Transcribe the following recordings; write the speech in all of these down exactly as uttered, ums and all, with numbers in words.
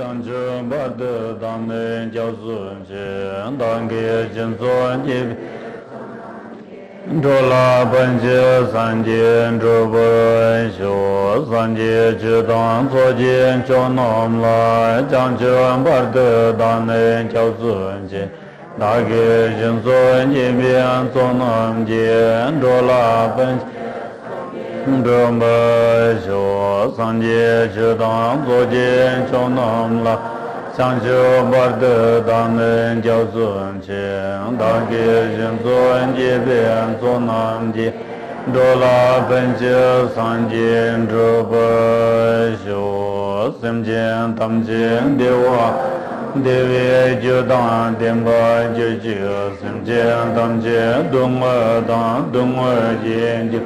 བྱང་ཆུབ་བར་དུ་བདག་ནི་སྐྱབས་སུ་མཆི། བདག་གིས་སྦྱིན་སོགས་བགྱིས་པའི་འགྲོ་ལ་ཕན་ཕྱིར་སངས་རྒྱས་འགྲུབ་པར་ཤོག། སངས་རྒྱས་ཆོས་དང་ཚོགས་ཀྱི་མཆོག་རྣམས་ལ། བྱང་ཆུབ་བར་དུ་བདག་ནི་སྐྱབས་སུ་མཆི། བདག་གིས་སྦྱིན་སོགས་བགྱིས་པའི་ཚོགས་རྣམས་ཀྱིས། འགྲོ་ལ་ཕན་ཕྱིར་འགྲུབ་པར་ཤོག། སངས་རྒྱས་ཆོས་དང་ཚོགས་ཀྱི་མཆོག་རྣམས་ལ། བྱང་ཆུབ་བར་དུ་བདག་ནི་སྐྱབས་སུ་མཆི། བདག་གིས་སྦྱིན་སོགས་བགྱིས་པའི་ཚོགས་རྣམས་ཀྱིས། འགྲོ་ལ་ཕན་ཕྱིར་སངས་རྒྱས་འགྲུབ་པར་ཤོག། སེམས་ཅན་ཐམས་ཅད་བདེ་བ་བདེ་བའི་རྒྱུ་དང་ལྡན་པར་གྱུར་ཅིག། སེམས་ཅན་ཐམས་ཅད་སྡུག་བསྔལ་དང་སྡུག་བསྔལ་གྱི་རྒྱུ་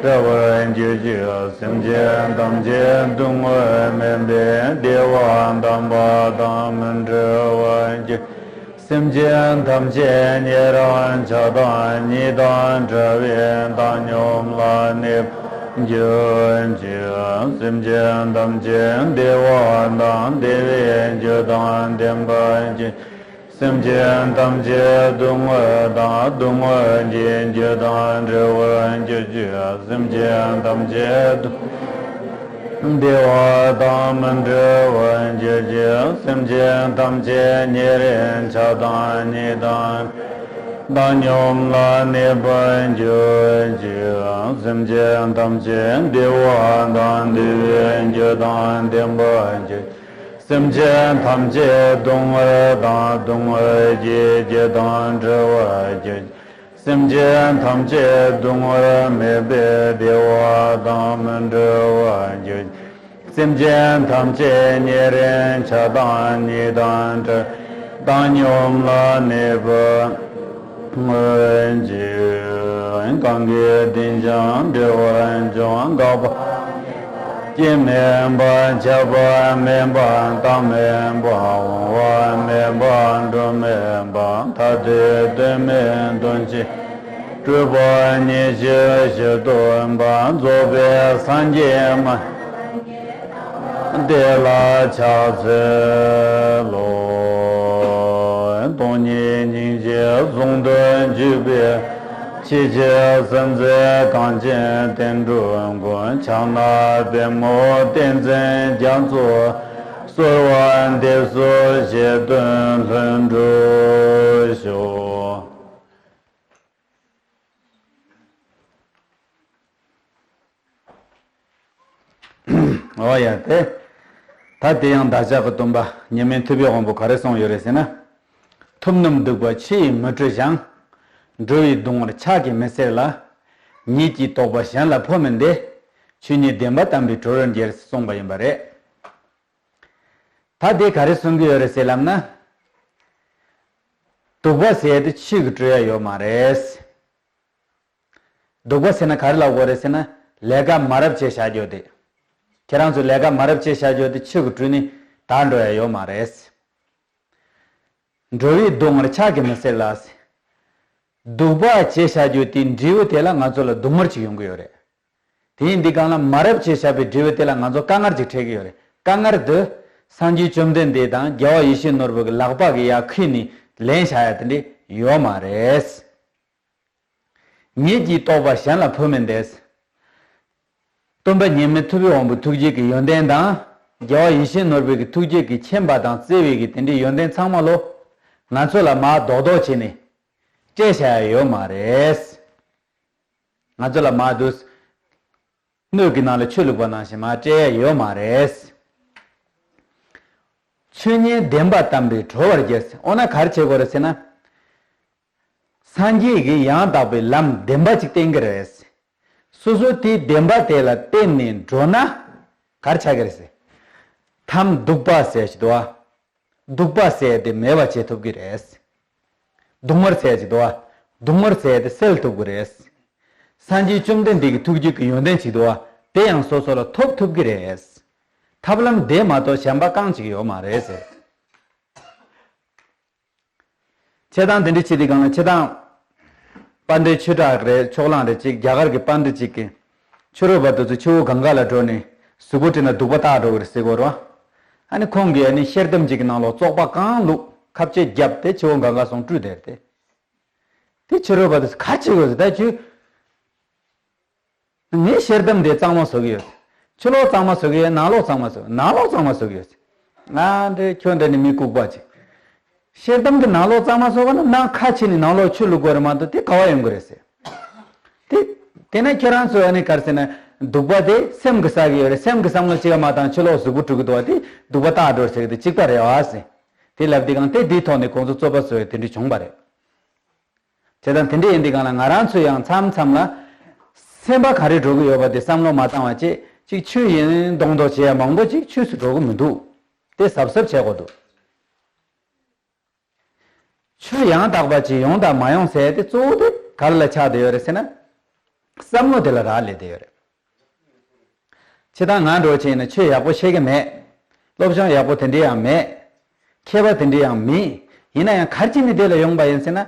བྲལ་བར་གྱུར་ཅིག། སེམས་ཅན་ཐམས་ཅད་སྡུག་བསྔལ་མེད་པའི་བདེ་བ་དམ་པ་དང་མི་འབྲལ་བར་གྱུར། སེམས་ཅན་ཐམས་ཅད་ཉེ་རིང་ཆགས་སྡང་གཉིས་དང་བྲལ་བའི་བཏང་སྙོམས་ལ་གནས་པར་གྱུར་ཅིག། སེམས་ཅན་ཐམས་ཅད་བདེ་བ་དང་བདེ་བའི་རྒྱུ་དང་ལྡན་པར་གྱུར། སེམས་ཅན་ཐམས་ཅད་སྡུག་བསྔལ་དང་སྡུག་བསྔལ་གྱི་རྒྱུ་དང་བྲལ་བར་གྱུར་ཅིག། སེམས་ཅན་ཐམས་ཅད་སྡུག་བདེ་བ་དང་མི་འབྲལ་བར་གྱུར་ཅིག། སེམས་ཅན་ཐམས་ཅད་ཉེ་རིང་ཆགས་སྡང་གཉིས་དང་བཏང་སྙོམས་ལ་གནས་པར་གྱུར་ཅིག། སེམས་ཅན་ཐམས་ཅད་བདེ་བ་དང་བདེ་བའི་རྒྱུ་དང་ལྡན་པར་གྱུར། སེམས་ཅན་ཐམས་ཅད་སྡུག་བསྔལ་དང་སྡུག་བསྔལ་གྱི་རྒྱུ་དང་བྲལ་བར་གྱུར། སེམས་ཅན་ཐམས་ཅད་སྡུག་བསྔལ་མེད་པའི་བདེ་བ་དང་མི་འབྲལ་བར་གྱུར། སེམས་ཅན་ཐམས་ཅད་ཉེ་རིང་ཆགས་སྡང་གཉིས་དང་བྲལ་བཏང་སྙོམས་ལ་གནས་པར་མངོན་གྱུར། གང་གིས་བསྟེན་ཀྱང་འབྲེལ་བར་འབྱུང་། འགག་པ་སྐྱེ་མེད་པ། ཆགས་པ་མེད་པ། བཏང་མེད་པ། འོང་བ་མེད་པ། འགྲོ་མེད་པ། ཐ་དད་དོན་མེད་དོན་ཆེན། སྤྲོས་པ་ཉེར་ཞི་ཞི་སྟོན་པ། རྫོགས་པའི་སངས་རྒྱས་མ། དེ་ལ་ཕྱག་འཚལ་ལོ། སྟོང་ཉིད་སྙིང་རྗེ་ཟུང་དུ་འཇུག་པའི། ཆེས་ཆེར་གསལ་མཛད་གངས་ཅན་བསྟན་འགྲོའི་མགོན། ཕྱག་ན་པདྨོ་བསྟན་འཛིན་རྒྱ་མཚོ། གསོལ་བ་འདེབས་སོ་བཞེད་དོན་ལྷུན་གྲུབ་ཤོག། འོ་ཡ་དེ། ད་དེ་ཡང་བདག་ཅག་གི་སྟོན་པ་ཉི་མའི་ཐུབ་པའི་དབང་པོ་ག་རེ་གསུངས་ཡོད་རེད་ཟེར་ན། ཐུབ་རྣམས་སྡིག་པ་ཆུ་ཡིས་མི་འཁྲུ་ཞིང་། འགྲོ་བའི་སྡུག་བསྔལ་ཕྱག་གིས་མི་སེལ་ལ། ཉིད་ཀྱིས་རྟོགས་པ་གཞན་ལ་འཕོ་མིན་ཏེ། ཆོས་ཉིད་བདེན་པ་དམ་པའི་གྲོལ་བར་འགྱུར་གསུངས་པ་ཡིན་པ་རེད། ད་དེ་ག་རེ་གསུང་གི་ཡོད་རེད་ཟེར་ལབ་ན། སྡིག་པ་ཟེར་དེ་ཆོས་ཀྱིས་གྲོལ་ཡ་ཡོད་མ་རེད། སྡིག་པ་ཟེར་ན་ག་རེ་ལབ་དགོས་རེད་ཟེར་ན། ལས་ཀ་མ་རབས་བྱས་བཞག་རྒྱུ་དེ། ཁྱེད་རང་ཚོས་ལས་ཀ་མ་རབས་བྱས་བཞག་རྒྱུ་དེ་ཆོས་ཀྱིས་གྲོལ་ནས་དག་འགྲོ་ཡ་ཡོད་མ་རེད། འགྲོ་བའི་སྡུག་བསྔལ་ཕྱག་གིས་མི་སེལ་ལ། སྡིག་པ་བྱས་བཞག་རྒྱུ་དེའི་འབྲས་བུ་དེ་ལ་ང་ཚོ་ལ་སྡུག་བསྔལ་ཅིག་ཡོང་གི་ཡོད་རེད། དེ་ཡིན་དུས་སྒང་ལ་མ་རབས་བྱས་བཞག་པའི་འབྲས་བུ་དེ་ལ་ང་ཚོ་དཀའ་ངལ་ཅིག་འཕྲད་ཀྱི་ཡོད་རེད། དཀའ་ངལ་དེ་སངས་རྒྱས་བཅོམ་ལྡན་འདས་དང་རྒྱལ་བ་ཡིད་བཞིན་ནོར་བུ་གི་ལག་པ་གིས་ཡར་ཁུར་ནས་ལེན་བྱ་ཡ་དེ་འདྲ་ཡོད་མ་རེད། ཉིད་ཀྱིས་རྟོགས་པ་གཞན་ལ་འཕོ་མིན་ཏེ། སྟོན་པ་ཉི་མའི་ཐུབ་པའི་དབང་པོའི་ཐུགས་རྗེ་གི་ཡོན་ཏན་དང་། རྒྱལ་བ་ཡིད་བཞིན་ནོར་བུའི་གི་ཐུགས་རྗེ་གི་མཁྱེན་པ་དང་བརྩེ་བའི་གི་དེ་འདྲའི་ཡོན་ཏན་ཚང་མ་ལོ། ང་ཚོ་ལ་མར་རྡོག་རྡོག་བྱས་ནས་སྤྲད་བྱ་ཡ་ཡོད་མ་རེད། ང་ཚོ་ལ་མར་དུ་སྣོད་ཀྱི་ནང་ལ་ཆུ་བླུགས་པ་ནང་བཞིན་མར་སྤྲད་ཡ་ཡོད་མ་རེད། ཆོས་ཉིད་བདེན་པ་དམ་པས་གྲོལ་བར་འགྱུར། འོ་ན་ག་རེ་བྱེད་དགོས་རེད་ཟེར་ན། སངས་རྒྱས་ཀྱིས་ཡང་དག་པའི་ལམ་བདེན་པ་ཅིག་བསྟན་གྱི་རེད། སོ་སོ་དེའི་བདེན་པ་དེ་ལ་བརྟེན་ནས་འགྲོ་ན་ག་རེ་ཆགས་ཀྱི་རེད་ཟེར། ཐམས་སྡུག་པ་ཟེར་ཞིག་འདུག་བ། སྡུག་པ་ཟེར་དེ་མེད་པ་བྱེད་ཐུབ་ཀྱི་རེད། སྡུག་བསྔལ་ཟེར་ཅིག་འདུག་བ། སྡུག་བསྔལ་ཟེར་དེ་སེལ་ཐུབ་ཀྱི་རེད། སངས་རྒྱས་བཅོམ་ལྡན་འདས་ཀྱི་ཐུགས་རྒྱུད་ཀྱི་ཡོན་ཏན་ཅིག་འདུག་བ། དེ་ཡང་སོ་སོ་ལ་ཐོབ་ཐུབ་ཀྱི་རེད། ཐབས་ལམ་དེ་མ་གཏོགས་གཞན་པ་རྐང་གཅིག་ཡོད་མ་རེད་ཟེར། སྤྱིར་བཏང་དེ་འདྲ་བྱེད་དུས་སྒང་ལ་སྤྱིར་བཏང་། དཔལ་ལྡན་ཆོས་གྲགས་རེད། ཕྱོགས་གླང་རེད། ཅིག་རྒྱ་གར་གྱི་དཔལ་ལྡན་ཅིག་གིས་ཕྱི་རོལ་པ་དེ་ཚོ་ཆུ་བོ་གངྒཱ་ལ་འགྲོ་ནས་གཟུགས་པོ་བཀྲུས་ན་སྡུག་པ་དག་འགྲོ་གི་རེད་ཟེར་གོ་རོ། ཨ་ནི་ཁོང་གིས་ཨ་ནི་ཤེལ་དམ་གཅིག་གི་ནང་ལོགས་བཙོག་པ་གང་བླུགས་ཁ་བཅད་བརྒྱབ་སྟེ་ཕྱི་བོ་གང་ག་སོང་བཀྲུས་དེར་ཏེ། དེ་ཕྱི་རོལ་པ་དེ་ག་བྱེད་དགོས་ཟེར་ད་ཁྱོད། ངས་ཤེལ་དམ་དེ་གཙང་མ་བཟོ་གི་ཡོད། ཕྱི་ལོགས་གཙང་མ་བཟོ་གི་ཡོད། ནང་ལོགས་གཙང་མ་བཟོ། ནང་ལོགས་གཙང་མ་བཟོ་གི་ཡོད། ང་འདྲེ་ཁྱོད་འདྲ་ནི་མི་ལྐུགས་པ་ཅིག་ཤེལ་དམ་གྱི་ནང་ལོགས་གཙང་མ་བཟོ་བ་ན་ནང་ཁ་ཕྱེ་ནས་ནང་ལོགས་ཆུ་བླུག་དགོས་རེད་མ་གཏོགས་དེ་ག་བ་ཡོང་གི་རེད་ཟེར། དེ་དེ་ན་ཁྱེད་རང་ཚོ་ཨ་ནི་ག་རེ་ཟེར་ན་སྡུག་པ་དེ་སེམས་ཀྱིས་བསགས་ཀྱི་ཡོད་རེད། སེམས་ཀྱི་བསམ་བློ་གཅིག་ག་མ་བཏང་ཕྱི་ལོགས་གཟུགས་པོ་འཁྲུད་ཀྱི་འདུག་བ་དེ་སྡུག་པ་རྟགས་འགྲོ་ཟེར་གི་དེ་གཅིག་པ་རེད་བ་ཟེར། དེ་ལབ་དུས་གང་དེ་དེའི་ཐོག་ནས་ཁོང་ཚོ་རྩོད་པ་བཟོ་ཡ་དེ་འདྲ་བྱུང་བ་རེད། བྱས་ཙང་དེ་འདྲ་ཡིན་དུས་གང་ལ་ང་རང་ཚོ་ཡང་མཚམས་མཚམས་ལ་སེམས་པ་ག་རེ་འགྲོ་གི་ཡོད་པ་དེ་བསམ་བློ་མ་བཏང་བ་བྱས་ཅིག་ཆོས་ཡིན་མདོག་མདོག་བྱེད་ཡ་མང་པོ་ཅིག་ཆོས་སུ་འགྲོ་གི་མི་འདུག་དེ་གཟབ་གཟབ་བྱེད་དགོས་འདུག་ཆོས་ཡང་དག་པ་ཅིག་ཡོང་དང་མ་ཡོང་ཟེར་ཏེ་གཙོ་བོ་དེ་ག་རེ་ལ་ཆགས་བསྡད་ཡོད་རེད་ཟེར་ན། བསམ་བློ་དེ་ལ་རག་ལས་བསྡད་ཡོད་རེད། ཕྱི་དང་ང་འགྲོ་ཆེ་ཡིན་ན་ཆོས་ཡག་པོ་ཤེས་ཀྱི་མེད། སློབ་སྦྱོང་ཡག་པོ་དེ་འདྲ་ཡང་མེད། མཁས་པ་དེ་འདྲ་ཡང་མིན། ཡིན་ན་ཡང་ག་རེ་བྱས་ནས་དེ་ལ་ཡོང་པ་ཡིན་ཟེར་ན།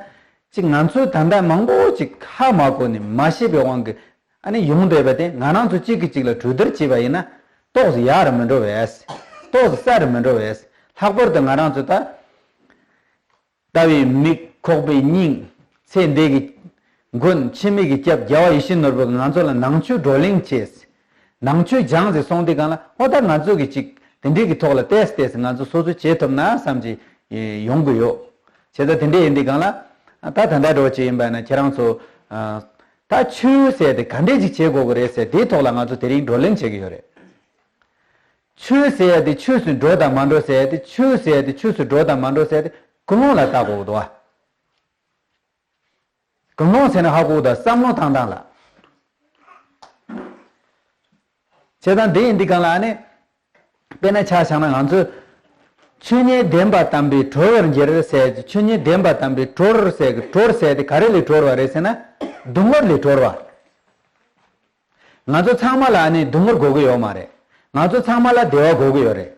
ཅིག་ང་ཚོས་ད་ལྟ་མང་པོ་ཅིག་ཧ་མ་གོ་ནས་མ་ཤེས་པའི་དབང་གིས་ཨ་ནི་ཡོང་བསྡད་པ་དེ་ང་རང་ཚོ་གཅིག་གིས་གཅིག་ལ་གྲོས་བསྡུར་བྱས་པ་ཡིན་ན་ཏོག་ཙམ་ཡག་རུ་མི་འགྲོ་བས། ཏོག་ཙམ་གསལ་རུ་མི་འགྲོ་བས། ལྷག་པར་དུ་ང་རང་ཚོ་ད། ལྟ་བའི་མིག་ཁོག་པའི་སྙིང་། ཚེ་འདས་ཀྱི་མགོན། འཆི་མེད་ཀྱི་སྐྱབས་རྒྱལ་བ་ཡིད་བཞིན་ནོར་བུ་གིས་ང་ཚོ་ལ་ནང་ཆོས་བགྲོ་གླེང་བྱས། ནང་ཆོས་སྦྱངས་ཟེར་སོང་དུས་གང་ལ་ཨོ་ད་ང་ཚོ་གི་ཅིག་དེ་འདྲའི་གི་ཐོག་ལ་བལྟས་བལྟས་ང་ཚོ་སོ་སོ་བྱེད་ཐུབ་ན་བསམ་གྱི་ཡོང་གི་ཡོད། བྱས་ཙང་དེ་འདྲ་ཡིན་དུས་གང་ལ་ད་ད་ལྟ་འགྲོ་ཅིག་ཡིན་པ་ན་ཁྱེད་རང་ཚོ་ད་ཆོས་ཟེར་དེ་ག་འདྲས་ཅིག་བྱེད་དགོས་ཀྱི་རེད་ཟེར་དེའི་ཐོག་ལ་ང་ཚོ་དེ་རིང་བགྲོ་གླེང་བྱེད་ཀྱི་ཡོད་རེད། ཆོས་ཟེར་ཡ་དེ་ཆོས་སུ་འགྲོ་དང་མ་འགྲོ་ཟེར་ཡ་དེ་ཆོས་ཟེར་ཡ་དེ་ཆོས་སུ་འགྲོ་དང་མ་འགྲོ་ཟེར་ཡ་དེ་ཀུན་སློང་ལ་བལྟ་དགོས་འདུག་བ། ཀུན་སློང་ཟེར་ན་ཧ་གོ་དང་བསམ་བློ་བཏང་སྟངས་ལ། བྱས་ཙང་འདི་ཡིན་འདི་གང་ལ་ཨ་ནི། དཔེར་ན་ཆ་བཞག་ན་ང་ཚོས། ཆོས་ཉིད་བདེན་པ་དམ་པས་གྲོལ་བར་འགྱུར་ཟེར་ཆོས་ཉིད་བདེན་པ་དམ་པས་གྲོལ་ཟེར་གི་གྲོལ་ཟེར་དེ་ག་རེ་ལས་གྲོལ་བ་རེད་ཟེར་ན། སྡུག་བསྔལ་ལས་གྲོལ་བ། ང་ཚོ་ཚང་མ་ལ་ཨ་ནི་སྡུག་བསྔལ་དགོས་ཀྱི་ཡོད་མ་རེད། ང་ཚོ་ཚང་མ་ལ་བདེ་བ་དགོས་ཀྱི་ཡོད་རེད།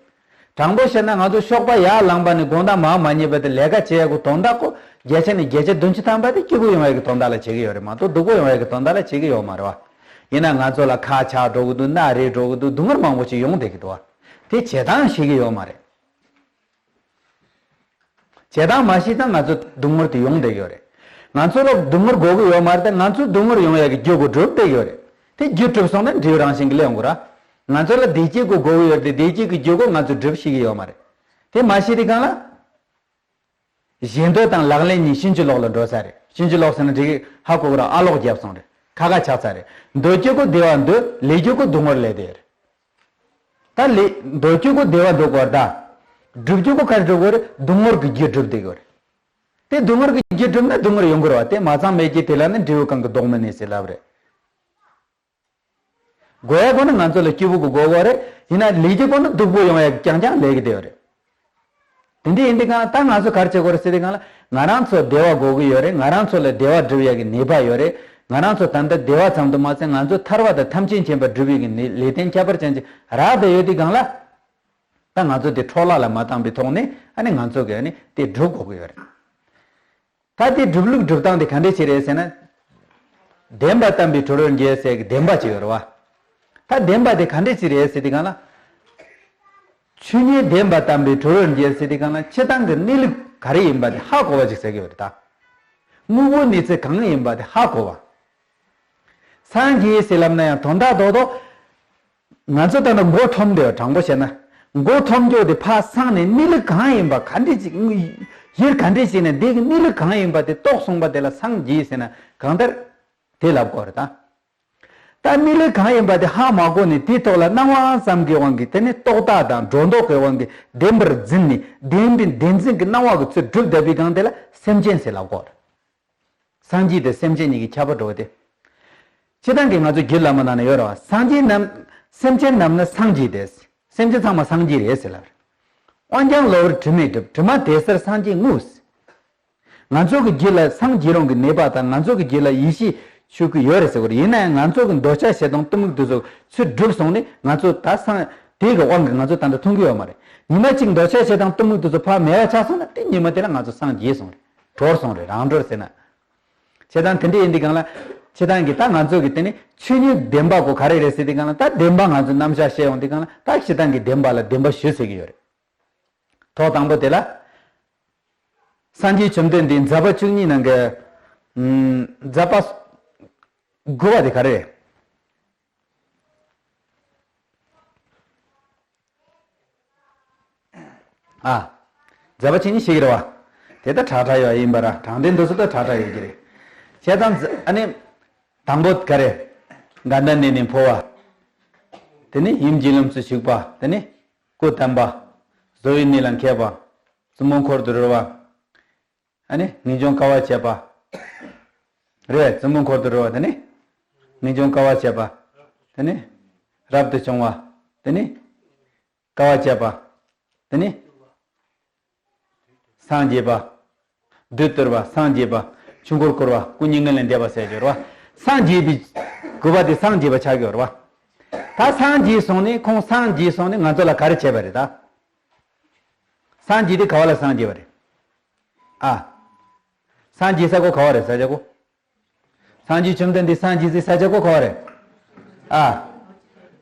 དྲང་པོ་བཤད་ན་ང་ཚོ་གཤོག་པ་ཡར་ལངས་པ་ནས་དགོང་དག་མར་མ་ཉལ་བ་དེ་ལས་ཀ་བྱེད་ཡག་གི་དོན་དག་གོ། བརྒྱ་ཆ་ནས་བརྒྱ་ཆ་བདུན་ཅུ་ཐམ་པ་དེ་སྐྱིད་པོ་ཡོང་ཡག་གི་དོན་དག་ལ་བྱེད་ཀྱི་ཡོད་རེད་མ་གཏོགས་སྡུག་པོ་ཡོང་ཡག་གི་དོན་དག་ལ་བྱེད་ཀྱི་ཡོད་མ་རེད་བ། ཡིན་ན་ང་ཚོ་ལ་ཁ་ཆག་འགྲོ་གི་འདུག་སྣ་རལ་འགྲོ་གི་འདུག་སྡུག་བསྔལ་མང་པོ་ཞིག་ཡོང་བསྡད་ཀྱི་འདུག་བ། དེ་བྱེད་སྟངས་ཤེས་ཀྱི་ཡོད་མ་རེད། བྱེད་སྟངས་མ་ཤེས་ཙང་ང་ཚོ་སྡུག་བསྔལ་དེ་ཡོང་བསྡད་ཡོད་རེད། ང་ཚོ་ལ་སྡུག་བསྔལ་དགོས་ཀྱི་ཡོད་མ་རེད་དེ་ང་ཚོ་སྡུག་བསྔལ་ཡོང་ཡག་གི་རྒྱུ་གོ་སྒྲུབ་བསྡད་ཡོད་རེད། དེ་རྒྱུ་གྲུབ་སོང་ན་འབྲས་བུ་རང་བཞིན་གྱི་སླེབས་ཡོང་གི་ར། ང་ཚོ་ལ་བདེ་སྐྱིད་གོ་དགོས་ཀྱི་ཡོད་རེད་དེ་བདེ་སྐྱིད་ཀྱི་རྒྱུ་གོ་ང་ཚོ་སྒྲུབ་ཤེས་ཀྱི་ཡོད་མ་རེད། དེ་མ་ཤེས་དེ་གང་ལ། བཞེད་འདོད་དང་ལག་ལེན་གཉིས་ཕྱིན་ཅི་ལོག་ལ་འགྲོ་ས་རེད། ཕྱིན་ཅི་ལོག་ཟེར་ན་འགྲིག་གི་ཧ་གོ་གི་ར་ཨ་ལོག་བརྒྱབ་སོང་རེད། ཁ་ཁ་ཆག་ཚར་རེད། འདོད་རྒྱུ་གོ་བདེ་བ་འདོད་ལས་རྒྱུ་གོ་སྡུག་བསྔལ་ལས་དེ་རེད། ད་ལས་འདོད་རྒྱུ་གོ་བདེ་བ་འདོད་དགོས་ར་ད། སྒྲུབ་རྒྱུ་གོ་ག་རེ་སྒྲུབ་དགོས་རེད་སྡུག་བསྔལ་གྱི་རྒྱུ་སྒྲུབ་བསྡད་དགོས་རེད། དེ་སྡུག་བསྔལ་གྱི་རྒྱུ་སྒྲུབ་ན་སྡུག་བསྔལ་ཡོང་གི་རེད་བ་དེ་མ་ཚང་མེད་ཀྱི་དེ་ལ་ནི་འབྲས་བུ་གང་གི་ལྡོག་མེད་ནས་ཟེར་ལབ་རེད། དགོས་ཡ་གོ་ནི་ང་ཚོ་ལ་སྐྱིད་པོ་གི་དགོས་གོ་རེད། ཡིན་ན་ལས་ཀྱི་གོ་ནི་སྡུག་པོ་ཡོང་ཡ་གི་རྐྱང་རྐྱང་ལས་ཀྱི་དེ་བ་རེད། དེ་འདྲ་ཡིན་དུས་གང་ལ་ད་ང་ཚོ་ག་རེ་བྱེད་དགོས་རེད་ཟེར་དུས་གང་ལ་ང་རང་ཚོ་བདེ་བ་དགོས་ཀྱི་ཡོད་རེད། ང་རང་ཚོ་ལ་བདེ་བ་སྒྲུབ་ཡ་གི་ནུས་པ་ཡོད་རེད། ང་རང་ཚོ་ད་ལྟ་བདེ་བ་ཙམ་དུ་མ་ཟད་ང་ཚོ་ཐར་པ་དང་ཐམས་ཅད་མཁྱེན་པ་སྒྲུབ་ཡ་གི་ནི་ལས་རྟེན་ཁྱད་པར་ཅན་ཅིག་རག་བསྡད་ཡོད་དུས་གང་ལ། ད་ང་ཚོ་དེ་འཕྲོ་བརླག་ལ་མ་བཏང་པའི་ཐོག་ནས་ཨ་ནི་ང་ཚོ་གི་ཨ་ནི་དེ་སྒྲུབ་དགོས་ཀྱི་ཡོད་རེད། ད་དེ་སྒྲུབ་ལུགས་སྒྲུབ་སྟངས་དེ་ག་འདྲས་ཅིག་རེད་ཟེར་ན། བདེན་པ་བསྟན་པའི་གྲོལ་བར་འགྱུར་ཟེར་གི་བདེན་པ་ཅིག་ཡོད་རེད་བ། ད་བདེན་པ་དེ་ག་འདྲས་ཅིག་རེད་ཟེར་དུས་གང་ལ། ཆོས་ཉིད་བདེན་པ་བསྟན་པའི་གྲོལ་བར་འགྱུར་ཟེར་དུས་གང་ལ་སྤྱིར་བཏང་གི་གནས་ལུགས་ག་རེ་ཡིན་པ་དེ་ཧ་གོ་བ་ཅིག་ཟེར་གི་ཡོད་རེད་ད། དངོས་པོའི་གནས་ཚུལ་གང་ཡིན་པ་དེ་ཧ་གོ་བ། སངས་རྒྱས་ཟེར་ལབ་ན་ཡང་དོན་དག་རྡོག་རྡོག་ང་ཚོ་ད་ནི་མགོ་འཐོམ་བསྡད་ཡོད། དྲང་པོ་བཤད་ན། མགོ་འཐོམ་རྒྱུ་དེ་ཕར་སངས་ནས་གནས་ལུགས་གང་ཡིན་པ་ག་འདྲས་ཅིག་གཞིར་ག་འདྲས་ཅིག་ནས་འདི་གི་གནས་ལུགས་གང་ཡིན་པ་དེ་རྟོགས་སོང་པ་དེ་ལ་སངས་རྒྱས་ཟེར་ན་གང་ལྟར་དེ་ལབ་དགོས་རེད་ད། ད་གནས་ལུགས་གང་ཡིན་པ་དེ་ཧ་མ་གོ་ནས་དེའི་ཐོག་ལ་སྣང་བ་ཙམ་གྱི་དབང་གིས་དེ་ནི་རྟོག་བཏགས་དང་སྒྲོ་འདོགས་ཀྱི་དབང་གིས་བདེན་པར་འཛིན་ནས་བདེན་པའི་བདེན་འཛིན་གྱི་སྣང་བ་གི་ཚུལ་སྒྲུབ་བསྡད་པའི་སྒང་དེ་ལ་སེམས་ཅན་ཟེར་ལབ་དགོས་རེད། སངས་རྒྱས་དེ་སེམས་ཅན་གཉིས་ཀྱི་ཁྱད་པར་འགྲོ་བ་དེ། སྤྱིར་བཏང་གི་ང་ཚོ་རྒྱུད་བླ་མ་ནང་ན་ཡོད་རེད་བ། སངས་རྒྱས་རྣམས་སེམས་ཅན་རྣམས་ནི་སངས་རྒྱས་ཏེ། སེམས་ཅན་ཚང་མ་སངས་རྒྱས་རེད་ཟེར་ལབ་རེད། དབང་ཀྱང་གློ་བུར་དྲི་མས་གྲིབ། དྲི་མ་བདེ་གསལ་སངས་རྒྱས་ངུས། ང་ཚོ་གི་རྒྱུད་ལ་སངས་རྒྱས་རུང་གི་ནུས་པ་དང་ང་ཚོ་གི་རྒྱུད་ལ་ཡེ་ཤེས་ཆོས་སྐུ་ཡོད་རེད་ཟེར་བ་རེད། ཡིན་ན་ཡང་ང་ཚོ་གི་འདོད་ཆགས་ཞེ་སྡང་གཏི་མུག་དེ་ཚོ་ཚུར་འགྲུབ་སོང་ནས་ང་ཚོ་ད་སངས་དེ་གི་དབང་གིས་ང་ཚོ་ད་ལྟ་མཐོང་གི་ཡོད་མ་རེད། ཉི་མ་གཅིག་འདོད་ཆགས་ཞེ་སྡང་གཏི་མུག་དེ་ཚོ་ཕར་མེད་པ་ཆགས་སོང་ན་དེ་ཉི་མ་དེ་ལ་ང་ཚོ་སངས་རྒྱས་སོང་རེད། གྲོལ་སོང་རེད་རང་གྲོལ་ཟེར་ན། བྱེད་སྟངས་དེ་འདྲ་ཡིན་དུས་གང་ལ། བྱེད་སྟངས་ཀྱི་ད་ང་ཚོ་གི་དེ་ནི་ཆོས་ཉིད་བདེན་པ་གོ་ག་རེ་རེད་ཟེར་དུས་གང་ལ་ད་བདེན་པ་ང་ཚོ་རྣམ་གཞག་བཤད་ཡོང་དུས་གང་ལ་ད་བྱེད་སྟངས་ཀྱི་བདེན་པ་ལ་བདེན་པ་ཞུ་ཟེར་གི་ཡོད་རེད། ཐོག་དང་པོ་དེ་ལ། སངས་རྒྱས་བཅོམ་ལྡན་འདས་མཛད་པ་བཅུ་གཉིས་ནང་གི། ཨམ། མཛད་པ་དགུ་པ་དེ་ག་རེ་རེད། ཨ། མཛད་པ་བཅུ་གཉིས་ཤེས་ཀྱི་རེད་བ། དེ་ད་ཁྲ་ཁྲ་ཡོད་ཡིན་པ་ར། དྲང་བདེན་འདི་ཚོ་ད་ཁྲ་ཁྲ་ཡོད་ཀྱི་རེད། བྱས་ཙང་ཨ་ནི། དང་པོ་ག་རེ། དགའ་ལྡན་གནས་ནས་འཕོ་བ། དེ་ནི་ཡུམ་གྱི་ལམ་དུ་ཞུགས་པ། དེ་ནི། སྐུ་བལྟམས་པ། བཟོ་བའི་གནས་ལ་མཁས་པ། བཙུན་མོ་འཁོར་དུ་རོལ་བ། ཨ་ནི་ངེས་འབྱུང་དཀའ་བ་སྤྱད་པ། རེད། བཙུན་མོ་འཁོར་དུ་རོལ་བ་དེ་ནི། ངེས་འབྱུང་དཀའ་བ་སྤྱད་པ། དེ་ནི། རབ་ཏུ་བྱུང་བ། དེ་ནི། དཀའ་བ་སྤྱད་པ། དེ་ནི། སངས་རྒྱས་པ། བདུད་བཏུལ་བ། སངས་རྒྱས་པ། ཆོས་འཁོར་བསྐོར་བ། སྐུ་མྱ་ངན་ལས་འདས་པ་ཟེར་གྱི་ཡོད་རེད་བ། སངས་རྒྱས་པའི། དགུ་པ་དེ་སངས་རྒྱས་པ་ཆགས་ཀྱི་ཡོད་རེད་བ། ད་སངས་རྒྱས་སོང་ནས་ཁོང་སངས་རྒྱས་སོང་ནས་ང་ཚོ་ལ་ག་རེ་བྱས་པ་རེད་ད། སངས་རྒྱས་དེ་ག་བ་ལ་སངས་རྒྱས་པ་རེད། ཨ། སངས་རྒྱས་ས་གོ་ག་བ་རེད་ས་ཆ་གོ། སངས་རྒྱས་བཅོམ་ལྡན་འདས་སངས་རྒྱས་སའི་ས་ཆ་གོ་ག་བ་རེད། ཨ།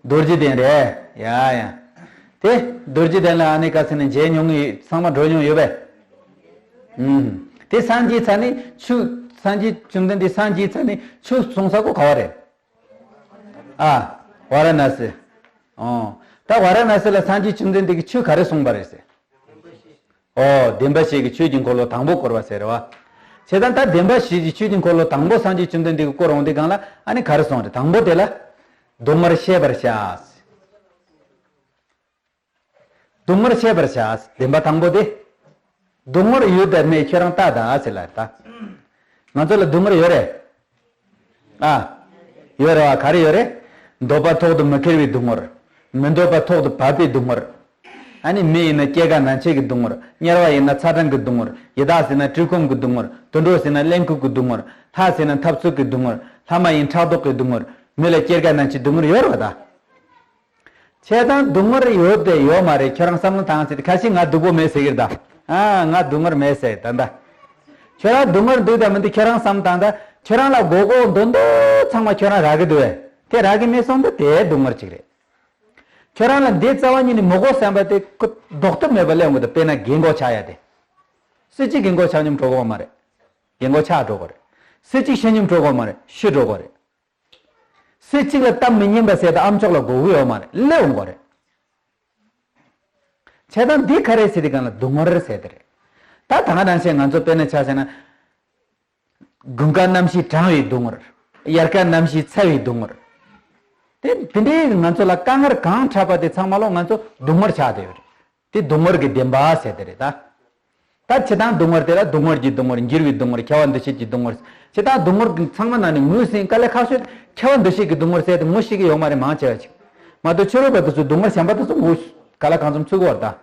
རྡོ་རྗེ་གདན་རེད། ཡ་ཡ། དེ་རྡོ་རྗེ་གདན་ལ་ཨ་ནི་ག་ཚོད་ནས་མཇལ་མྱོང་གི་ཚང་མ་འགྲོ་མྱོང་ཡོད་པས། ཨུམ། དེ་སངས་རྒྱས་ཚར་ནས་ཆུ། སངས་རྒྱས་བཅོམ་ལྡན་འདས་སངས་རྒྱས་ཚར་ནས་ཆུ་བཙོང་ས་གོ་ག་བ་རེད། ཨ། ཝཱ་ར་ཎ་སི། ཨོ། ད་ཝཱ་ར་ཎ་སི་ལ་སངས་རྒྱས་བཅོམ་ལྡན་འདས་ཀྱིས་ཆུ་ག་རེ་གསུངས་པ་རེད་ཟེར། ཨོ། བདེན་པ་བཞི་གི་ཆོས་ཀྱི་འཁོར་ལོ་དང་པོ་བསྐོར་བ་ཟེར་བ། བྱས་ཙང་ད་བདེན་པ་བཞི་གི་ཆོས་ཀྱི་འཁོར་ལོ་དང་པོ་སངས་རྒྱས་བཅོམ་ལྡན་འདས་ཀྱིས་བསྐོར་འོང་དུས་སྒང་ལ་ཨ་ནི་ག་རེ་གསུངས་རེད། དང་པོ་དེ་ལ། སྡུག་བསྔལ་ཤེས་པར་བྱ། སྡུག་བསྔལ་ཤེས་པར་བྱ། བདེན་པ་དང་པོ་དེ། སྡུག་བསྔལ་ཡོད་དམ་མེད་ཁྱོད་རང་ལྟ་དང་ཟེར་ལ་ད། ང་ཚོ་ལ་སྡུག་བསྔལ་ཡོད་རེད། ཨ། ཡོད་རེད་བ། ག་རེ་ཡོད་རེད། འདོད་པ་ཐོག་ཏུ་མི་འཁྱོལ་བའི་སྡུག་བསྔལ། མི་འདོད་པ་ཐོག་ཏུ་བབས་པའི་སྡུག་བསྔལ། ཨ་ནི་མི་ཡིན་ན་སྐྱེ་རྒ་ན་འཆི་གི་སྡུག་བསྔལ། དམྱལ་བ་ཡིན་ན་ཚ་གྲང་གི་སྡུག་བསྔལ། ཡི་དྭགས་ཟེར་ན་བཀྲེས་སྐོམ་གྱི་སྡུག་བསྔལ། དུད་འགྲོ་ཟེར་ན་གླེན་ལྐུགས་ཀྱི་སྡུག་བསྔལ། ལྷ་ཟེར་ན་འཐབ་རྩོད་ཀྱི་སྡུག་བསྔལ། ལྷ་མ་ཡིན་ཕྲག་དོག་གི་སྡུག་བསྔལ། མི་ལ་སྐྱེ་རྒ་ན་འཆིའི་སྡུག་བསྔལ་ཡོད་རེད་བ་ད། བྱས་ཙང་སྡུག་བསྔལ་ཡོད་དེ་ཡོད་མ་རེད། ཁྱོད་རང་བསམ་བློ་བཏང་ཟེར་ཏེ། ཁ་ཤས་ང་སྡུག་པོ་མེད་ཟེར་གྱི་རེད་ད། ཨ། ང་སྡུག་བསྔལ་མེད་ཟེར་ད་ད། ཁྱོད་རང་སྡུག་བསྔལ་འདུག་དང་མི་འདུག་ཁྱོད་རང་བསམ་བཏང་ད། ཁྱོད་རང་ལ་དགོས་དགོས་འདོད་འདོད་ཚང་མ་ཁྱོད་རང་རག་གི་འདུག་བས། དེ་རག་གི་མེད་སོང་ད་དེ་སྡུག་བསྔལ་ཅིག་རེད། ཁྱོད་རང་ལ་འདི་རྩ་བ་ཉིད་ནས་མི་དགོས་བསམ་པ་དེ་ཁོ་ལྡོག་ཐབས་མེད་པ་སླེབས་འོང་གི་འདུག་དཔེར་ན་རྒན་གོག་ཆགས་ཡ་དེ། སུ་གཅིག་རྒན་གོག་ཆགས་སྙོམས་འགྲོ་གི་ཡོད་མ་རེད། རྒན་གོག་ཆགས་འགྲོ་གི་རེད། སུ་གཅིག་ཤི་སྙོམས་འགྲོ་གི་ཡོད་མ་རེད། ཤི་འགྲོ་གི་རེད། སུ་གཅིག་ལ་གཏམ་མི་སྙན་པ་ཟེར་ཏེ་ཨ་མཆོག་ལ་གོ་གི་ཡོད་མ་རེད། སླེབས་འོང་གི་རེད། བྱས་ཙང་འདི་ག་རེ་ཟེར་དེ་གང་ལ་སྡུག་བསྔལ་ཟེར་དེ་རེད། ད་ད་ག་ནང་བཞིན་ང་ཚོ་དཔེར་ན་ཆ་བཞག་ན། དགུན་ཁ་གནམ་གཤིས་གྲང་བའི་སྡུག་བསྔལ། དབྱར་ཁ་གནམ་གཤིས་ཚ་བའི་སྡུག་བསྔལ། དེ་དེ་འདྲའི་ང་ཚོ་ལ་དཀའ་ངལ་གང་འཕྲད་པ་དེ་ཚང་མ་ལོ་ང་ཚོ་སྡུག་བསྔལ་ཆགས་བསྡད་ཡོད་རེད། དེ་སྡུག་བསྔལ་གྱི་བདེན་པ་ཟེར་དེ་རེད་ད། ད་སྤྱིར་བཏང་སྡུག་བསྔལ་དེ་ལ་སྡུག་བསྔལ་གྱི་སྡུག་བསྔལ། འགྱུར་བའི་སྡུག་བསྔལ། ཁྱབ་པ་འདུ་བྱེད་ཀྱི་སྡུག་བསྔལ། སྤྱིར་བཏང་སྡུག་བསྔལ་གྱི་ཚང་མ་ནང་ནས་ངོས་ཟིན་དཀའ་ལས་ཁག་ཤོས་ཁྱབ་པ་འདུ་བྱེད་ཀྱི་སྡུག་བསྔལ་ཟེར་དེ་ངོ་ཤེས་ཀྱི་ཡོད་མ་རེད་མང་ཆེ་བ་ཅིག་མ་གཏོགས་ཕྱི་རོལ་པ་དེ་ཚོས་སྡུག་བསྔལ་གཞན་པ་དེ་ཚོ་ངོ་ག་ལ་གང་འཚམ་ཚུད་ཀྱི་ཡོད་རེད་ད།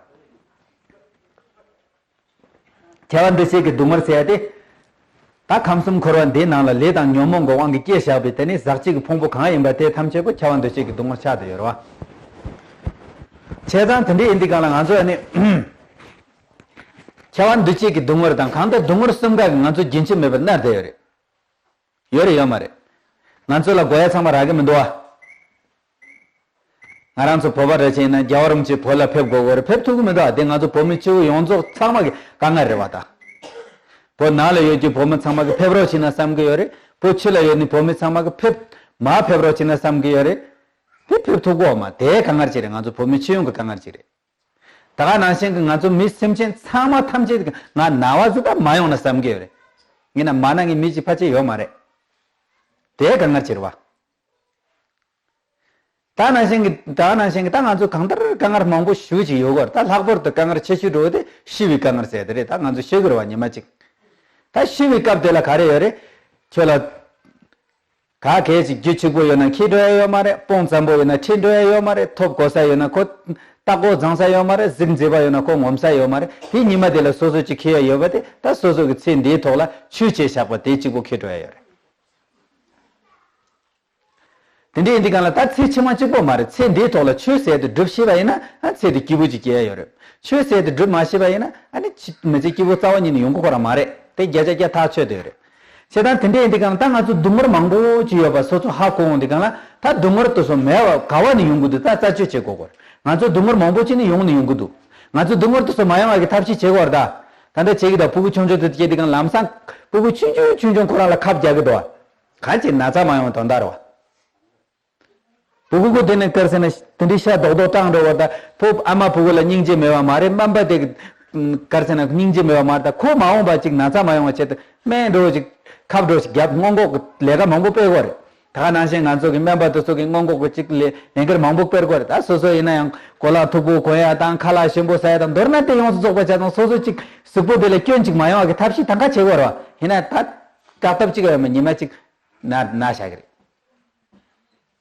ཁྱབ་པ་འདུ་བྱེད་ཀྱི་སྡུག་བསྔལ་ཟེར་ཡ་དེ། ད་ཁམས་གསུམ་འཁོར་བ་འདིའི་ནང་ལ་ལས་དང་ཉོན་མོངས་ཀྱི་དབང་གིས་སྐྱེས་བཞག་པའི་དེ་ནི་ཟག་བཅས་ཀྱི་ཕུང་པོ་གང་ཡིན་པ་དེ་ཐམས་ཅད་པོ་ཁྱབ་པ་འདུ་བྱེད་ཀྱི་སྡུག་བསྔལ་ཆགས་བསྡད་ཡོད་རེད་བ། བྱས་ཙང་དེ་འདྲ་ཡིན་དུས་གང་ལ་ང་ཚོ་ཨ་ནི། ཁྱབ་པ་འདུ་བྱེད་ཀྱི་སྡུག་བསྔལ་དང་གང་ལྟར་སྡུག་བསྔལ་གསུམ་ཀ་གིས་ང་ཚོ་རྒྱུན་ཆད་མེད་པར་མནར་བསྡད་ཡོད་རེད། ཡོད་རེད་ཡོད་མ་རེད། ང་ཚོ་ལ་དགོས་ཡ་ཚང་མ་རག་གི་མི་འདུག་ཨ། ང་རང་ཚོ་བོད་པ་འདྲ་བྱས་ན་རྒྱལ་བ་རིན་པོ་ཆེ་བོད་ལ་ཕེབས་དགོས་དགོས་རེད། ཕེབས་ཐུབ་ཀྱི་མི་འདུག་ཨ། དེ་ང་ཚོ་བོད་མི་སྤྱི་བོ་ཡོངས་རྫོགས་ཚང་མ་གི་དཀའ་ངལ་རེད་བ་ད། བོད་ནང་ལ་ཡོད་ཀྱི་བོད་མི་ཚང་མ་གི་ཕེབས་རོགས་བྱེད་ན་བསམ་གི་ཡོད་རེད། བོད་ཕྱི་ལ་ཡོད་ནི་བོད་མི་ཚང་མ་གི་ཕེབས་མ་ཕེབས་རོགས་བྱེད་ན་བསམ་གི་ཡོད་རེད། དེ་ཕེབས་ཐུབ་ཀྱི་ཡོད་མ་རེད། དེ་དཀའ་ངལ་ཅིག་རེད། ང་ཚོ་བོད་མི་སྤྱི་ཡོངས་ཀྱི་དཀའ་ངལ་ཅིག་རེད། ད་ག་ནང་བཞིན་གྱི་ང་ཚོ་མི་སེམས་ཅན་ཚང་མ་ཐམས་ཅད་ཀྱི་ང་ན་བ་ཟིག་ད་མ་ཡོང་ན་བསམ་གྱི་ཡོད་རེད། ངས་ན་མ་ན་ངའི་མི་གཅིག་ཕལ་ཆེར་ཡོད་མ་རེད། དེ་དཀའ་ངལ་ཆེ་རེད་བ། ད་ནང་བཞིན་གྱི་ད་ནང་བཞིན་གྱི་ད་ང་ཚོ་གང་ལྟར་དཀའ་ངལ་མང་པོ་ཞེ་ཅིག་ཡོད་གི་རེད། ད་ལྷག་པར་དུ་དཀའ་ངལ་ཆེ་ཤོས་འགྲོ་བ་དེ་ཤི་བའི་དཀའ་ངལ་ཟེར་དེ་རེད། ད་ང་ཚོ་ཤི་གི་རེད་བ་ཉི་མ་གཅིག་ད་ཤི་བའི་སྐབས་དེ་ལ་ག་རེ་ཡོད་རེད། ཁྱོད་ལ། ག་གལ་ཅིག་རྒྱུ་གཅིག་པོ་ཡོད་ན་ཁྱེར་འགྲོ་ཡ་ཡོད་མ་རེད། སྤུན་ཙམ་པོ་ཡོད་ན་ཁྲིད་འགྲོ་ཡ་ཡོད་མ་རེད། ཐོབ་གོ་ས་ཡོད་ན་ཁོ་ལྟ་སྐོར་བརྫངས་ས་ཡོད་མ་རེད། གཟིགས་མཛེས་པ་ཡོད་ན་ཁོ་ངོམ་ས་ཡོད་མ་རེད། དེ་ཉི་མ་དེ་ལ་སོ་སོ་གཅིག་ཁྱེར་ཡ་ཡོད་པ་དེ་ད་སོ་སོ་གི་ཚེ་འདིའི་ཐོག་ལ་ཆོས་བྱས་བཞག་པ་དེ་གཅིག་པོ་ཁྱེར་འགྲོ་ཡ་ཡོད་རེད། དེ་འདྲ་ཡིན་དུས་གང་ལ་ད་ཚེ་ཕྱི་མ་གཅིག་པོ་མ་རེད། ཚེ་འདིའི་ཐོག་ལ་ཆོས་ཟེར་དེ་སྒྲུབ་ཤེས་པ་ཡིན་ན་ཨ་ཚེ་འདི་སྐྱིད་པོ་ཅིག་སྐྱེལ་ཡ་ཡོད་རེད། ཆོས་ཟེར་དེ་སྒྲུབ་མ་ཤེས་པ་ཡིན་ན་ཨ་ནི་ཅི་མི་ཚེ་སྐྱིད་པོ་རྩ་བ་ཉིད་ནས་ཡོང་གི་ཁོ་རང་མ་རེད། དེ་བརྒྱ་ཆ་བརྒྱ་ཐག་ཆོད་དེ་ཡོད་རེད། བྱས་ཙང་དེ་འདྲ་ཡིན་དུས་གང་ལ་ད་ང་ཚོ་སྡུག་བསྔལ་མང་པོ་ཅིག་ཡོད་པ་སོ་སོ་ཧ་གོ་འོང་དུས་གང་ལ་ད་སྡུག་བསྔལ་དེ་ཚོ་མེད་པ་ག་བ་ནས་ཡོང་གི་འདུག་ད་རྩད་གཅོད་བྱེད་དགོས་གོ་ང་ཚོ་སྡུག་བསྔལ་མང་པོ་ཅིག་ནི་ཡོང་ནི་ཡོང་གི་འདུག་ང་ཚོ་སྡུག་བསྔལ་དེ་ཚོ་མ་ཡོང་བ་གི་ཐབས་ཤེས་བྱེད་དགོས་རེད་ད། ད་ལྟ་བྱེད་ཀྱི་འདུག་ཕྲུ་གུ་ཆུང་ཆུང་དེ་སྐྱེས་དུས་སྒང་ལམ་སང་ཕྲུ་གུ་ཆུང་ཆུང་ཆུང་ཆུང་ཁོ་རང་ལ་ཁབ་རྒྱག་གི་འདུག་བ། གང་ཅི་ན་ཚ་མ་ཡོང་བ་དོན་དག་རེད་བ། ཕྲུ་གུ་ཁོ་དེ་ནས་ག་རེ་ཟེར་ན་དེ་འདྲའི་ཤ་རྡོག་རྡོག་སྐྲངས་འགྲོ་བ་ད། ཕོ་ཨ་མ་ཕྲུ་གུ་ལ་སྙིང་རྗེ་མེད་པ་མ་རེད། སྨན་པ་དེ་ག་རེ་ཟེར་ན་སྙིང་རྗེ་མེད་པ་མ་རེད། ད་ཁོ་མ་འོངས་པ་ཅིག་ན་ཚ་མ་ཡོང་བ་ཆེད་དུ་སྨན་འདྲ་བོ་ཅིག་ཁབ་འདྲ་བོ་ཅིག་བརྒྱབ་སྔོན་འགོག་གི་ལས་ཀ་མང་པོ་སྤེལ་དགོས་རེད། ད་ག་ནང་བཞིན་ང་ཚོ་གི་སྨན་པ་དེ་ཚོ་གི་སྔོན་འགོག་གི་ཅིག་ལས་ལས་འགུལ་མང་པོ་སྤེལ་དགོས་རེད། ད་སོ་སོ་ཡིན་ན་ཡང་གོ་ལ་མཐུག་པོ་གོན་ཡ་དང་ཁ་ལག་ཞིམ་པོ་ཟ་ཡ་དང་མདོར་ན་དེ་ཡོངས་སུ་རྫོགས་པ་བྱས་ཙང་སོ་སོ་ཅིག་གཟུགས་པོ་དེ་ལ་སྐྱོན་ཅིག་མ་ཡོང་བ་གི་ཐབས་ཤེས་ད་ག་བྱེད་དགོས་རེད་བ། ཡིན་ན་ད་བཀག་ཐབས་ཅིག་ཡོད་མེད་ཉི་མ་ཅིག་ན་ན་བཞག་གི་རེད།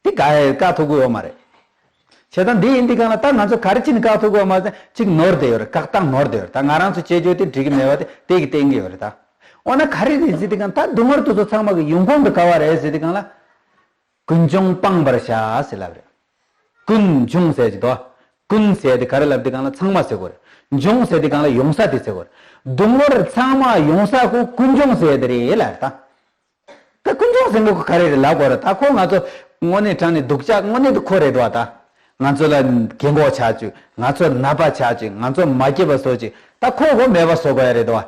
དེ་ག་ཡེ་བཀག་ཐུབ་ཀྱི་ཡོད་མ་རེད། བྱས་ཙང་འདི་ཡིན་དུས་སྒང་ལ་ད་ང་ཚོ་ག་རེ་བྱས་ནས་བཀག་ཐུབ་ཀྱི་ཡོད་མ་རེད། གཅིག་ནོར་བསྡད་ཡོད་རེད། བཀག་སྟངས་ནོར་བསྡད་ཡོད་རེད། ད་ང་རང་ཚོ་བྱེད་རྒྱུ་དེ་འགྲིག་གི་མེད་པ་དེ་དེ་གིས་བསྟན་གྱི་ཡོད་རེད་ད། འོ་ན་ག་རེ་རེད་ཟེར་དུས་སྒང་ད་སྡུག་བསྔལ་དེ་ཚོ་ཚང་མ་གི་ཡོང་ཁུངས་དེ་ག་བ་རེད་ཟེར་དུས་སྒང་ལ། ཀུན་འབྱུང་སྤང་བར་བྱ་ཟེར་ལབ་རེད། ཀུན་འབྱུང་ཟེར་གྱི་འདུག་ཀུན་ཟེར་དེ་ག་རེ་ལབ་དུས་སྒང་ལ་ཚང་མ་ཟེར་དགོས་རེད། འབྱུང་ཟེར་དུས་སྒང་ལ་ཡོང་ས་དེ་ཟེར་དགོས་རེད། སྡུག་བསྔལ་ཚང་མ་ཡོང་ས་ཁོ་ཀུན་འབྱུང་ཟེར་དེ་རེད་ལབ་རེད་ད། ད་ཀུན་འབྱུང་ཟེར་མཁན་ཁོ་ག་རེ་རེད་ལབ་དགོས་རེད། ད་ཁོ་ང་ཚོ་དངོས་གནས་དྲང་གནས་སྡུག་ཅག་དངོས་གནས་དེ་ཁོ་རེད་འདུག་བ། ད་ང་ཚོ་ལ་རྒན་གོག་ཆགས་བཅུག་ང་ཚོ་ནད་པ་ཆགས་བཅུག་ང་ཚོ་མ་སྐྱིད་པ་བཟོ་བཅུག་ད་ཁོ་གོ་མེད་པ་བཟོ་དགོས་ཡ་རེད་འདུག་བ།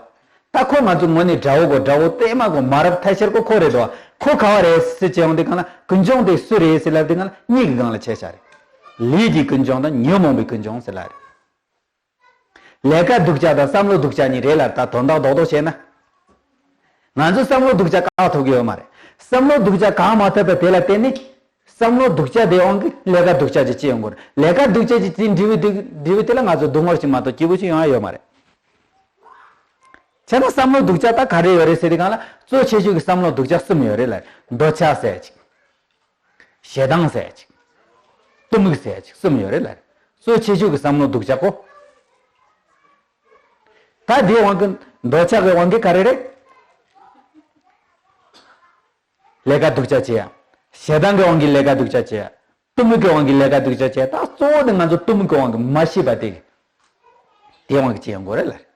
ད་ཁོ་ང་ཚོ་དངོས་གནས་དགྲ་བོ་གོ་དགྲ་བོ་པད་མ་གོ་མ་རབས་ཐ་ཤལ་གོ་ཁོ་རེད་འདུག་བ། ཁོ་ག་བ་རེད་ཟེར་བྱས་ཡོང་དུས་སྒང་ལ་ཀུན་འབྱུང་དེ་སུ་རེད་ཟེར་ལབ་དུས་སྒང་ལ་གཉིས་ཀྱི་སྒང་ལ་ཕྱེ་བཞག་རེད། ལས་ཀྱི་ཀུན་འབྱུང་དང་ཉོན་མོངས་པའི་ཀུན་འབྱུང་ཟེར་ལབ་རེད། ལས་ཀ་སྡུག་ཅག་དང་བསམ་བློ་སྡུག་ཅག་གཉིས་རེད་ལ། ད་དོན་དག་རྡོག་རྡོག་བྱས་ན། ང་ཚོ་བསམ་བློ་སྡུག་ཅག་བཀག་ཐུབ་ཀྱི་ཡོད་མ་རེད། བསམ་བློ་སྡུག་ཅག་བཀག་མ་ཐུབ་པ་དེ་ལ་བརྟེན་ནས། བསམ་བློ་སྡུག་ཅག་དེའི་དབང་གིས་ལས་ཀ་སྡུག་ཅག་ཅིག་བྱེད་ཡོང་གི་རེད། ལས་ཀ་སྡུག་ཅག་ཅིག་བྱེད་འབྲས་བུ་དེ་འབྲས་བུ་དེ་ལ་ང་ཚོ་སྡུག་བསྔལ་ཞིག་མ་གཏོགས་སྐྱིད་པོ་ཞིག་ཡོང་ཡ་ཡོད་མ་རེད། བྱས་ན་བསམ་བློ་སྡུག་ཅག་ད་ག་རེ་ཡོད་རེད་ཟེར་དུས་སྒང་ལ་གཙོ་ཆེ་ཤོས་ཀྱི་བསམ་བློ་སྡུག་ཅག་གསུམ་ཡོད་རེད་ལ། འདོད་ཆགས་ཟེར་ཅིག་ཞེ་སྡང་ཟེར་ཅིག་གཏི་མུག་ཟེར་ཅིག་གསུམ་ཡོད་རེད་ལ། གཙོ་ཆེ་ཤོས་ཀྱི་བསམ་བློ་སྡུག་ཅག་གོ། ད་དེའི་དབང་གིས་འདོད་ཆགས་ཀྱི་དབང་གིས་ག་རེ་རེད། ལས་ཀ་སྡུག་ཅག་བྱེད་ཡ། ཞེ་སྡང་གི་དབང་གིས་ལས་ཀ་སྡུག་ཅག་བྱེད་ཡ། གཏི་མུག་གི་དབང་གིས་ལས་ཀ་སྡུག་ཅག་བྱེད་ཡ། ད་གཙོ་བོ་དེ་ང་ཚོ་གཏི་མུག་གི་དབང་གིས་མ་ཤེས་པ་དེ། དེའི་དབང་གིས་བྱེད་ཡོང་གི་རེད་ལ།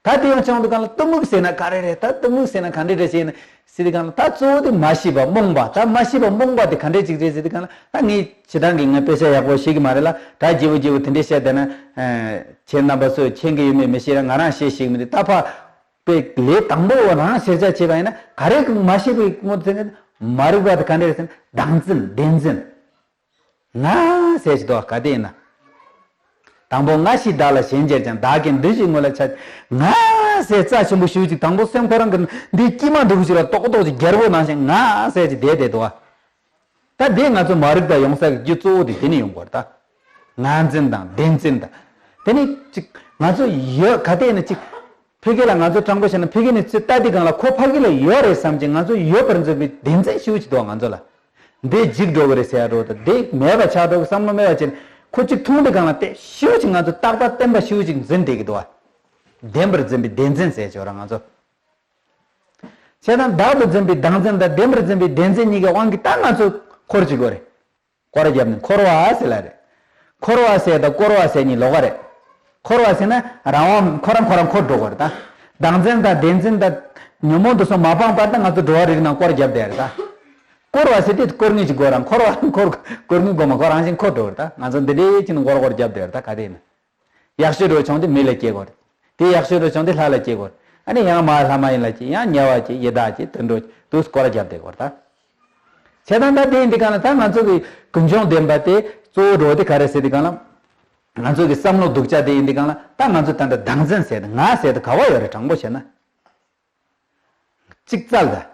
ད་དེ་ཡང་བྱུང་དུས་སྒང་ལ་གཏི་མུག་ཟེར་ན་ག་རེ་རེད། ད་གཏི་མུག་ཟེར་ན་ག་འདྲ་རེད་ཟེར་ན་ཟེར་དུས་སྒང་ལ། ད་གཙོ་བོ་དེ་མ་ཤེས་པ་རྨོངས་པ། ད་མ་ཤེས་པ་རྨོངས་པ་དེ་ག་འདྲ་ཅིག་རེད་ཟེར་དུས་སྒང་ལ། ད་ངས་སྤྱིར་བཏང་གི་ངས་དཔེ་ཆ་ཡག་པོ་ཤེས་ཀྱི་མ་རེད་ལ། ད་རྗེ་བོ་རྗེ་བོ་དེ་འདྲས་བཤད་བསྡད་ན། ཁྱེད་རྣམ་པ་ཚོས་མཁྱེན་གྱི་ཡོད་མེད་མི་ཤེས་ལ། ང་རང་བཤད་ཤེས་ཀྱི་མི་འདུག་ད་ཕ་པའི་ལས་དང་པོ་རང་ཕྱིར་བཅའ་བྱས་པ་ཡིན་ན་ག་རེ་མ་ཤེས་པའི་ངོ་ཚ་ན། མ་རིག་པ་དེ་ག་འདྲ་རེད་ཟེར་ན་བདག་འཛིན་བདེན་འཛིན། ང་ཟེར་གྱི་འདུག་ག་དེ་ཡིན་ན། དང་པོ་ང་ཞེས་བདག་ལ་ཞེན་བྱེད་ཀྱང་། བདག་གི་འདུ་ཤེས་ངོ་ལ་ཆགས། ང་ཟེར་རྩ་ཆེན་པོ་ཞེ་པོ་ཅིག་དང་པོ་སེམས་ཁོ་རང་གི་འདི་དཀྱིལ་མ་འདྲ་བོ་ཞིག་ལ་ཏོག་ཏོག་ཅིག་རྒྱལ་པོ་ནང་བཞིན་ང་ཟེར་གྱི་བསྡད་བསྡད་འདུག་ད་དེ་ང་ཚོ་མ་རིག་པ་ཡོང་ས་གི་རྒྱུ་གཙོ་བོ་དེ་དེ་ནས་ཡོང་གི་ཡོད་རེད་ད། ང་འཛིན་དང་བདེན་འཛིན་དང་། དེ་ནས་ཅིག་ང་ཚོ་ཡོད་ག་དེ་ཡིན་ན་ཅིག་ཕ་གི་ལ་ང་ཚོ་དྲང་པོ་བཤད་ན་ཕ་གི་ནས་ཚུར་ལྟ་དུས་སྒང་ལ་ཁོ་ཕ་གི་ལ་ཡོད་རེད་བསམ་གྱི་ང་ཚོ་ཡོད་པར་འཛིན་པའི་བདེན་འཛིན་ཞེ་པོ་ཅིག་འདུག་ང་ཚོ་ལ། འདི་འཇིག་འགྲོ་གི་རེད་ཟེར་ཡ་འགྲོ་དང་། འདི་མེད་པ་ཆགས་འགྲོ་གི་བསམ་བློ་མེད་པ་བྱས་ནས་ཁོ་གཅིག་མཐོང་དུས་སྒང་ལ་དེ་ཞེ་པོ་ཅིག་ང་ཚོ་རྟག་པ་བརྟན་པ་ཞེ་པོ་ཅིག་འཛིན་བསྡད་ཀྱི་འདུག་བ། བདེན་པར་འཛིན་པའི་བདེན་འཛིན་ཟེར་ཆོག་ར་ང་ཚོ། བྱས་ཙང་བདག་ཏུ་འཛིན་པའི་བདག་འཛིན་དང་བདེན་པར་འཛིན་པའི་བདེན་འཛིན་གཉིས་ཀའི་དབང་གིས་ད་ང་ཚོ་འཁོར་གྱི་དགོས་རེད། སྐོར་བརྒྱབ་ནས་འཁོར་བ་ཟེར་ལ་རེད། འཁོར་བ་ཟེར་དང་སྐོར་བ་ཟེར་གཉིས་ལོགས་ཀ་རེད། འཁོར་བ་ཟེར་ན་རང་དབང་ཁོ་རང་ཁོ་རང་འཁོར་འགྲོ་དགོས་རེད་ད། བདག་འཛིན་དང་བདེན་འཛིན་དང་ཉོན་མོངས་དེ་ཚོ་མ་སྤངས་བར་དུ་ང་ཚོ་འགྲོ་བ་རིགས་རྣམས་སྐོར་བརྒྱབ་བསྡད་རེད་ད། སྐོར་བ་ཟེར་དུས་སྐོར་ངེས་ཀྱི་དགོས་ར། འཁོར་བ་འཁོར་སྐོར་ངེས་དགོས་མ། ཁོ་རང་བཞིན་འཁོར་འགྲོ་རེད་ད། ང་ཚོ་འདི་འདྲའི་ཅིག་ནས་སྐོར་སྐོར་བརྒྱབ་བསྡད་རེད་ད། ག་དེ་ཡིན་ན། ཡག་ཤོས་འགྲོ་བྱུང་དེ་མི་ལ་སྐྱེ་དགོས་རེད། དེ་ཡག་ཤོས་འགྲོ་བྱུང་དེ་ལྷ་ལ་སྐྱེ་དགོས་རེད། ཨ་ནི་ཡང་མ་ལྷ་མ་ཡིན་ལ་སྐྱེ། ཡང་དམྱལ་བ་སྐྱེ། ཡི་དྭགས་སྐྱེ། དུད་འགྲོ་སྐྱེ། དུ་སྐོར་ར་བརྒྱབ་བསྡད་དགོས་རེད་ད། བྱས་ཙང་ད་དེ་ཡིན་དུས་སྒང་ལ་ད་ང་ཚོ་གི་ཀུན་འབྱུང་བདེན་པ་དེ་གཙོ་བོ་འགྲོ་བ་དེ་ག་རེ་ཟེར་དུས་སྒང་ལ། ང་ཚོ་གི་བསམ་བློ་སྡུག་ཅག་དེ་ཡིན་དུས་སྒང་ལ་ད་ང་ཚོ་ད་ལྟ་བདག་འཛིན་ཟེར་དེ་ང་ཟེར་དེ་ག་བ་ཡོད་རེད། དྲང་པོ་བཤད་ན། གཅིག་བཙལ་ད།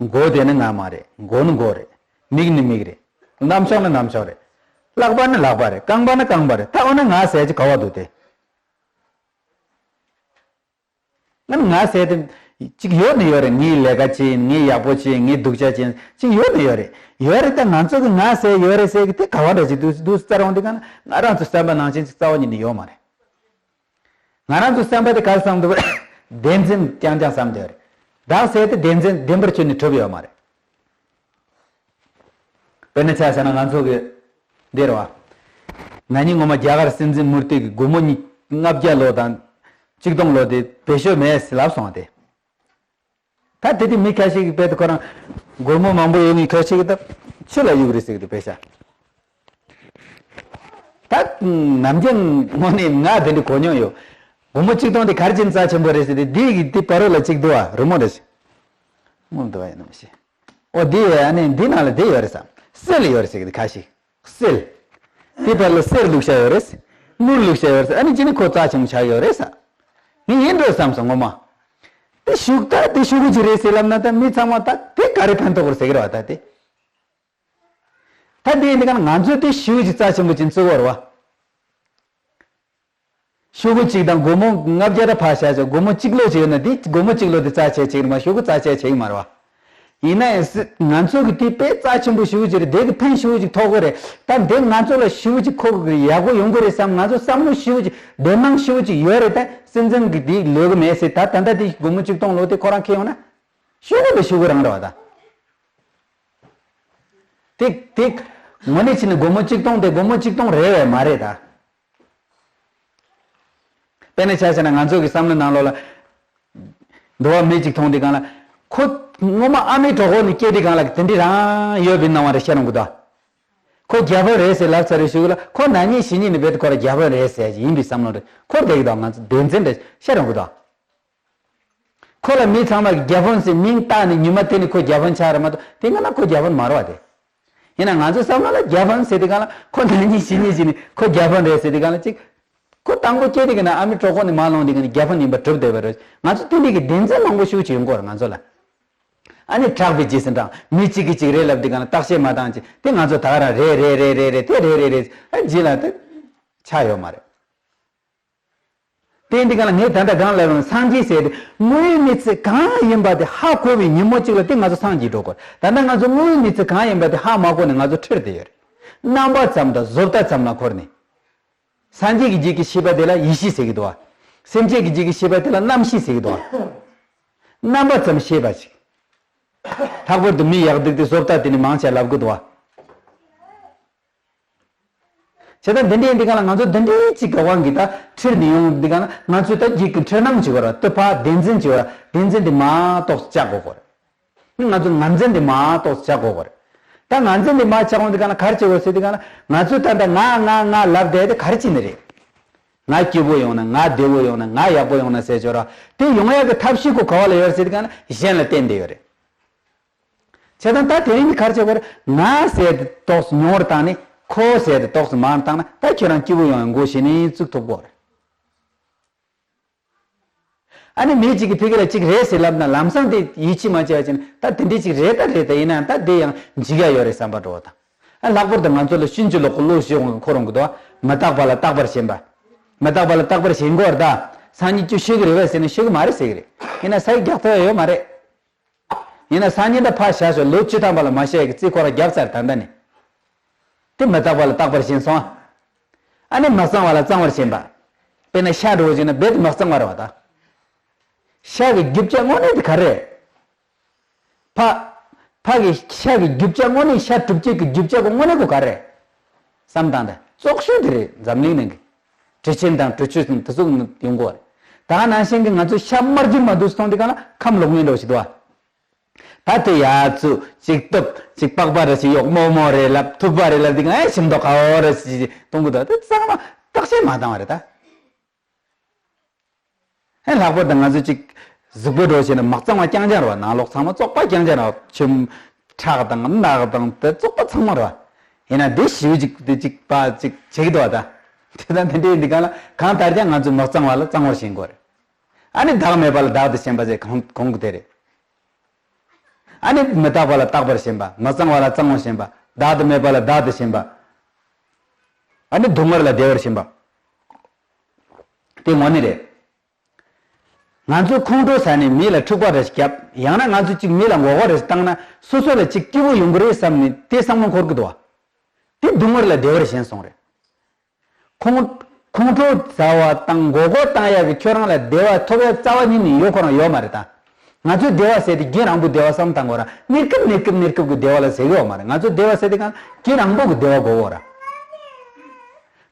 མགོ་དེ་ནི་ང་མ་རེད། མགོ་ནི་མགོ་རེད། མིག་ནི་མིག་རེད། རྣམ་ཅོག་ནི་རྣམ་ཅོག་རེད། ལག་པ་ནི་ལག་པ་རེད། རྐང་པ་ནི་རྐང་པ་རེད། ད་འོ་ན་ང་ཟེར་གྱི་ག་བ་འདུག་དེ། ང་ནི་ང་ཟེར་དེ་གཅིག་ཡོད་ནི་ཡོད་རེད། ངའི་ལས་ཀ་བྱེད་ཡིན། ངའི་ཡག་པོ་བྱེད་ཡིན། ངའི་སྡུག་ཅག་བྱེད་ཡིན། གཅིག་ཡོད་ནི་ཡོད་རེད། ཡོད་རེད། ད་ང་ཚོ་གི་ང་ཟེར་ཡོད་རེད་ཟེར་གི་དེ་ག་བ་འདྲ་ཅིག་འདུག་འདུག་བཙལ་འོང་དུས་སྒང་ལ་ང་རང་ཚོ་བསམ་པ་ནང་བཞིན་ཅིག་རྩ་བ་ཉིད་ནས་ཡོད་མ་རེད། ང་རང་ཚོ་བསམ་པ་དེ་ག་རེ་བསམ་འདུག་བདེན་འཛིན་རྐྱང་རྐྱང་བསམ་བསྡད་རེད། བདག་ཟེར་དེ་བདེན་འཛིན་བདེན་པར་ཁྱོན་ནས་གྲུབ་ཡོད་མ་རེད། དཔེར་ན་ཆ་བཞག་ན་ང་ཚོ་གི་འདི་རེད་བ། ན་ནིང་ངོ་མ་རྒྱ་གར་སྲིད་འཛིན་མུར་ཏི་གི་སྒོར་མོ་ཉིས་ལྔ་བརྒྱ་ལོ་དང་གཅིག་སྟོང་ལོ་དེ་བེད་སྤྱོད་མེད་ཟེར་ལབ་སོང་བ་དེ། ད་དེ་དུས་མི་ཁ་ཤས་ཀྱིས་དཔེ་དེ་ཁོ་རང་སྒོར་མོ་མང་པོ་ཡོད་མཁན་ཁ་ཤས་ཀྱིས་ད་ཕྱི་ལ་གཡུག་རེད་ཟེར་གི་འདུག་བེད་ཤ། ད་ནམ་རྒྱུན་དངོས་གནས་ང་དེ་འདྲ་གོ་མྱོང་ཡོད། སྒོར་མོ་གཅིག་སྟོང་དེ་ག་རེ་བྱས་ནས་རྩ་ཆེན་པོ་རེད་ཟེར་ཏེ། འདི་གི་འདི་བར་རོ་ལ་གཅིག་འདུག་བ། རི་མོ་རེད། སྔོན་འདུག་བ་ཡིན་ནམ་ཤེས། ཨོ་འདི་ཨ་ནི་འདི་ནང་ལ་འདི་ཡོད་རེད་བསམ། གསེར་ཡོད་རེད་ཟེར་གི་འདི་ཁ་ཤས། གསེར། དེ་བར་ལ་གསེར་བླུགས་བྱས་ཡོད་རེད། དངུལ་བླུགས་བྱས་ཡོད་རེད། ཨ་ནི་ཅི་ནི་ཁོ་རྩ་ཆེན་པོ་ཆགས་ཡོད་རེད་ས། ངས་ཡིན་འགྲོ་བསམ་སོང་ངོ་མ། དེ་ཤུགས་ད་དེ་ཤུ་གུ་ཅི་རེད་ཟེར་ལབ་ན། ད་མི་ཚང་མ་ད་དེ་ག་རེ་ཕན་ཐོགས་རེད་ཟེར་གི་རེད་བ། ད་དེ། ད་དེ་འདི་ག་ང་ཚོས་དེ་ཤུ་གུ་ཅི་རྩ་ཆེན་པོ་ཅིག་བརྩི་གི་རེད་བ། ཤུ་གུ་གཅིག་དང་སྒོར་མོ་ལྔ་བརྒྱ་ད་ཕར་བཞག་བྱས། སྒོར་མོ་གཅིག་ལོ་ཅིག་ཡོད་ན། དེ་སྒོར་མོ་གཅིག་ལོ་དེ་རྩ་ཆེ་ཆེ་གི་མ། ཤུ་གུ་རྩ་ཆེ་ཆེ་གི་མ་རེད་བ། ཡིན་ན་ཡང་སྲིད་ང་ཚོ་གི་དེ་དཔེ་རྩ་ཆེན་པོ་ཤུ་གུ་ཅིག་རེད། དེ་གི་ཕན་ཤུ་གུ་ཅིག་ཐོགས་གི་རེད། ད་འདི་ང་ཚོ་ལ་ཤུ་གུ་ཅིག་ཁོ་གི་ཡག་པོ་ཡོང་གི་རེད་བསམ། ང་ཚོ་བསམ་བློ་ཤུ་གུ་ཅིག་འདོད་སྣང་ཤུ་གུ་ཅིག་ཡོད་རེད། ད་སྲིད་འཛིན་གི་དེ་ལོས་གི་མེད་ཟེར། ད་ད་ལྟ་དེ་སྒོར་མོ་གཅིག་སྟོང་ལོ་དེ་ཁོ་རང་ཁེ་ཡོང་ན། ཤུ་གུ་དེ་ཤུ་གུ་རང་རེད་བ། ད་དེ་དེ་དངོས་གནས་བྱས་ན་སྒོར་མོ་གཅིག་སྟོང་དེ་སྒོར་མོ་གཅིག་སྟོང་རེད་བས་མ་རེད་ད། དཔེར་ན་ཆ་བཞག་ན་ང་ཚོ་གི་བསམ་བློ་ནང་ལོགས་ལ། འགྲོ་བ་མི་གཅིག་མཐོང་དུས་སྒང་ལ། ཁོ་སྔོན་མ་ཨ་མའི་གྲོད་ཁོག་ནས་སྐྱེས་དུས་སྒང་ལ་དེ་འདྲ་རང་ཡོད་པའི་སྣང་བ་རེ་ཤར་ཡོང་གི་འདུག། ཁོ་རྒྱ་དཔོན་རེད་ཟེར་ལབ་ཚར་བའི་གཞུག་ལ། ཁོ་ན་ནིང་གཞེས་ནིང་ནས་རྦད་དེ་ཁོ་རང་རྒྱ་དཔོན་རེད་ཟེར་ཡིན་པའི་བསམ་བློ་རེ་འཁོར་བསྡད་ཀྱི་འདུག། ང་ཚོ་བདེན་འཛིན་རེ་ཤར་ཡོང་གི་འདུག། ཁོ་ལ་མི་ཚང་མ་གིས་རྒྱ་དཔོན་ཟེར་མིང་བཏགས་ནས་ཉི་མ་དེ་ནས་ཁོ་རྒྱ་དཔོན་ཆགས་རེད་མ་གཏོགས། དེ་སྔ་ན་ཁོ་རྒྱ་དཔོན་མ་རེད་བ། དེ་ཡིན་ན་ང་ཚོའི་བསམ་བློ་ལ་རྒྱ་དཔོན་ཟེར་དུས་སྒང་ལ། ཁོ་ན་ནིང་གཞེས་ནིང་གཞེས་ནིང་ཁོ་རྒྱ་དཔོན་རེད་ཟེར་དུས་སྒང་ལ་ཅིག། ཁོ་དང་པོ་སྐྱེས་དུས་སྒང་ན་ཨ་མའི་གྲོད་ཁོག་ནས་མར་ལོངས་དུས་སྒང་ནས་རྒྱ་དཔོན་ཡིན་པ་གྲུབ་བསྡད་པ་རེད། ང་ཚོ་དེ་འདྲའི་གི་བདེན་འཛིན་མང་པོ་ཞིག་བྱེད་དགོས་རེད་ང་ཚོ་ལ། ཨ་ནི་གྲགས་པའི་རྗེས་སུ་འབྲང་། མི་གཅིག་གིས་གཅིག་རེད་ལབ་དུས་སྒང་ལ་བརྟག་དཔྱད་མ་བཏང་ཅིག། དེ་ང་ཚོ་ད་ག་རང་རེད་རེད་རེད་རེད་རེད། དེ་རེད་རེད་རེད། ཨ་རྗེས་ལ་དེ་ཆགས་ཡོད་མ་རེད། དེ་འདི་ག་ལ་ངས་ད་ལྟ་གང་ལབ་ཡོང་། སངས་རྒྱས་ཟེར་དེ་དངོས་ཡོད་གནས་ཚུལ་གང་ཡིན་པ་དེ་ཧ་གོ་བའི་ཉིན་མོ་གཅིག་ལ་དེ་ང་ཚོ་སངས་རྒྱས་འགྲོ་དགོས། ད་ལྟ་ང་ཚོ་དངོས་ཡོད་གནས་ཚུལ་གང་ཡིན་པ་དེ་ཧ་མ་གོ་ནས་ང་ཚོ་ཁྲིར་བསྡད་ཡོད་རེད། རྣམ་པ་ཙམ་དང་བཟོ་ལྟ་ཙམ་ལ་འཁོར་ནས། སངས་རྒྱས་ཀྱི་རྗེས་ཀྱི་ཤེས་པ་དེ་ལ་ཡེ་ཤེས་ཟེར་གྱི་འདུག་བ། སེམས་ཅན་གྱི་རྗེས་ཀྱི་ཤེས་པ་དེ་ལ་རྣམ་ཤེས་ཟེར་གྱི་འདུག་བ། རྣམ་པ་ཙམ་ཤེས་པ་ཅིག། ལྷག་པར་དུ་མི་ཡག་སྡུག་དེ་བཟོ་ལྟ་དེ་ནི་མང་ཆེ་ལབ་གི་འདུག་བ། བྱས་ཙང་འདི་འདྲའི་འདི་ག་ལ་ང་ཚོ་འདི་འདྲའི་ཅིག་གི་དབང་གིས་ད་ཁྲིར་ནི་ཡོང་། འདི་ག་ལ་ང་ཚོས་ད་འཇིག་གི་འཁྲུལ་སྣང་ཅིག་ཡོད་ར། ལྟོས་པ་བདེན་འཛིན་ཅིག་ཡོད་ར། བདེན་འཛིན་འདི་མ་གཏོགས་བཅག་དགོས་གོ་ར། ང་ཚོ་ངར་འཛིན་འདི་མ་གཏོགས་བཅག་དགོས་གོ་ར། ད་ངར་འཛིན་འདི་མ་བཅག་འོང་འདི་ག་ལ་ག་རེ་བྱེད་དགོས་ཟེར། འདི་ག་ལ་ང་ཚོས་ད་ལྟ་ང་ང་ང་ལབ་བསྡད་དེ་ག་རེ་བྱེད་ནི་རེད། ང་སྐྱིད་པོ་ཡོང་ན། ང་བདེ་པོ་ཡོང་ན། ང་ཡག་པོ་ཡོང་ན་ཟེར་ཅོག་ར། དེ་ཡོང་ཡག་གི་ཐབས་ཤེས་ཁོ་ག་བ་ལ་ཡོད་རེད་ཟེར། འདི་ག་ལ་གཞན་ལ་བརྟེན་བསྡད་ཡོད་རེད། བྱས་ཙང་ད་དེ་རིང་གི་ག་རེ་བྱེད་དགོས་རེད། ང་ཟེར་དེ་ཏོག་ཙམ་ཉུང་བར་བཏང་ནས། ཁོ་ཟེར་དེ་ཏོག་ཙམ་མང་བར་བཏང་ན། ད་ཁྱོད་རང་སྐྱིད་པོ་ཡོང་ཡག་འགོ་ཤེས་ནས་བཙུགས་ཐུབ་ཀྱི་ཡོད་རེད། ཨ་ནི་མི་གཅིག་གིས་ཕ་གི་ལ་གཅིག་རེད་ཟེར་ལབ་ན་ལམ་སང་དེ་ཡིད་ཆེས་མ་བྱས་པ་བྱས་ན། ད་དེ་འདྲའི་གཅིག་རེད་ད་རེད། ད་ཡིན་ན་ད་དེ་ཡང་འཇིག་ཡག་ཡོད་རེད་བསམ་པ་འགྲོ་བ་དང་། ཨ་ལྷག་པར་དུ་ང་ཚོ་ལ་ཤུན་གྱི་ལོག་གི་བློ་ཞེ་དྲག་འཁོར་ཡོང་གི་འདུག། མི་རྟག་པ་ལ་རྟག་པར་ཞེན་པ། མི་རྟག་པ་ལ་རྟག་པར་ཞེན་དགོས་རེད་ད། སང་ཉིན་ཁྱོད་ཤི་གི་རེད་པས་ཟེར་ན་ཤི་གི་མ་རེད་ཟེར་གི་རེད། ཡིན་ན་ས་ཡིག་རྒྱག་ཐུབ་ཡག་ཡོད་མ་རེད། ཡིན་ན་སང་ཉིན་ད་ཕར་བཞག་ཤོག། ལོ་བཅུ་ཐམ་པ་ལ་མ་བཤད་ཡག་གི་རྩིས་ཁོ་རང་བརྒྱབ་ཚར། ད་ལྟ་ནས་དེ་མི་རྟག་པ་ལ་རྟག་པར་ཞེན་སོང་། ཨ་ནི་མི་གཙང་བ་ལ་གཙང་བར་ཞེན་པ། དཔེར་ན་ཤ་འདྲ་བོ་ཅིག་ན་རྦད་དེ་མི་གཙང་བ་རེད་བ་ད། ཤ་གི་རྒྱུ་ཆ་དངོས་གནས་དེ་ག་རེ་རེད། ཕ། ཕ་གི་ཤ་གི་རྒྱུ་ཆ་དངོས་གནས། ཤ་གྲུབ་བྱེད་ཀྱི་རྒྱུ་ཆ་གི་དངོས་གནས་ཁོ་ག་རེ་རེད། བསམ་བཏང་དང་། བཙོག་ཤོས་དེ་རེད། འཛམ་གླིང་ནང་གི་དྲི་ཆེན་དང་དྲི་ཆུ་དང་དེ་ཚོ་ཡོང་གི་ཡོད་རེད། ད་ནང་བཞིན་གྱི་ང་ཚོ་ཤ་དམར་རྒྱུན་མ་འདུག་སོང་དུས་སྒང་ལ་ཁམས་ལོག་མཁན་འདྲ་བོ་ཞིག་འདུག་བ། ད་དེ་ཡ་ཚུ་ཅིག་གཏུབ། ཅིག་པགས་པ་རེ་ཞིག་གཡོག། རྨོ་མོ་རེ་ལབ། ཐུག་པ་རེ་ལབ། དེ་ག་ཨེ་ཞིམ་མདོག་ཁ་པོ་རེ་ཞིག་གཏོང་གི་འདུག། དེ་ཚང་མ་བརྟག་དཔྱད་མ་བཏང་བ་རེད་ད། ཨེ་ལྷག་པར་དུ་ང་ཚོ་ཅིག་གཟུགས་པོ་འདྲ་བོ་བྱས་ན་མི་གཙང་བ་རྐྱང་རྐྱང་རེད་བ། ནང་ལོགས་ཚང་མ་བཙོག་པ་རྐྱང་རྐྱང་རེད་བ། ཁྱིམ་ཁྲག་དང་རྣག་དང་དེ་བཙོག་པ་ཚང་མ་རེད་བ། ཡིན་ན་དེ་ཞེ་པོ་ཅིག་དེ་ཅིག་པ་ཅིག་བྱེད་ཀྱི་འདུག་བ་ད། དེ་དང་དེ་འདྲའི་འདི་ག་ལ་གང་ལྟར་ཀྱང་ང་ཚོ་མི་གཙང་བ་ལ་གཙང་བར་ཞེན་དགོས་རེད། ཨ་ནི་བདག་མེད་པ་ལ་བདག་ཏུ་ཞེན་པ་ཟེར་གོང་གོང་གི་དེ་རེད། ཨ་ནི་མི་རྟག་པ་ལ་རྟག་པར་ཞེན་པ། མི་གཙང་བ་ལ་གཙང་བར་ཞེན་པ། བདག་ཏུ་མེད་པ་ལ་བདག་ཏུ་ཞེན་པ། ཨ་ནི་སྡུག་བསྔལ་ལ་བདེ་བར་ཞེན་པ། དེ་དངོས་གནས་རེད། ང་ཚོས་ཁོང་ཁྲོ་ཟ་ནས་མི་ལ་འཁྲུག་པ་རེ་ཞིག་བརྒྱབ། ཡང་ན་ང་ཚོས་ཅིག་མི་ལ་མགོ་སྐོར་རེ་ཞིག་བཏང་ན་སོ་སོ་ལ་ཅིག་སྐྱིད་པོ་ཡོང་གི་རེད་བསམ་ནས་དེ་བསམ་བློ་འཁོར་གི་འདུག་བ། དེ་སྡུག་བསྔལ་ལ་བདེ་བར་ཞེན་སོང་རེད། ཁོང་ཁོང་ཁྲོ་ཟ་བ་དང་མགོ་སྐོར་བཏང་ཡག་གི་ཁྱོད་རང་ལ་བདེ་བ་ཐོབ་ཡག་རྩ་བ་ཉིད་ནས་ཡོད་ཁོ་རང་ཡོད་མ་རེད་ད། ང་ཚོས་བདེ་བ་ཟེར་དེ་རྒྱུན་རིང་པོ་བདེ་བ་བསམ་བཏང་དགོས་ར། གནས་སྐབས་གནས་སྐབས་གནས་སྐབས་ཀྱི་བདེ་བ་ལ་ཟེར་གི་ཡོད་མ་རེད། ང་ཚོས་བདེ་བ་ཟེར་དེ་གང་རྒྱུན་རིང་པོ་གི་བདེ་བ་དགོས་གོ་ར།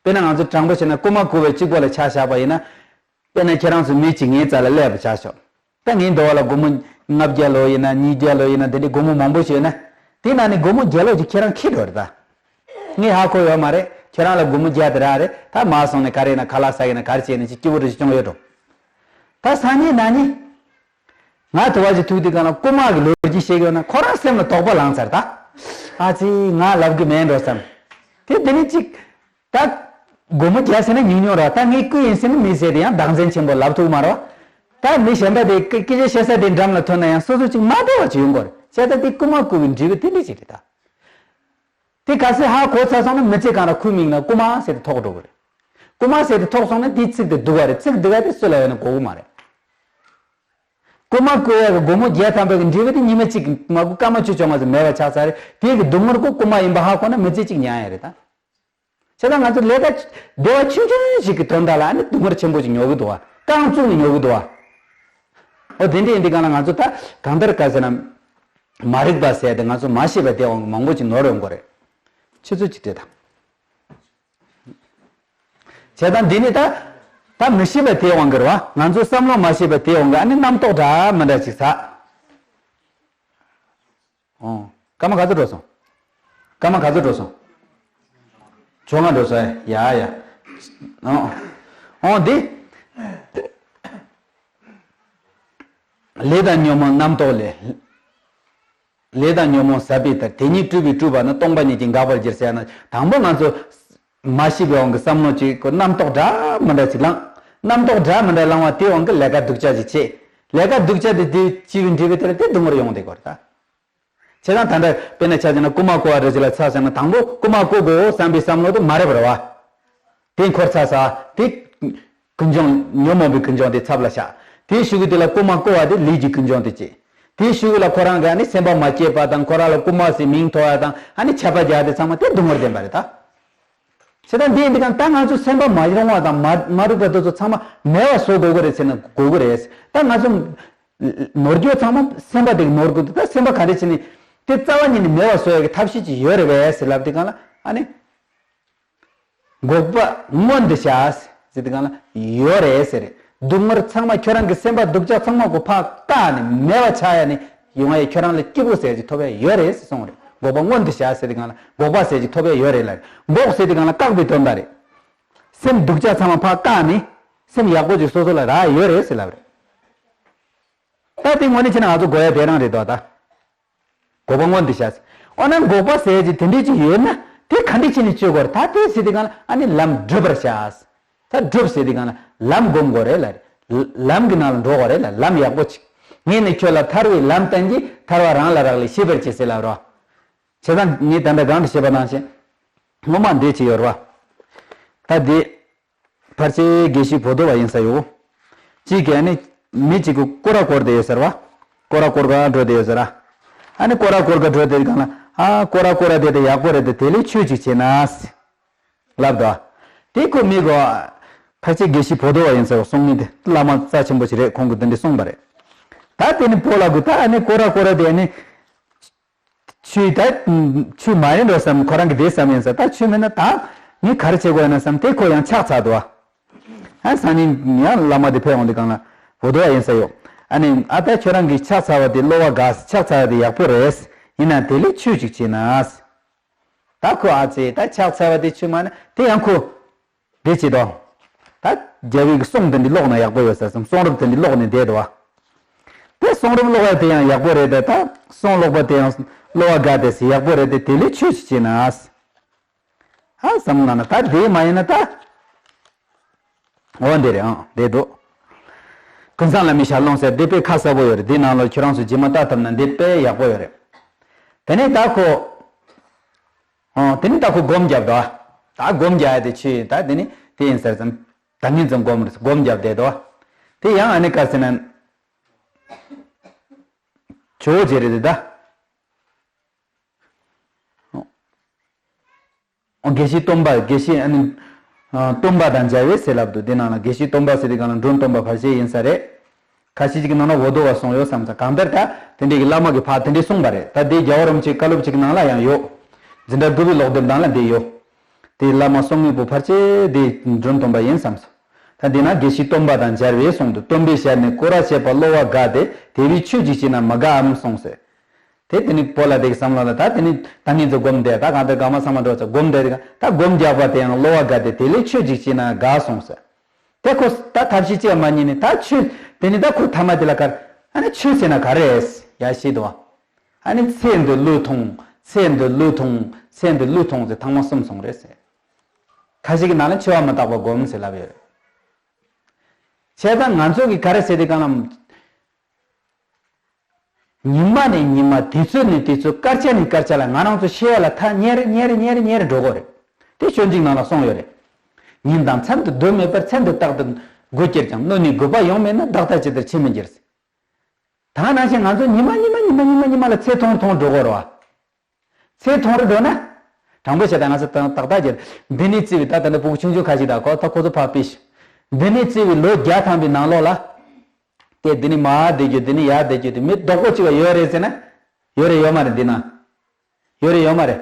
དཔེར་ན་ང་ཚོ་དྲང་པོ་བྱས་ན་རྐུ་མ་རྐུ་བའི་གཅིག་པོ་ལ་ཆ་བཞག་པ་ཡིན་ན། དཔེར་ན་ཁྱེད་རང་ཚོ་མི་གཅིག་ངའི་རྩ་ལ་སླེབས་པ་ཆ་བཞག། ད་ངའི་འདོད་པ་ལ་སྒོར་མོ་ལྔ་བརྒྱ་ལོ་ཡིན་ན་ཉིས་བརྒྱ་ལོ་ཡིན་ན་དེ་འདྲའི་སྒོར་མོ་མང་པོ་ཞིག་ཡོད་ན། དེ་ནང་ནས་སྒོར་མོ་བརྒྱ་ལོ་ཅིག་ཁྱེད་རང་ཁྱེར་འགྲོ་རེད་ད། ངས་ཧ་གོ་ཡོད་མ་རེད། ཁྱེད་རང་ལ་སྒོར་མོ་བརྒྱ་དེ་རག་རེད། ད་མར་སོང་ནས་ག་རེ་ཡིན་ན་ཁ་ལག་ཟ་གི་ན་ག་རེ་བྱས་ན་ཅིག་སྐྱིད་པོ་རེ་ཞིག་བྱུང་ཡོད་འགྲོ། ད་སང་ཉིན་གནངས་ཉིན། ང་དུ་བ་ཅིག་ཐུག་དུས་གང་ལ་རྐུ་མ་གི་ལོ་རྒྱུས་བཤད་ཀྱི་ཡོད་ན་ཁོ་རང་སེམས་ལ་དོགས་པ་ལངས་ཚར་ད། ཨ་ཙི་ང་ལབ་གི་མེད་འགྲོ་བསམ། དེ་དེ་ནི་ཅིག་ད་སྒོར་མོ་བརྒྱ་ཟེར་ན་ཉུང་ཉུང་ར། ད་ངས་རྐུ་ཡིན་ཟེར་ན་མི་ཟེར་དེ་ཡང་བདག་འཛིན་ཆེན་པོ་ལབ་ཐུབ་མ་རེད་བ། ད་མི་གཞན་པ་དེ་སྐད་ཆ་བཤད་ས་དེ་འགྲམ་ལ་ཐོན་ན་ཡང་སོ་སོ་ཅིག་མ་འདོད་པ་ཅིག་ཡོང་གི་རེད། བྱས་ད་དེ་རྐུ་མ་རྐུ་བའི་འབྲས་བུ་དེ་འདྲ་ཅིག་རེད་ད། དེ་ག་ཚོད་ཧ་གོ་ཚར་སོང་ན་མི་ཚེ་གང་ལ་ཁོའི་མིང་ལ་རྐུ་མ་ཟེར་ཏེ་ཐོགས་འགྲོ་གི་རེད། རྐུ་མ་ཟེར་ཏེ་ཐོགས་སོང་ན་དེའི་ཚིག་དེ་སྡུག་ག་རེད། ཚིག་སྡུག་ག་དེ་སུ་ལ་ཡོད་ན་གོ་གི་མ་རེད། རྐུ་མ་རྐུ་ཡག་གི་སྒོར་མོ་བརྒྱ་ཐམ་པ་གི་འབྲས་བུ་དེ་ཉི་མ་གཅིག་མ་རྐུ་སྐར་མ་བཅུ་བཅོ་ལྔ་ཙམ་མེད་པ་ཆགས་ཚར་རེད། དེ་གི་སྡུག་བསྔལ་ཁོ་རྐུ་མ་ཡིན་པ་ཧ་གོ་ན་མི་ཚེ་གཅིག་མྱངས་ཡ་རེད་ད། བྱས་ཙང་ང་ཚོ་ལས་ཀ་བདེ་བ་ཆུང་ཆུང་ཞིག་གི་དོན་དག་ལ་ཨ་ནི་སྡུག་བསྔལ་ཆེན་པོ་ཞིག་མྱོང་གི་འདུག་བ། རྐང་བཙུགས་ནས་མྱོང་གི་འདུག་བ། འོ་དེ་འདྲ་ཡིན་དུས་གང་ལ་ང་ཚོ་ད་གང་ལྟར་ག་ཟེར་ན། མ་རིག་པ་ཟེར་ཏེ་ང་ཚོ་མ་ཤེས་པ་དེ་འོང་གི་མང་པོ་ཅིག་ནོར་ཡོང་གི་རེད། ཆུ་ཚོད་ཅིག་སྤྲད་དང་། བྱས་ཙང་འདི་ནི་ད་ད་མི་ཤེས་པ་དེ་འོང་གི་རེད་བ། ང་ཚོ་བསམ་བློ་མ་ཤེས་པ་དེ་འོང་གི། ཨ་ནི་རྣམ་རྟོག་འདྲ་མི་འདྲ་ཅིག་ཟ། ཨོ། སྐར་མ་ག་ཚོད་འགྲོ་སོང་། སྐར་མ་ག་ཚོད་འགྲོ་སོང་། བཅོ་ལྔ་འགྲོ་སོང་། ཡ་ཡ། ཨོ། ཨོ་འདི། ལས་དང་ཉོན་མོངས་རྣམ་རྟོག་ལས། ལས་དང་ཉོན་མོངས་ཟད་པའི་མཐར། དེ་ཉིད་སྤྲུལ་པས་སྤྲུལ་པ་ནི། སྟོང་པ་ཉིད་ཀྱིས་འགག་པར་འགྱུར་ཟེར་ན། དང་པོ་ང་ཚོ་མ་ཤེས་པའི་དབང་གིས་བསམ་བློ་ཅིག་གོ། རྣམ་རྟོག་འདྲ་མི་འདྲ་ཅིག་ལངས། རྣམ་རྟོག་འདྲ་མི་འདྲ་ལངས་པ་དེའི་དབང་གིས་ལས་ཀ་སྡུག་ཅག་ཅིག་བྱེད། ལས་ཀ་སྡུག་ཅག་དེ་དེ་བྱས་པའི་འབྲས་བུ་དེ་ལ་དེ་སྡུག་བསྔལ་ཡོང་བསྡད་ཀྱི་ཡོད་རེད་ད། བྱས་ཙང་ད་ལྟ་དཔེར་ན་ཆ་བཞག་ན་རྐུ་མ་རྐུ་བ་འདྲ་ཅིག་ལ་ཆ་བཞག་ན་དང་པོ་རྐུ་མ་རྐུ་དགོས་བསམ་པའི་བསམ་བློ་དེ་མ་རེད་པ་རེད་བ། དེ་འཁོར་ཚར་ས་དེ། ཀུན་འབྱུང་ཉོན་མོངས་པའི་ཀུན་འབྱུང་དེ་ཚབ་ལ་བཞག་དེའི་གཞུག་གུ་དེ་ལ་རྐུ་མ་རྐུ་བ་དེ་ལས་ཀྱི་ཀུན་འབྱུང་དེ་བྱེད། དེའི་གཞུག་གུ་ལ་ཁོ་རང་གི་ཨ་ནི་སེམས་པ་མ་སྐྱིད་པ་དང་། ཁོ་རང་ལ་རྐུ་མ་ཟེར་མིང་ཐོགས་ཡ་དང་། ཨ་ནི་ཆད་པ་རྒྱག་དེ་ཚང་མ་དེ་སྡུག་བསྔལ་ལྡན་པ་རེད་ད། བྱས་ཙང་འདི་ཡིན་དུས་གང་ད་ང་ཚོ་སེམས་པ་མ་རུང་བ་དང་མ་མ་རིག་པ་དེ་ཚོ་ཚང་མ་མེད་པ་བཟོ་དགོས་ཀྱི་རེད་ཟེར་ན་དགོས་ཀྱི་རེད། ད་ང་ཚོ་ནོར་རྒྱུ་ཚང་མ་སེམས་པ་དེ་ནོར་དགོས་འདུག་ད་སེམས་པ་ག་འདྲ་བྱས་ནས་དེ་རྩ་བ་ཉིད་ནས་མེད་པ་བཟོ་ཡ་གི་ཐབས་ཤེས་ཅིག་ཡོད་རེད་པས་ཟེར་ལབ་དུས་གང་ལ་ཨ་ནི། འགོག་པ་མངོན་དུ་བྱ། ཟེར་དུས་གང་ལ་ཡོད་རེད་ཟེར། སྡུག་བསྔལ་ཚང་མ་ཁྱོད་རང་གི་སེམས་པ་སྡུག་ཅག་ཚང་མ་གོ་ཕར་བཀག་ནས་མེད་པ་ཆགས་ཡ་ནི་ཡོང་ཡ། ཁྱོད་རང་ལ་སྐྱིད་པོ་ཟེར་ཅིག་ཐོབ་ཡ་ཡོད་རེད་ཟེར་གསུངས་རེད། འགོག་པ་མངོན་དུ་བྱ་ཟེར་དུས་གང་ལ་འགོག་པ་ཟེར་ཅིག་ཐོབ་ཡ་ཡོད་རེད་ལ། འགོག་ཟེར་དུས་གང་ལ་བཀག་པའི་དོན་དག་རེད། སེམས་སྡུག་ཅག་ཚང་མ་ཕར་བཀག་ནས་སེམས་ཡག་པོ་ཅིག་སོ་སོ་ལ་རག་ཡ་ཡོད་རེད་ཟེར་ལབ་རེད། ད་དེ་དངོས་གནས་བྱས་ན་ང་ཚོ་དགོས་ཡ་དེ་རང་རེད་དོ་ད། འགོག་པ་མངོན་དུ་བྱ། འོ་ན་འགོག་པ་ཟེར་གྱི་དེ་འདྲས་ཅིག་ཡོད་ན་དེ་ག་འདྲས་བྱས་ནས་གཅོད་དགོས་རེད། ད་དེ་ཟེར་དུས་གང་ལ་ཨ་ནི་ལམ་བསྒྲུབ་པར་བྱ། ད་སྒྲུབ་ཟེར་དུས་གང་ལ་ལམ་སྒོམ་དགོས་རེད་ལ། ལམ་གྱི་ནང་ལ་འགྲོ་དགོས་རེད་ལ། ལམ་ཡག་པོ་ཅིག་ངས་ནི་ཁྱོད་ལ་ཐར་བའི་ལམ་བསྟན་གྱི། ཐར་བ་རང་ལ་རག་ལས་ཤེས་པར་གྱིས་ཟེར་ལབ་རོ། བྱས་ཙང་ངས་ད་ལྟ་གང་དུ་བཤད་པ་ནང་བཞིན། སྔོན་མ་འདྲས་ཅིག་ཡོད་རེད་བ། ད་དེ། ཕལ་ཆེར་དགེ་བཤེས་བོ་དོ་བ་ཡིན་ས་ཡོད། གཅིག་གིས་ཨ་ནི་མི་གཅིག་གིས་སྐོར་ར་བསྐོར་བསྡད་ཡོད་ཟེར་བ། སྐོར་ར་སྐོར་ག་འགྲོ་བསྡད་ཡོད་ཟེར་ར། ཨ་ནི་སྐོར་ར་སྐོར་ག་འགྲོ་བསྡད་གང་ལ། ཨ་སྐོར་ར་སྐོར་ར་བསྡད་དེ་ཡག་པོ་རེད་དེ། དེ་ལས་ཆོས་ཅིག་བྱས་ན། ལབ་དོ། དེ་ཁོ་མི་གོ། ཕལ་ཆེར་དགེ་བཤེས་བོ་དོ་བ་ཡིན་ས་ཡོད་གསུང་མི་དེ་བླ་མ་རྩ་ཆེན་པོ་ཞིག་རེད། ཁོང་གིས་དེ་འདྲ་གསུངས་པ་རེད། ད་དེ་ནི་བོ་ལ་གུ་ད་ཨ་ནི་སྐོར་ར་སྐོར་ར་དེ་ཨ་ནི། ཆོས་ད། ཆོས་མ་ཡིན་འགྲོ་བསམ། ཁོ་རང་གི་དེ་བསམ་ཡིན་ས། ད་ཆོས་མིན་ན་ད་ངས་ག་རེ་བྱེད་དགོས་ཡིན་ན་བསམ། དེ་ཁོ་ཡང་ཕྱག་འཚལ་འདུག་བ། ཨ་སང་ཉིན་ཡང་བླ་མ་དེ་ཕེབས་འོང་དུས་གང་ལ་བོ་དོ་བ་ཡིན་ས་ཡོད། ཨ་ནི་ཨ་ད་ཁྱོད་རང་གིས་ཕྱག་འཚལ་བ་དེ་བློ་བ་དགའ། ཕྱག་འཚལ་བ་དེ་ཡག་པོ་རེད། ཡིན་ན་དེ་ལས་ཆོས་ཅིག་བྱས་ན། ད་ཁོ་ཨ་ཙི་ད་ཕྱག་འཚལ་བ་དེ་ཆོས་མ་ན་དེ་ཡང་ཁོ། དེ་བྱེད་དོ། ད་རྒྱལ་བའི་གསུང་དེ་འདྲ་ཀློག་ན་ཡག་པོ་ཡོད་ས་བསམ། གསུང་རབ་དེ་འདྲ་ཀློག་ནས་བསྡད་འདུག་བ། དེ་གསུང་རབ་ཀློག་ཡ་དེ་ཡང་ཡག་པོ་རེད་དེ། ད་གསུང་ཀློག་པ་དེ་ཡང་བློ་བ་དགའ་དེ་སི་ཡག་པོ་རེད་དེ། དེ་ལས་ཆོས་ཤིག་བྱས་ན། ཧ་བསམ་ན་ན་ད་དེ་མ་ཡིན་ན་ད། འོ་འདི་རེད་ཨང་། བསྡད་འདུག་ཀུན་བཟང་བླ་མའི་ཞལ་ལུང་ཟེར་དེ་དཔེ་ཁ་གསལ་པོ་ཡོད་རེད། དེའི་ནང་ལ་ཁྱོད་རང་ཚོ་རྗེས་མ་ལྟ་ཐུབ་ན་འདི་དཔེ་ཡག་པོ་ཡོད་རེད། དེ་ནས་ད་ཁོ། ཨོ། དེ་ནི་ད་ཁོ་སྒོམ་བརྒྱབ་དོ། ད་སྒོམ་རྒྱག་ཡ་དེ་ཆོས་ད་དེ་ནི་དེ་ཡིན་ཟེར་ཙམ། ད་ཉིན་ཙམ་སྒོམ་སྒོམ་བརྒྱབ་བསྡད་དོ། དེ་ཡང་ཨ་ནི་ག་ཟེར་ན། ཇོ་བོ་རྗེ་རེད་དེ་ད། ཨོ། དགེ་བཤེས་སྟོན་པ། དགེ་བཤེས་ཨ་ནི། ཨ། སྟོན་པ་དང་མཇལ་བས་ཟེར་ལབ་འདུག་དེ་ནང་ལ་དགེ་བཤེས་སྟོན་པ་ཟེར་དེ་གང་ལ་མགྲོན་སྟོན་པ་ཕལ་ཆེར་ཡིན་ས་རེད། ཁ་ཤས་ཅིག་གི་ནང་ན་འོ་དོ་བ་གསུངས་ཡོད་བསམ་ས། གང་ལྟར་ད་དེ་འདྲའི་གི་བླ་མ་གི་ཕར་དེ་འདྲའི་གསུངས་པ་རེད། ད་དེ་རྒྱལ་བ་རིན་པོ་ཆེའི་བཀའ་སློབ་ཅིག་གི་ནང་ལ་ཡང་ཡོད། འཛིན་གྲྭ་དགུ་པའི་ཀློག་དེབ་ནང་ལ་འདི་ཡོད། དེ་བླ་མ་གསུང་མི་པོ་ཕལ་ཆེར་དེ་མགྲོན་སྟོན་པ་ཡིན་བསམ་ས། ད་འདི་ན་དགེ་བཤེས་སྟོན་པ་དང་མཇལ་བས་གསུངས་འདུག་སྟོན་པའི་ཞལ་ནས་སྐོར་ར་བྱས་པ་བློ་བ་དགའ་སྟེ། དེ་བས་ཆོས་ཅིག་བྱས་ན་མི་དགའ་འམ་གསུངས་ཟེར། དེ་དེ་ནི་བོད་ལ་དེ་གི་བསམ་བློ་ལ་ད་དེ་ནི་ད་ངེད་ཚོ་སྒོམ་བསྡད་ད་གང་ལྟར་གང་མ་ཚང་མ་འགྲོ་ཚ་སྒོམ་བསྡད་དེ་ད་སྒོམ་རྒྱག་པ་དེ་ཡང་བློ་བ་དགའ་སྟེ་དེ་ལས་ཆོས་ཅིག་བྱས་ན་དགའ་སོང་ཟེར། དེ་ཁོ་ད་ཐབས་ཤེས་ཅི་མ་ཉིད་ནི་ད་ཆོས་དེ་ནི་ད་ཁོ་ཐ་མ་དེ་ལ་ཁར་ཨ་ནི་ཆོས་ཟེར་ན་ག་རེ་ཡ་ཤེས་དོ། ཨ་ནི་ཚེ་འདི་བློས་ཐོངས་ཚེ་འདི་བློས་ཐོངས་ཚེ་འདི་བློས་ཐོངས་ཟེར་ཐང་མ་གསུམ་སོང་རེད་ཟེར། ཁ་ཤས་ཀྱི་ནང་ལ་འཆི་བ་མི་རྟག་པ་སྒོམ་ཟེར་ལབ་ཡོད་རེད། བྱས་ཙང་ང་ཚོ་གི་ག་རེ་ཟེར་དེ་གང་ལ། ཉི་མ་ནས་ཉི་མ་དུས་ཚོད་ནས་དུས་ཚོད་སྐར་ཆ་ནས་སྐར་ཆ་ལ་ང་རང་ཚོ་ཤི་བ་ལ་ཐག་ཉེ་རེ་ཉེ་རེ་ཉེ་རེ་ཉེ་རེ་འགྲོ་གི་རེད། དེ་ཆོས་འཇིག་ནང་ལ་གསུངས་ཡོད་རེད། ཉིན་དང་མཚན་དུ་སྡོད་མེད་པར་མཚན་དུ་རྟག་ཏུ་དགོས་གྱུར་ཀྱང་གནོད་ནས་དགོས་པ་ཡོང་མེད་ན་བདག་ལྟ་ཇི་ལྟར་ཕྱིར་མི་འགྱུར། ད་ག་ནང་བཞིན་ང་ཚོ་ཉི་མ་ཉི་མ་ཉི་མ་ཉི་མ་ཉི་མ་ལ་ཚེ་ཐུང་རུ་ཐུང་རུ་འགྲོ་གི་རེད་བ། ཚེ་ཐུང་རུ་འགྲོ་ན། དྲང་པོ་བཤད་ད་ང་ཚོ་ཏག་ཏག་བྱས་འདི་ནས་བརྩིས་པའི་ད་ད་ནི་ཕྲུ་གུ་ཆུང་ཆུང་ཁ་ཤས་དང་གོ་ད་ཁོ་ཚོ་ཕར་ཕུད་ཤིག་འདི་ནས་བརྩིས་པའི་ལོ་བརྒྱ་ཐམ་པའི་ནང་ལོགས་ལ། དེ་འདི་ནི་མར་བསྡད་རྒྱུ་འདི་ནི་ཡར་བསྡད་རྒྱུ་དེ་མི་རྡོག་པོ་གཅིག་ལ་ཡོད་རེད་ཟེར་ན། ཡོད་རེད་ཡོད་མ་རེད་འདི་ན། ཡོད་རེད་ཡོད་མ་རེད།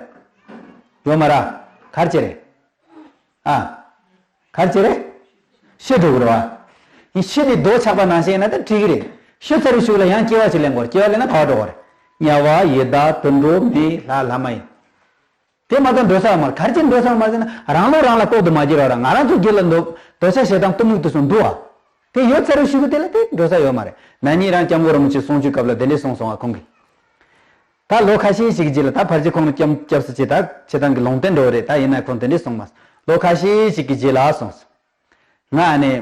ཡོད་མ་རེད། ག་རེ་བྱས་རེད། ཨ། ག་རེ་བྱས་རེད། ཤི་འགྲོ་གི་རེད་བ། ཡིན་ཤི་དེ་རྡོ་ཆགས་པ་ནང་བཞིན་ཡིན་ན་ད་འགྲིག་གི་རེད། ཤི་ཚར་བའི་གཞུག་ལ་ཡང་སྐྱེ་བ་ཞིག་ལེན་དགོས་རེད་སྐྱེ་བ་ལེན་ན་ག་བ་འགྲོ་དགོས་རེད། དམྱལ་བ་ཡི་དྭགས་དུད་འགྲོ་མི་ལྷ་ལྷ་མ་ཡིན། དེ་མ་གཏོགས་འགྲོ་ས་ཡོད་མ་རེད་ག་རེ་བྱས་འགྲོ་ས་ཡོད་མ་རེད་ཟེར་ན་རང་བློ་རང་ལ་ལྐོག་ཏུ་མ་གྱུར་བ་ར་ང་རང་ཚོ་རྒྱུད་ལ་འདོད་འདོད་ཆགས་ཞེ་སྡང་གཏི་མུག་དེ་ཚོ་འདུག་བ། དེ་ཡོད་ཚར་བའི་གཞུག་གུ་དེ་ལ་དེ་འགྲོ་ས་ཡོད་མ་རེད། ན་ནིང་རང་སྐྱབས་མགོན་རིན་པོ་ཆེ་གསུང་ཆོས་སྐབས་ལ་དེ་འདྲས་གསུངས་སོང་བ་ཁོང་གིས། ད་ལོ་ཁ་ཤས་ཤིག་གི་རྗེས་ལ་ད་ཕལ་ཆེར་ཁོང་ལ་སྐྱབས་སྐྱབས་སུ་མཆི་ད་མཆི་ཐང་གི་ལུང་བསྟན་འགྲོ་བ་རེད་ད་ཡིན་ན་ཁོང་དེ་འདྲས་གསུངས་མ་སོང་། ལོ་ཁ་ཤས་ཤིག་གི་རྗེས་ལ་སོང་སོང་། ང་ཨ་ནི།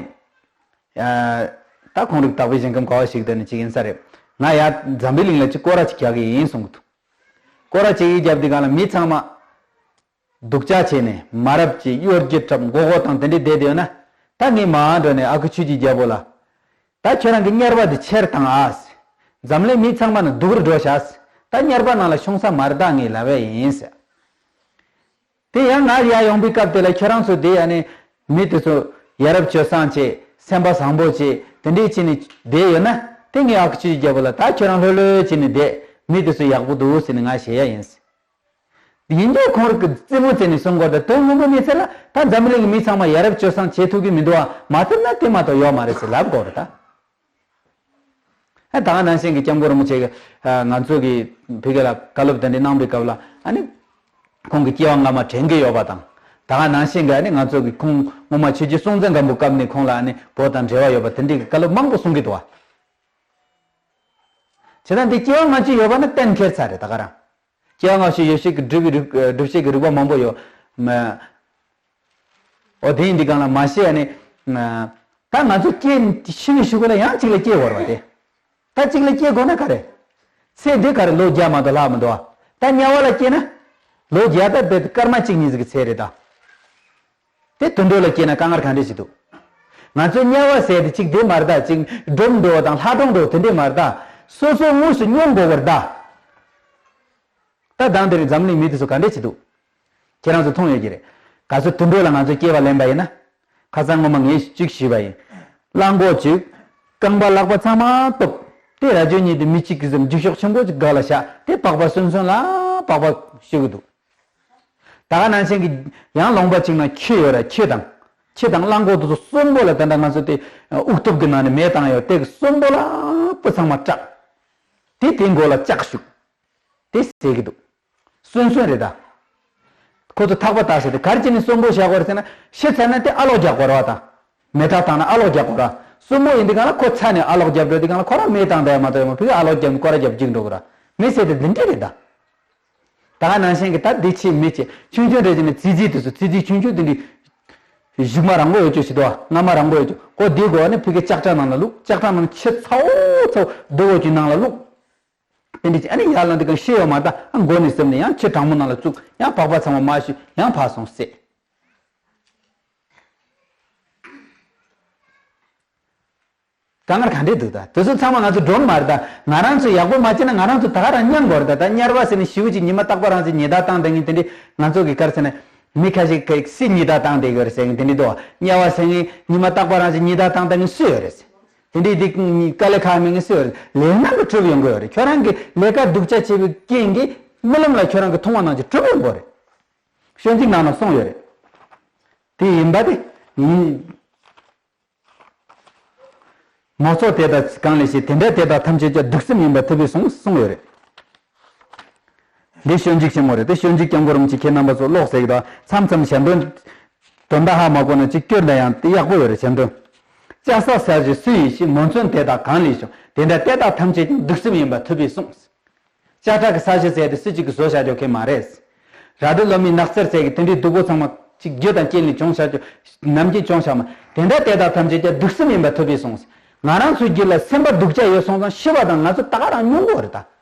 ད་ཁོང་རིགས་དག་པའི་ཞིང་ཁམས་ག་བ་ཞིག་ཏུ་ནི་ཅིག་ཡིན་ས་རེད། ང་ཡ་འཛམ་བུའི་གླིང་ལ་ཅིག་སྐོར་ར་ཅིག་རྒྱག་གི་ཡིན་གསུང་གི་འདུག་སྐོར་ར་ཅིག་ཡིན་རྒྱབ་དུས་སྒང་ལ་མི་ཚང་མ། སྡུག་ཅག་བྱས་ནས་མ་རབས་ཀྱི་གཡོ་སྒྱུ་འཁྲབ་མགོ་སྐོར་དང་དེ་འདྲས་བསྡད་དེ་ཡོད་ན། ད་ངས་མར་འགྲོ་ནས་ཨ་ཁུ་ཆོས་ཀྱི་རྒྱལ་པོ་ལ། ད་ཁྱོད་རང་གི་དམྱལ་བ་འདི་ཁྱེར་དང་ཨ། འཛམ་གླིང་མི་ཚང་མ་ནི་སྡུག་རུ་འགྲོ་ཤག་ད་དམྱལ་བ་ནང་ལ་ཤོང་ས་མ་རེད་ད་ངས་ལབ་ཡ་ཡིན་ཟེར། དེ་ཡང་ང་ཡར་ཡོང་པའི་སྐབས་དེ་ལ་ཁྱོད་རང་ཚོ་དེ་ཡ་ནི་མི་དེ་ཚོ་ཡ་རབས་སྤྱོད་བཟང་བྱེད་སེམས་པ་བཟང་པོ་བྱེད་དེ་འདྲས་བྱས་ནས་བསྡད་ཡོད་ན་དེ་ངས་ཨ་ཁུ་ཆོས་ཀྱི་རྒྱལ་པོ་ལ་ད་ཁྱོད་རང་ལྷོད་ལྷོད་བྱས་ནས་བསྡད་མི་དེ་ཚོ་ཡག་པོ་འདུག་ཟེར་ནས་ང་ཞེད་ཡ་ཡིན། ཡིན་རྒྱུ་ཁོང་རིགས་ཀྱི་རྩེད་མོ་རྩེ་ནས་གསུང་དགོས་ད་དོན་དངོས་པོ་གནས་ཚུལ་ལ་ད་འཛམ་གླིང་གི་མི་ཚང་མ་ཡ་རབས་སྤྱོད་བཟང་བྱེད་ཐུབ་ཀྱི་མི་འདུག་ཨ་མ་ཐུབ་ན་དེ་མ་གཏོགས་ཡོད་མ་རེད་ཟེར་ལབ་དགོས་རེད་ད། ཨ་ད་ག་ནང་བཞིན་གྱི་སྐྱབས་མགོན་རིན་པོ་ཆེ་གི་ང་ཚོ་གི་ཕ་གི་ལ་བཀའ་སློབ་དེ་འདྲ་གནང་པའི་སྐབས་ལ་ཨ་ནི་ཁོང་གི་སྐྱེ་བ་སྔ་མ་དྲན་གྱི་ཡོད་པ་དང་ད་ག་ནང་བཞིན་གྱི་ཨ་ནི་ང་ཚོ་གི་ཁོང་སྔོན་མ་ཆོས་རྗེ་སྲོང་བཙན་སྒམ་པོ་སྐབས་ནས་ཁོང་ལ་ཨ་ནི་བོད་དང་འབྲེལ་བ་ཡོད་པ་དེ་འདྲའི་གི་བཀའ་སློབ་མང་པོ་གསུང་གི་འདུག་བ། བྱས་ཙང་འདི་སྐྱེ་བ་སྔ་ཕྱི་ཡོད་པ་ནི་གཏན་འཁེལ་ཚར་རེད་ད་ག་རང་། སྐྱེ་བ་སྔ་ཕྱི་ཡོད་ཤེས་ཀྱི་སྒྲུབ་པའི་རིག་སྒྲུབ་བྱེད་ཀྱི་རིགས་པ་མང་པོ་ཡོད། འོ་དེ་ཡིན་འདི་གང་ལ་མ་ཤེས་ནི། ད་ང་ཚོ་སྐྱེ་ཤི་བའི་གཞུག་གུ་ལ་ཡང་གཅིག་ལ་སྐྱེ་དགོས་རེད་བ་དེ། ད་གཅིག་ལ་སྐྱེ་དགོས་ན་ག་རེ། ཚེ་འདི་ག་རེ་ལོ་བརྒྱ་མ་གཏོགས་ལྷག་མི་འདུག་བ། ད་དམྱལ་བ་ལ་སྐྱེ་ན། ལོ་བརྒྱ་ད་དཔེ་སྐར་མ་གཅིག་གཉིས་ཟིག་གི་ཚེ་རེད་ད། དེ་དུད་འགྲོ་ལ་སྐྱེས་ན་དཀའ་ངལ་ག་འདྲས་ཞིག་འདུག་ང་ཚོའི་དམྱལ་བ་ཟེར་དེ་གཅིག་དེ་མ་རེད་ད་གཅིག་འབྲོམ་འགྲོ་བ་དང་ལྷ་གྲོང་འགྲོ་དེ་འདྲས་མ་རེད་ད། སོ་སོའི་དངོས་སུ་མྱོང་དགོས་པར་གདའ། ད་དང་དེ་རིང་འཛམ་གླིང་མི་དེ་ཚོ་ག་འདྲས་ཞིག་འདུག་ཁྱེད་རང་ཚོ་མཐོང་ཡོད་ཀྱི་རེད། ག་ཚོད་དུད་འགྲོ་ལ་ང་ཚོས་སྐྱེ་བ་ལེན་པ་ཡིན་ན། ཁ་སང་སྔོན་མ་ངས་གཅིག་ཞུས་པ་ཡིན། གླང་གོག་གཅིག་རྐང་པ་ལག་པ་ཚང་མ་གཏུབ། དེ་རྭ་ཅོ་གཉིས་དེ་མི་གཅིག་གི་ཟེར་འཇིགས་ཤོག་ཆེན་པོ་གཅིག་སྒང་ལ་བཞག་དེ་པགས་པ་སོན་སོན་ལ་པགས་པ་བཤུ་གི་འདུག་ད་ག་ནང་བཞིན་གྱི་ཡང་ལུང་པ་གཅིག་ན་ཁྱི་ཡོད་ར་ཁྱི་དང་། ཁྱི་དང་གླང་གོག་དེ་ཚོ་གསོན་པོ་ལ་ད་ལྟ་ང་ཚོ་དེ་དབུགས་ཐུབ་ཀྱི་ནང་ནས་མེ་བཏང་ཡོད་དེ་གི་གསོན་པོ་ལ་སྤུ་ཚང་མ་སྐྲག་དེ་དེ་མགོ་ལ་ལྕགས་གཞུས། དེ་ཟེར་གྱི་འདུག་གསོན་གསོན་རེད་ད། ཁོ་ཚོ་ཐག་པ་བཏགས་ཟེར་དེ་ག་རེ་བྱས་ནས་གསོན་པོ་བཞག་དགོས་རེད་ཟེར་ན་ཤི་ཚར་ན་དེ་ཨ་ལོག་རྒྱག་དགོས་རེད་བ་ད། མེ་སྟག་བཏང་ན་ཨ་ལོག་རྒྱག་དགོས་ར། གསོན་པོ་ཡིན་དུས་གང་ལ་ཁོ་ཚ་ནས་ཨ་ལོག་རྒྱབ་འགྲོ་དུས་གང་ལ་ཁོ་རང་མེ་བཏང་བསྡད་ཡ་མ་གཏོགས་ཡོད་མ་ཕི་གི་ཨ་ལོག་རྒྱབ་ནས་སྐོར་ར་རྒྱབ་འཇིག་འགྲོ་གི་ར། མི་ཟེར་དེ་འདི་འདྲས་རེད་ད། ད་ག་ནང་བཞིན་གྱི་ད་འདི་ཆེ་མི་ཆེ་ཆུང་ཆུང་འདྲ་བྱས་ནས་ཙི་ཙི་དེ་ཚོ་ཙི་ཙི་ཆུང་ཆུང་དེ་འདྲས། གཞུག་མ་རིང་པོ་ཡོད་ཅོག་ཞིག་འདུག་བ་རྔ་མ་རིང་པོ་ཡོད་ཅོག་ཁོ་འདི་དགོས་བ་ནི་ཕི་གི་ལྕགས་ཁྲ་ནང་ལ་བླུགས་ལྕགས་ཁྲ་ནང་ཆུ་ཚ་བོ་ཚ་བོ་འདི་འོག་གི་ནང་ལ་བླུགས། དེ་འདྲས་ཨ་ནི་ཡར་ལངས་དུས་གང་ཤི་ཡོད་མ་རེད་ད་ཨ་མགོ་ནས་བཟུང་ནས་ཡང་ཆུ་གྲང་མོ་ནང་ལ་བཙུགས་ཡང་པགས་པ་ཚང་མ་མར་གཞུས་ཡང་ཕར་སོང་ཟེར། དཀའ་ངལ་ག་འདྲས་འདུག་ད་དེ་ཚོ་ཚང་མ་ང་ཚོ་འགྲོ་ནི་མ་རེད་ད་ང་རང་ཚོ་ཡག་པོ་མ་བྱས་ན་ང་རང་ཚོ་ད་ག་རང་མྱང་དགོས་རེད་ད་ད་དམྱལ་བ་ཟེར་ནས་ཞེ་པོ་ཅིག་ཉི་མ་རྟག་པ་རང་ཚོ་ཉི་ཟླ་བཏང་བསྡད་མཁན་དེ་འདྲས་ང་ཚོ་གི་ག་རེ་ཟེར་ན། མི་ཁ་ཤས་ཀྱིས་སུས་ཉི་ཟླ་བཏང་བསྡད་ཡོད་རེད་ཟེར་མཁན་དེ་འདྲས་འདུག་དམྱལ་བ་ཟེར་མཁན་ཉི་མ་རྟག་པ་རང་ཚོ་ཉི་ཟླ་བཏང་བསྡད་མཁན་སུ་ཡོད་རེད་ཟེར། དེ་འདྲས་དེ་དཀའ་ལས་ཁག་མེད་མཁན་སུ་ཡོད་རེད། ལས་རྣམ་པར་གྲུབ་ཡོང་གི་ཡོད་རེད། ཁྱོད་རང་གི་ལས་ཀ་སྡུག་ཅག་བྱས་པའི་རྐྱེན་གྱིས་རྨི་ལམ་ལ་ཁྱོད་རང་གི་མཐོང་བ་རྣམས་ཀྱིས་གྲུབ་ཡོང་གི་ཡོད་རེད། ཤོད་འཇིག་ནང་ན་གསུངས་ཡོད་རེད། དེ་ཡིན་པ་དེ་ཡིན། མོ་ཚོགས་དེ་དག་གང་ལས་ཤེས་དེ་འདྲ་དེ་དག་ཐམས་ཅད་ཀྱང་སྡུག་སེམས་ཡིན་པ་ཐུབ་པས་གསུངས་གསུངས་ཡོད་རེད། འདི་ཞོད་འཇིགས་ཆེན་མོ་རེད། དེ་ཞོད་འཇིགས་སྐྱབས་མགོན་རིན་པོ་ཆེ་ཁྱེད་རྣམ་པ་ཚོ་ཀློག་ཟེར་གི་འདུག་མཚམས་མཚམས་ཞལ་འདོན་དོན་དག་ཧ་མ་གོ་ན་ཅིག་སྐྱོར་ན་ཡང་དེ་ཡག་པོ་ཡོད་རེད། ཞལ་འདོན། ལྕགས་སྲེག་ཟ་ཞིང་སུ་ཡིན་ཤེས། མོ་མཚོན་དེ་དག་གང་ལས་བྱུང་། དེ་འདྲ་དེ་དག་ཐམས་ཅད་ཀྱང་སྡིག་སེམས་ཡིན་པ་ཐུབ་པས་གསུངས། ལྕགས་སྲེག་གི་ས་གཞི་ཟེར་དེ་སུ་གཅིག་གིས་བཟོ་བཞག་རྒྱུ་གང་མ་རེད། ར་དྲི་ལོ་མའི་ནགས་ཚལ་ཟེར་གི་དེ་འདྲའི་སྡུག་པོ་ཚང་མ་ཅིག་རྒྱུ་དང་རྐྱེན་ལས་བྱུང་བཞག་རྒྱུ། ནམ་རྒྱུན་བྱུང་བཞག་མ། དེ་འདྲ་དེ་དག་ཐམས་ཅད་ཀྱང་སྡིག་སེམས་ཡིན་པ་ཐུབ་པས་གསུངས། ང་རང་ཚོའི་རྒྱུད་ལ་སེམས་པ་སྡུག་ཅག་ཡོད་སོང་ཙང་ཤི་བ་དང་ང་ཚོ་ད་ག་རང་མྱོང་གི་ཡོད་རེད་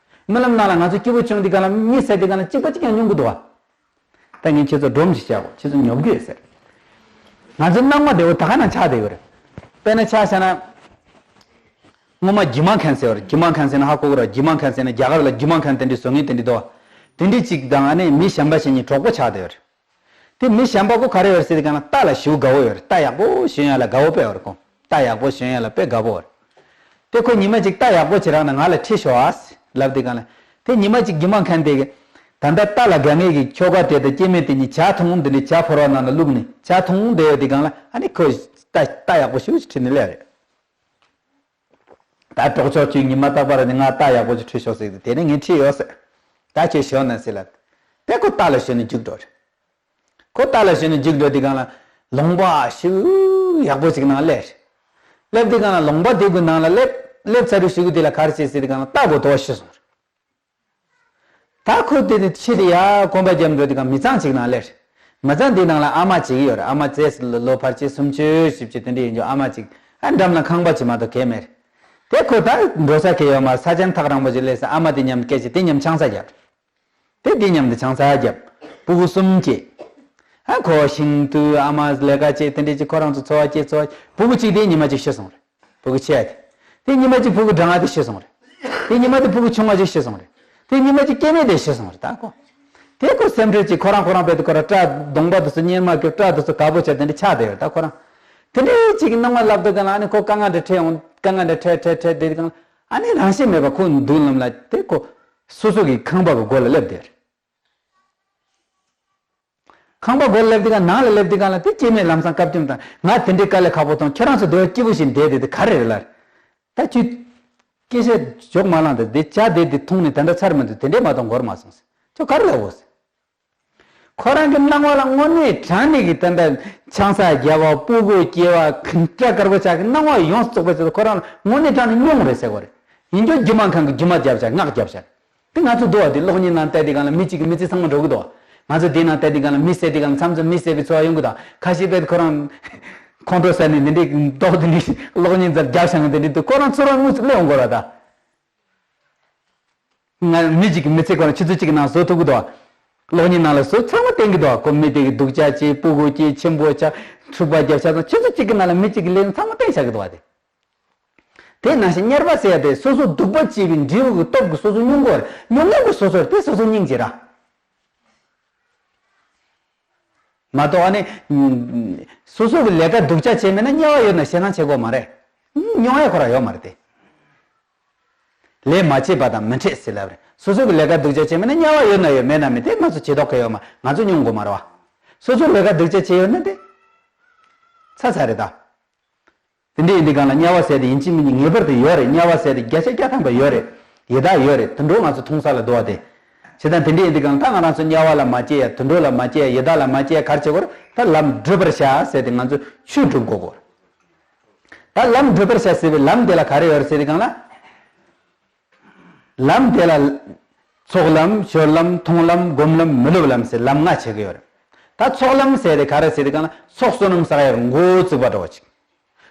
ད། རྨི་ལམ་ནང་ལ་ང་ཚོ་སྐྱིད་པོ་བྱུང་དུས་སྒང་ལ་མི་བསད་དུས་སྒང་ལ་གཅིག་པ་གཅིག་རྐྱང་མྱོང་གི་འདུག་བ། ད་ངས་ཁྱེད་ཚོ་སྒྲོམ་ཞིག་བཤད་གོ། ཁྱེད་ཚོ་ཉོབ་གི་ཡོད་ཟེར། ང་ཚོ་སྣང་བ་བདེ་བོ་ད་ག་ནང་ཆགས་བསྡད་ཡོད་རེད། དཔེར་ན་ཆ་བཞག་ན། སྔོན་མ་རྒྱུ་མ་མཁན་ཟེར་བ་རེད། རྒྱུ་མ་མཁན་ཟེར་ན་ཧ་གོ་གི་རེད། རྒྱུ་མ་མཁན་ཟེར་ན་རྒྱ་གར་ལ་རྒྱུ་མ་མཁན་དེ་འདྲའི་བཟོ་མཁན་དེ་འདྲའི་འདུག་དེ་འདྲའི་གཅིག་དང་ཨ་ནི་མི་གཞན་པ་ཞིག་གཉིས་གྲོགས་པོ་ཆགས་བསྡད་ཡོད་རེད། དེ་མི་གཞན་པ་ཁོ་ག་རེ་ཡོད་རེད་ཟེར་དུས་སྒང་ལ་རྟ་ལ་ཞེ་པོ་དགའ་བོ་ཡོད་རེད། རྟ་ཡག་པོ་ཞོན་ཡ་ལ་དགའ་བོ་དཔེ་ཡོད་རེད་ཁོ། རྟ་ཡག་པོ་ཞོན་ཡ་ལ་དཔེ་དགའ་བོ་རེད། དེ་ཁོ་ཉི་མ་གཅིག་རྟ་ཡག་པོ་ཅིག་རག་ན་ང་ལ་ཁྲིད་ཤོག་ཨ། ལབ་དུས་སྒང་ལ། དེ་ཉི་མ་གཅིག་རྒྱུ་མ་མཁན་དེ་གིས། ད་ལྟ་རྟ་ལ་དགའ་ངེས་ཀྱི་ཁྱོ་ག་དེ་དང་སྐྱེ་དམན་དེ་གཉིས་ཇ་འཐུང་འདི་འདྲའི་ཇ་ཕོར་བ་ནང་ལ་བླུགས་ནས་ཇ་འཐུང་བསྡད་ཡོད་དུས་སྒང་ལ་ཨ་ནི་ཁོས་རྟ་རྟ་ཡག་པོ་ཞེ་པོ་ཅིག་ཁྲིད་ནས་སླེབས་རེད། ད་གྲོགས་མཆོག་ཁྱོད་ཉི་མ་རྟག་པར་ནི་ང་རྟ་ཡག་པོ་ཅིག་ཁྲིད་ཤོག་ཟེར་དུས་དེ་ནས་ངས་ཁྲིད་ཡོད་ཟེར། ད་ཁྱོད་ཞོན་ན་ཟེར་ལབ། དེ་ཁོ་རྟ་ལ་ཞོན་ནས་རྒྱུགས་འགྲོ་རེད། ཁོ་རྟ་ལ་ཞོན་ནས་རྒྱུགས་འགྲོ་དུས་སྒང་ལ། ལུང་པ་ཞེ་པོ་ཡག་པོ་ཅིག་ནང་སླེབས་རེད། སླེབས་དུས་སྒང་ལ་ལུང་པ་དེ་གི་ནང་ལ་སླེབས་སླེབས་ཚར་དུས་ཞེ་པོ་དེ་ལ་ག་རེ་བྱས་ཟེར་དུས་སྒང་ལ་རྟ་གོ་དོ་ཤི་སོང་རེད། ད་ཁོ་དེ་ནས་ཕྱིར་ཡར་གོམ་པ་རྒྱབ་འགྲོ་དུས་སྒང་མི་ཚང་ཅིག་ནང་སླེབས། མི་ཚང་དེའི་ནང་ལ་ཨ་མ་ཅིག་ཡོད་རེད། ཨ་མ་བཙས་ལོ་ལོ་ཕལ་ཆེར་སུམ་ཅུ་བཞི་བཅུ་དེ་འདྲ་ཡིན་རྒྱུ་ཨ་མ་ཅིག་ཨ་འགྲམ་ལ་ཁང་པ་ཅིག་མ་གཏོགས་གང་མེད་རེད། དེ་ཁོ་ད་འགྲོ་ས་གང་ཡོད་མ་རེད། ས་ཆེན་ཐག་རིང་པོ་ཅིག་སླེབས་ས། ཨ་མ་དེ་མཉམ་སྐད་ཆ་དེ་མཉམ་ཆང་ས་བརྒྱབ། དེ་དེ་མཉམ་དུ་ཆང་ས་བརྒྱབ། སྤུ་གུ་གསུམ་སྐྱེས། ཨ་ཁོ་ཤིང་དུ་ཨ་མ་ལས་ཀ་བྱེད་དེ་འདྲ་ཅིག་ཁོ་རང་ཚོ་འཚོ་བ་སྐྱེལ་འཚོ་བ། སྤུ་གུ་གཅིག་དེ་ཉི་མ་གཅིག་ཤི་སོང་རེད། སྤུ་གུ་ཆེ་བ་དེ། དེ་ཉི་མ་གཅིག་སྤུ་གུ་གྲང་བ་དེ་ཤི་སོང་རེད། དེ་ཉི་མ་གཅིག་སྤུ་གུ་ཆུང་བ་ཅིག་ཤི་སོང་རེད། དེ་ཉི་མ་གཅིག་སྐྱེ་དམན་དེ་ཤི་སོང་རེད་ད་ཁོ། དེ་ཁོ་སེམས་ཁྲལ་གྱིས་ཁོ་རང་ཁོ་རང་བེད་དུ་ཁོ་རང་སྐྲ་གདོང་པ་དེ་ཚོ་གཉེར་མ་གི་སྐྲ་དེ་ཚོ་དགའ་པོ་བྱས་དེ་འདྲ་ཆགས་བསྡད་ཡོད་ད་ཁོ་རང་། དེ་འདྲའི་ཅིག་སྣང་བ་ལབ་དུས་སྒང་ལ་ཨ་ནི་ཁོ་དཀའ་ངལ་འདྲ་འཕྲད་ཡོང་དཀའ་ངལ་འདྲ་འཕྲད་འཕྲད་འཕྲད་དེ་སྒང་ལ་ཨ་ནི་རང་ཤེས་མེད་པ་ཁོ་མདུན་ལམ་ལ་དེ་ཁོ་སོ་སོ་གི་ཁང་པ་གི་སྒོ་ལ་སླེབས་བསྡད་རེད། ཁང་པ་སྒོ་ལ་སླེབས་དུས་སྒང་ནང་ལ་སླེབས་དུས་སྒང་ལ་དེ་སྐྱེ་དམན་ལམ་སང་བཀའ་བཀྱོན་དང་ང་དེ་འདྲའི་དཀའ་ལས་ཁག་པོ་མཐོང་ཁྱེད་རང་ཚོ་འདི་བ་སྐྱིད་པོ་ཞིག་བསྡད་དེ་དེ་ག་རེ་རེད་ལ། ད་ཁྱོད་སྐད་ཆ་འཇོག་མ་ལངས་དེ་དེ་ཇ་དེ་དེ་འཐུང་ནས་ད་ལྟ་ཚར་མི་འདུག་དེ་འདྲའི་མ་གཏོང་འགོར་མ་སོང་ཟེར་ཁྱོད་ག་རེ་ལབ་འོ་ཟེར། ཁོ་རང་གི་སྣང་བ་ལ་དངོས་གནས་དྲང་གནས་ཀྱི་ད་ལྟ་ཆང་ས་བརྒྱབ་པ་སྤུ་གུ་སྐྱེ་བ་གང་སྐྲ་དཀར་པོ་ཆགས་ཀྱི་སྣང་བ་ཡོངས་རྫོགས་པ་ཟེར་ཁོ་རང་ལ་དངོས་གནས་དྲང་གནས་མྱོང་རེད་ཟེར་བ་རེད། ཡིན་རྒྱུ་རྒྱུ་མ་མཁན་གྱི་རྒྱུ་མ་བརྒྱབ་བཞག་སྔགས་བརྒྱབ་བཞག་དེ་ང་ཚོ་འདུག་བ་དེ་གློག་བརྙན་ནང་བལྟས་དུས་སྒང་ལ་མི་གཅིག་གི་མི་ཚེ་ཚང་མ་འགྲོ་གི་འདུག་ང་ཚོ་དེ་ནང་བལྟས་དུས་སྒང་ལ་མི་བསད་དུས་སྒང་ལ་མཚམས་མཚམས་མི་བསད་པའི་ཚོར་བ་ཡོང་གི་འདུག་ཁ་ཤས་དཔེ་ཁོ་རང་ཁོང་ཁྲོ་ཟ་ནས་འདི་འདྲའི་མདོག་འདི་འདྲའི་གློག་བརྙན་ཙམ་རྒྱབ་བཞག་ནས་འདི་འདྲའི་འདུག་ཁོ་རང་ཚོར་བ་དངོས་སུ་སླེབས་ཡོང་གི་རེད་ད། ང་མི་གཅིག་གི་མི་ཚེ་ཁོ་རང་ཆུ་ཚོད་གཅིག་གི་ནང་བཟོ་ཐུབ་གི་འདུག་གློག་བརྙན་ནང་ལ་བཟོ་ཚང་མ་བསྟན་གི་འདུག་ཁོ་མི་དེ་གི་སྡུག་ཅག་བྱས་སྤུ་གུ་སྐྱེས་ཆེན་པོ་ཆགས་འཁྲུག་པ་རྒྱབ་ཆགས་ཙང་ཆུ་ཚོད་གཅིག་གི་ནང་ལ་མི་གཅིག་གི་ལས་ཚང་མ་བསྟན་བཞག་གི་འདུག་བ་དེ། དེ་ནང་བཞིན་དམྱལ་བ་ཟེར་ཡ་དེ་སོ་སོ་སྡུག་པ་བྱས་པའི་འབྲས་བུ་གི་སྟོབས་ཀྱིས་སོ་སོ་མྱོང་གི་ཡོད་རེད། མྱོང་མྱོང་གི་སོ་སོར་དེ་སོ་སོ་སྙིང་རྗེ་ར། མ་གཏོགས་ཨ་ནི། སོ་སོ་གི་ལས་ཀ་སྡུག་ཅག་བྱས་མེད་ན་དམྱལ་བ་ཡོད་ན་ཞེད་སྣང་བྱེད་དགོས་མ་རེད། མྱོང་ཡ་ཁོ་རང་ཡོད་མ་རེད་དེ། ལས་མ་བྱས་པ་དང་མི་འཕྲད་ཟེར་ལབ་རེད། སོ་སོ་གི་ལས་ཀ་སྡུག་ཅག་བྱས་མེད་ན་དམྱལ་བ་ཡོད་ན་ཡོད་མེད་ན་མེད་དེ་ང་ཚོ་བྱེད་དོགས་ག་ཡོད་མ་ང་ཚོ་མྱོང་དགོས་མ་རེད་བ། སོ་སོ་ལས་ཀ་སྡུག་ཅག་བྱས་ཡོད་ན་དེ། ཚ་ཚ་རེད་ད། དེ་འདྲ་ཡིན་དུས་སྒང་ལ་དམྱལ་བ་ཟེར་དེ་ཡིན་གཅིག་མིན་གཉིས་ངེས་པར་དུ་ཡོད་རེད། དམྱལ་བ་ཟེར་དེ་བརྒྱ་ཆ་བརྒྱ་ཐམ་པ་ཡོད་རེད། ཡི་དྭགས་ཡོད་རེད། དུད་འགྲོ་ང་ཚོ་མཐོང་ས་ལ་འདུག་བ་དེ། བྱས་ཙང་དེ་འདྲ་ཡིན་དུས་སྒང་ལ་ད་ང་རང་ཚོ་དམྱལ་བ་ལ་མ་སྐྱེ་ཡ་དུད་འགྲོ་ལ་མ་སྐྱེ་ཡ་ཡི་དྭགས་ལ་མ་སྐྱེ་ཡ་ག་རེ་བྱེད་དགོས་རེད། ད་ལམ་བགྲོད་པར་བྱ་ཟེར་དེ་ང་ཚོ་ཆོས་སྒྲུབ་དགོས་གོ། ད་ལམ་བགྲོད་པར་བྱ་ཟེར་བའི་ལམ་དེ་ལ་ག་རེ་ཡོད་རེད་ཟེར་དུས་སྒང་ལ། ལམ་དེ་ལ། ཚོགས་ལམ་སྦྱོར་ལམ་མཐོང་ལམ་སྒོམ་ལམ་མི་སློབ་ལམ་ཟེར་ལམ་ལྔ་ཕྱེ་གི་ཡོད་རེད། ད་ཚོགས་ལམ་ཟེར་དེ་ག་རེ་ཟེར་དེ་གང་ལ་ཚོགས་བསོད་ནམས་བསགས་ཡར་འགོ་བཙུགས་པ་འདྲ་བོ་ཅིག་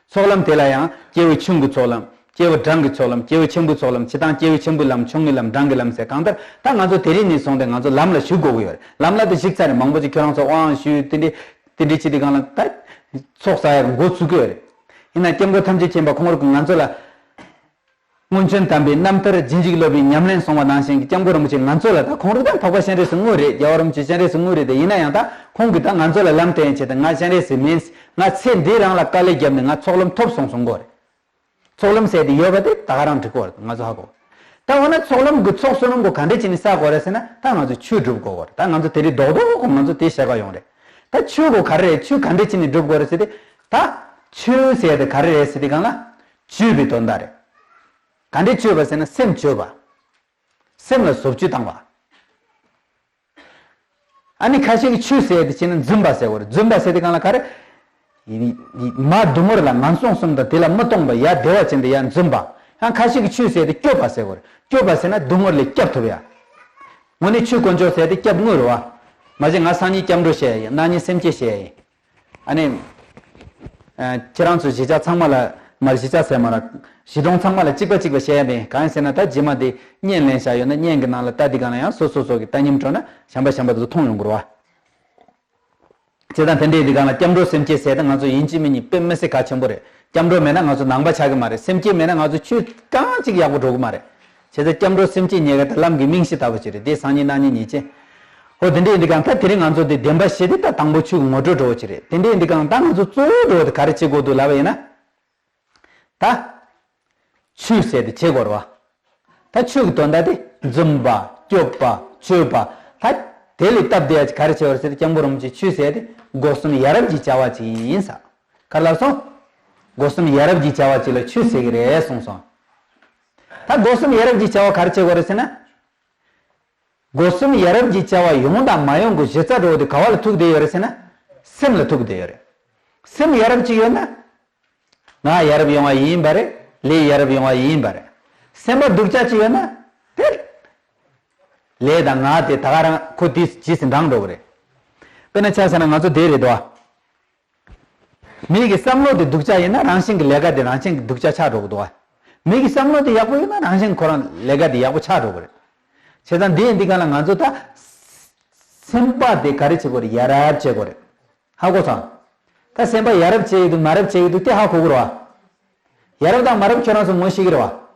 ཚོགས་ལམ་དེ་ལ་ཡང་སྐྱེས་བུ་ཆུང་གི་ཚོགས་ལམ། སྐྱེས་བུ་འབྲིང་གི་ཚོགས་ལམ། སྐྱེས་བུ་ཆེན་པོའི་ཚོགས་ལམ། སྤྱིར་བཏང་སྐྱེས་བུ་ཆེན་པོའི་ལམ་ཆུང་ངུའི་ལམ་འབྲིང་གི་ལམ་ཟེར་གང་ལྟར་ད་ང་ཚོ་དེ་རིང་ནས་བཟུང་སྟེ་ང་ཚོ་ལམ་ལ་ཞུགས་དགོས་ཀྱི་ཡོད་རེད། ལམ་ལ་དེ་ཞུགས་ཚར་རེད། མང་པོ་ཅིག་ཁྱོད་རང་ཚོ་དབང་ཞུས་དེ་འདྲའི་དེ་འདྲའི་ཅི་དེ་གང་ལ་ད་ཚོགས་བསགས་ཡར་འགོ་བཙུགས་ཀྱི་ཡོད་རེད། ཡིན་ན་སྐྱབས་མགོན་ཐམས་ཅད་མཁྱེན་པ་ཁོང་རང་གིས་ང་ཚོ་ལ། སྔོན་བྱོན་དམ་པའི་རྣམ་ཐར་རྗེས་འཇུག་སློབ་པའི་ཉམས་ལེན་གསུངས་པ་ནང་བཞིན་གྱི་སྐྱབས་མགོན་རིན་པོ་ཆེས་ང་ཚོ་ལ་ད་ཁོང་རང་ད་འཕགས་པ་སྤྱན་རས་གཟིགས་དངོས་རེད། རྒྱལ་བ་རིན་པོ་ཆེ་སྤྱན་རས་གཟིགས་དངོས་རེད་དེ་ཡིན་ན་ཡང་ད་ཁོང་གིས་ད་ང་ཚོ་ལ་ལམ་སྟོན་བྱས་ཏེ་ང་སྤྱན་རས་གཟིགས་མིན། ང་ཚེ་འདི་རང་ལ་དཀའ་ལས་བརྒྱབ་ནས་ང་ཚོགས་ལམ་ཐོབ་སོང་གསུང་གི་ཡོད་རེད། ཚོགས་ལམ་ཟེར་དེ་ཡོད་པ་དེ་ད་ག་རང་འགྲིག་གི་ཡོད་རེད། ང་ཚོ་ཧ་གོ། ད་འོ་ན་ཚོགས་ལམ་གྱི་ཚོགས་བསོད་ནམས་གོ་ག་འདྲས་བྱས་ནས་བསགས་དགོས་རེད་ཟེར་ན་ད་ང་ཚོ་ཆོས་སྒྲུབ་དགོས་གོ་རེད། ད་ང་ཚོ་དེ་རིང་རྡོག་རྡོག་གོ་ང་ཚོ་དེ་བཤད་ག་ཡོང་རེད། ད་ཆོས་གོ་ག་རེ་རེད། ཆོས་ག་འདྲས་བྱས་ནས་སྒྲུབ་དགོས་རེད་ཟེར་ཏེ། ད་ཆོས་ཟེར་དེ་ག་རེ་རེད་ཟེར་ཏེ་གང་ལ། བཅོས་པའི་དོན་དག་རེད། ག་འདྲས་བཅོས་པ་ཟེར་ན་སེམས་བཅོས་པ། སེམས་ལ་བཟོ་བཅོས་བཏང་བ། ཨ་ནི་ཁ་ཤས་ཀྱིས་ཆོས་ཟེར་དེ་བྱས་ན་འཛུམ་པ་ཟེར་བ་རེད། འཛུམ་པ་ཟེར་དེ་གང་ལ་ག་རེ། ཡི་ཡི་མ་སྡུག་བསྔལ་ལ་ངན་སོང་གསུམ་དང་དེ་ལ་མི་གཏོང་བ་ཡ་བདེ་བ་ཅན་དེ་ཡ་འཛུམ་པ། ཡང་ཁ་ཤས་ཀྱིས་ཆོས་ཟེར་དེ་སྐྱོབ་པ་ཟེར་བ་རེད། སྐྱོབ་པ་ཟེར་ན་སྡུག་བསྔལ་ལས་སྐྱོབ་ཐུབ་ཡ། དངོས་གནས་ཆོས་དཀོན་མཆོག་ཟེར་དེ་སྐྱབས་དངོས་རེད་བ། མ་གཞི་ང་སང་ཉིན་སྐྱབས་འགྲོ་བྱས་ཡིན། གནངས་ཉིན་སེམས་བསྐྱེད་བྱས་ཡིན། ཨ་ནི། ཨ། ཁྱེད་རང་ཚོ་གཞིས་ཆགས་ཚང་མ་ལ་མར་གཞིས་ཆགས་ཟེར་མ་ར། གཞིས་གྲོང་ཚང་མ་ལ་གཅིག་པ་གཅིག་པ་བཤད་ཡ་མེད། གང་ཡིན་ཟེར་ན་ད་རྗེས་མ་དེ་བརྙན་ལེན་བྱ་ཡོད་ན་བརྙན་གྱི་ནང་ལ་ལྟ་དེ་གང་ལ་ཡང་སོ་སོ་སོ་གི་ལྟ་སྙོམས་འགྲོ་ན་གཞན་པ་གཞན་པ་དེ་ཚོ་མཐོང་ཡོང་གི་རེད་བ། བྱས་ཙང་དེ་འདྲའི་དེ་གང་ལ་སྐྱབས་འགྲོ་སེམས་བསྐྱེད་ཟེར་ད་ང་ཚོ་ཡིན་གཅིག་མིན་གཉིས་དཔེ་མི་སྲིད་གལ་ཆེན་པོ་རེད། སྐྱབས་འགྲོ་མེད་ན་ང་ཚོ་ནང་པ་ཆགས་ཀྱི་མ་རེད། སེམས་བསྐྱེད་མེད་ན་ང་ཚོ་ཆོས་གང་གཅིག་ཡག་པོ་འགྲོ་གི་མ་རེད། བྱས་ཙང་སྐྱབས་འགྲོ་སེམས་བསྐྱེད་གཉིས་ཀ་ད་ལམ་གྱི་རྨང་གཞི་ལྟ་བུ་ཅིག་རེད། དེ་སང་ཉིན་གནངས་ཉིན་ཉིན་བྱེད། ཧོ་དེ་འདྲ་ཡིན་དུས་གང་ལྟར་དེ་རིང་ང་ཚོ་འདི་བདེན་པ་བཞི་དེ་ད་དང་པོ་ཆོས་ཀྱི་ངོ་སྤྲོད་འགྲོ་བ་ཅིག་རེད། དེ་འདྲ་ཡིན་དུས་གང་ལྟར་ང་ཚོ་གཙོ་བོ་འགྲོ་བ་དེ་ག་རེ་བྱེད་དགོས་འདུག་ལབ་པ་ཡིན་ན། ད། ཆོས་ཟེར་དེ་བྱེད་དགོས་རེད་བ། ད་ཆོས་ཀྱི་དོན་དག་དེ་འཛུམ་པ་སྐྱོབ་པ་མཆོད་པ། ད་དེ་ལས་སྟབས་བདེ་ཡ་ཅིག་ག་རེ་བྱེད་པ་རེད་ཟེར་ཏེ་སྐྱབས་མགོན་རིན་པོ་ཆེས་ཆོས་ཟེར་དེ་སྒོ་གསུམ་ཡ་རབས་ཀྱི་བྱ་བ་ཅིག་ཡིན་ས། ག་རེ་ལབ་སོང་། སྒོ་གསུམ་ཡ་རབས་ཀྱི་བྱ་བ་ཅིག་ལ་ཆོས་ཟེར་གི་རེད་གསུངས་སོང་། ད་སྒོ་གསུམ་ཡ་རབས་ཀྱི་བྱ་བ་ག་རེ་བྱེད་དགོས་རེད་ཟེར་ན། སྒོ་གསུམ་ཡ་རབས་ཀྱི་བྱ་བ་ཡོང་དང་མ་ཡོང་གི་གཞི་རྩ་འགྲོ་བ་དེ་ག་བ་ལ་ཐུག་བསྡད་ཡོད་རེད་ཟེར་ན། སེམས་ལ་ཐུག་བསྡད་ཡོད་རེད། སེམས་ཡ་རབས་ཅིག་ཡོད་ན། ངག་ཡ་རབས་ཡོང་བ་ཡིན་པ་རེད། ལས་ཡ་རབས་ཡོང་བ་ཡིན་པ་རེད། སེམས་པ་སྡུག་ཅག་ཅིག་ཡོད་ན། དེ། ལས་དང་ངག་དེ་ད་ག་རང་ཁོ་དེ་རྗེས་སུ་འབྲང་འགྲོ་གི་རེད། དཔེར་ན་ཆ་བཞག་ན་ང་ཚོ་དེ་རེད་དོ། མི་གི་བསམ་བློ་དེ་སྡུག་ཅག་ཡིན་ན་རང་བཞིན་གྱི་ལས་ཀ་དེ་རང་བཞིན་གྱི་སྡུག་ཅག་ཆགས་འགྲོ་གི་འདུག་བ། མི་གི་བསམ་བློ་དེ་ཡག་པོ་ཡོད་ན་རང་བཞིན་ཁོ་རང་ལས་ཀ་དེ་ཡག་པོ་ཆགས་འགྲོ་གི་རེད། བྱས་ཙང་འདི་ཡིན་འདི་ག་ལ་ང་ཚོ་ད། སེམས་པ་དེ་ག་རེ་བྱེད་དགོས་རེད། ཡ་རབས་བྱེད་དགོས་རེད། ཧ་གོ་སོང་། ད་སེམས་པ་ཡ་རབས་བྱེད་ཡི་འདུག་མ་རབས་བྱེད་ཡི་འདུག་དེ་ཧ་གོ་དགོས་རེད་བ། ཡ་རབས་དང་མ་རབས་ཁྱོད་རང་ཚོ་ངོ་ཤེས་ཀྱི་རེད་བ།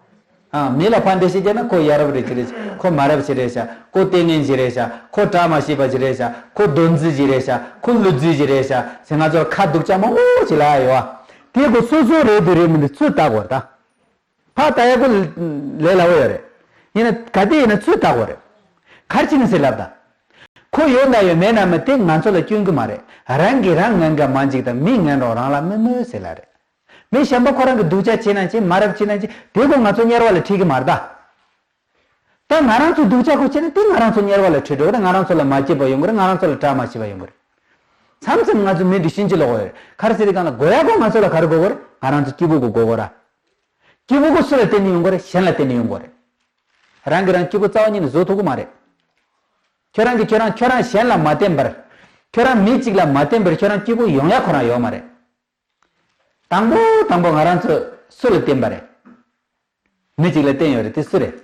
ཨ། མི་ལ་ཕར་འགྲེལ་བཤད་བརྒྱབ་ན་ཁོ་ཡ་རབས་རེད་ཅི་རེད་ཤག་ཁོ་མ་རབས་ཅི་རེད་ཤག་ཁོ་ལྟས་ངན་ཅི་རེད་ཤག་ཁོ་བཀྲ་མ་ཤིས་པ་ཅི་རེད་ཤག་ཁོ་གདོན་རྫུན་ཅི་རེད་ཤག་ཁོ་ཀླུ་རྫུན་ཅི་རེད་ཤག་ཟེར་ང་ཚོར་ཁ་སྡུག་ཅག་མང་པོ་ཅིག་ལབ་ཡ་ཡོད་བ། དེ་ཁོ་སོ་སོ་རེད་འདུག་རེད་མི་འདུག་ཚུར་ལྟ་དགོས་རེད་ད། ཕར་ལྟ་ཡ་ཁོ་ལས་སླ་བོ་ཡོད་རེད། ཡིན་ན་ག་དེ་ཡིན་ན་ཚུར་ལྟ་དགོས་རེད། ག་རེ་བྱས་ནས་ཟེར་ལབ་ད། ཁོ་ཡོད་ན་ཡོད་མེད་ན་མེད་དེ་ང་ཚོ་ལ་སྐྱོན་གྱི་མ་རེད། རང་གིས་རང་ངན་དགའ་མ་འཇིགས་དང་མི་ངན་རོགས་རང་ལ་མི་གནོད་ཟེར་ལབ་རེད། མི་གཞན་པ་ཁོ་རང་གི་སྡུག་ཅག་བྱེད་ན་ཅི་མ་རབས་བྱེད་ན་ཅི་དེ་ཁོ་ང་ཚོ་དམྱལ་བ་ལ་ཁྲིད་ཀྱི་མ་རེད་ད། ད་ང་རང་ཚོ་སྡུག་ཅག་ཁོ་བྱེད་ན་དེ་ང་རང་ཚོ་དམྱལ་བ་ལ་ཁྲིད་འགྲོ་གི་རེད། ང་རང་ཚོ་ལ་མ་སྐྱིད་པ་ཡོང་གི་རེད། ང་རང་ཚོ་ལ་བཀྲ་མ་ཤིས་པ་ཡོང་གི་རེད། མཚམས་མཚམས་ང་ཚོ་མི་འདི་ཕྱིན་ཅི་ལོག་གི་ཡོད་རེད། ག་རེ་ཟེར་དུས་གང་ལ་དགོས་ཡ་ཁོ་ང་ཚོ་ལ་ག་རེ་དགོས་གི་རེད། ང་རང་ཚོ་སྐྱིད་པོ་གི་དགོས་གི་རེད། སྐྱིད་པོ་ཁོ་སུ་ལ་བརྟེན་ནས་ཡོང་གི་རེད། གཞན་ལ་བརྟེན་ནས་ཡོང་གི་རེད། རང་གིས་རང་སྐྱིད་པོ་རྩ་བ་ཉིད་ནས་བཟོ་ཐུབ་གི་མ་རེད། ཁྱོད་རང་གིས་ཁྱོད་རང་ཁྱོད་རང་གཞན་ལ་མ་བརྟེན་པར། ཁྱོད་རང་མི་གཅིག་ལ་མ་བརྟེན་པར་ཁྱོད་རང་སྐྱིད་པོ་ཡོང་ཡ་ཁོ་རང་ཡོད་མ་རེད། དང་པོ་དང་པོ་ང་རང་ཚོ་སུ་ལ་བརྟེན་པ་རེད། མི་གཅིག་ལ་བརྟེན་ཡོད་རེད། དེ་སུ་རེད།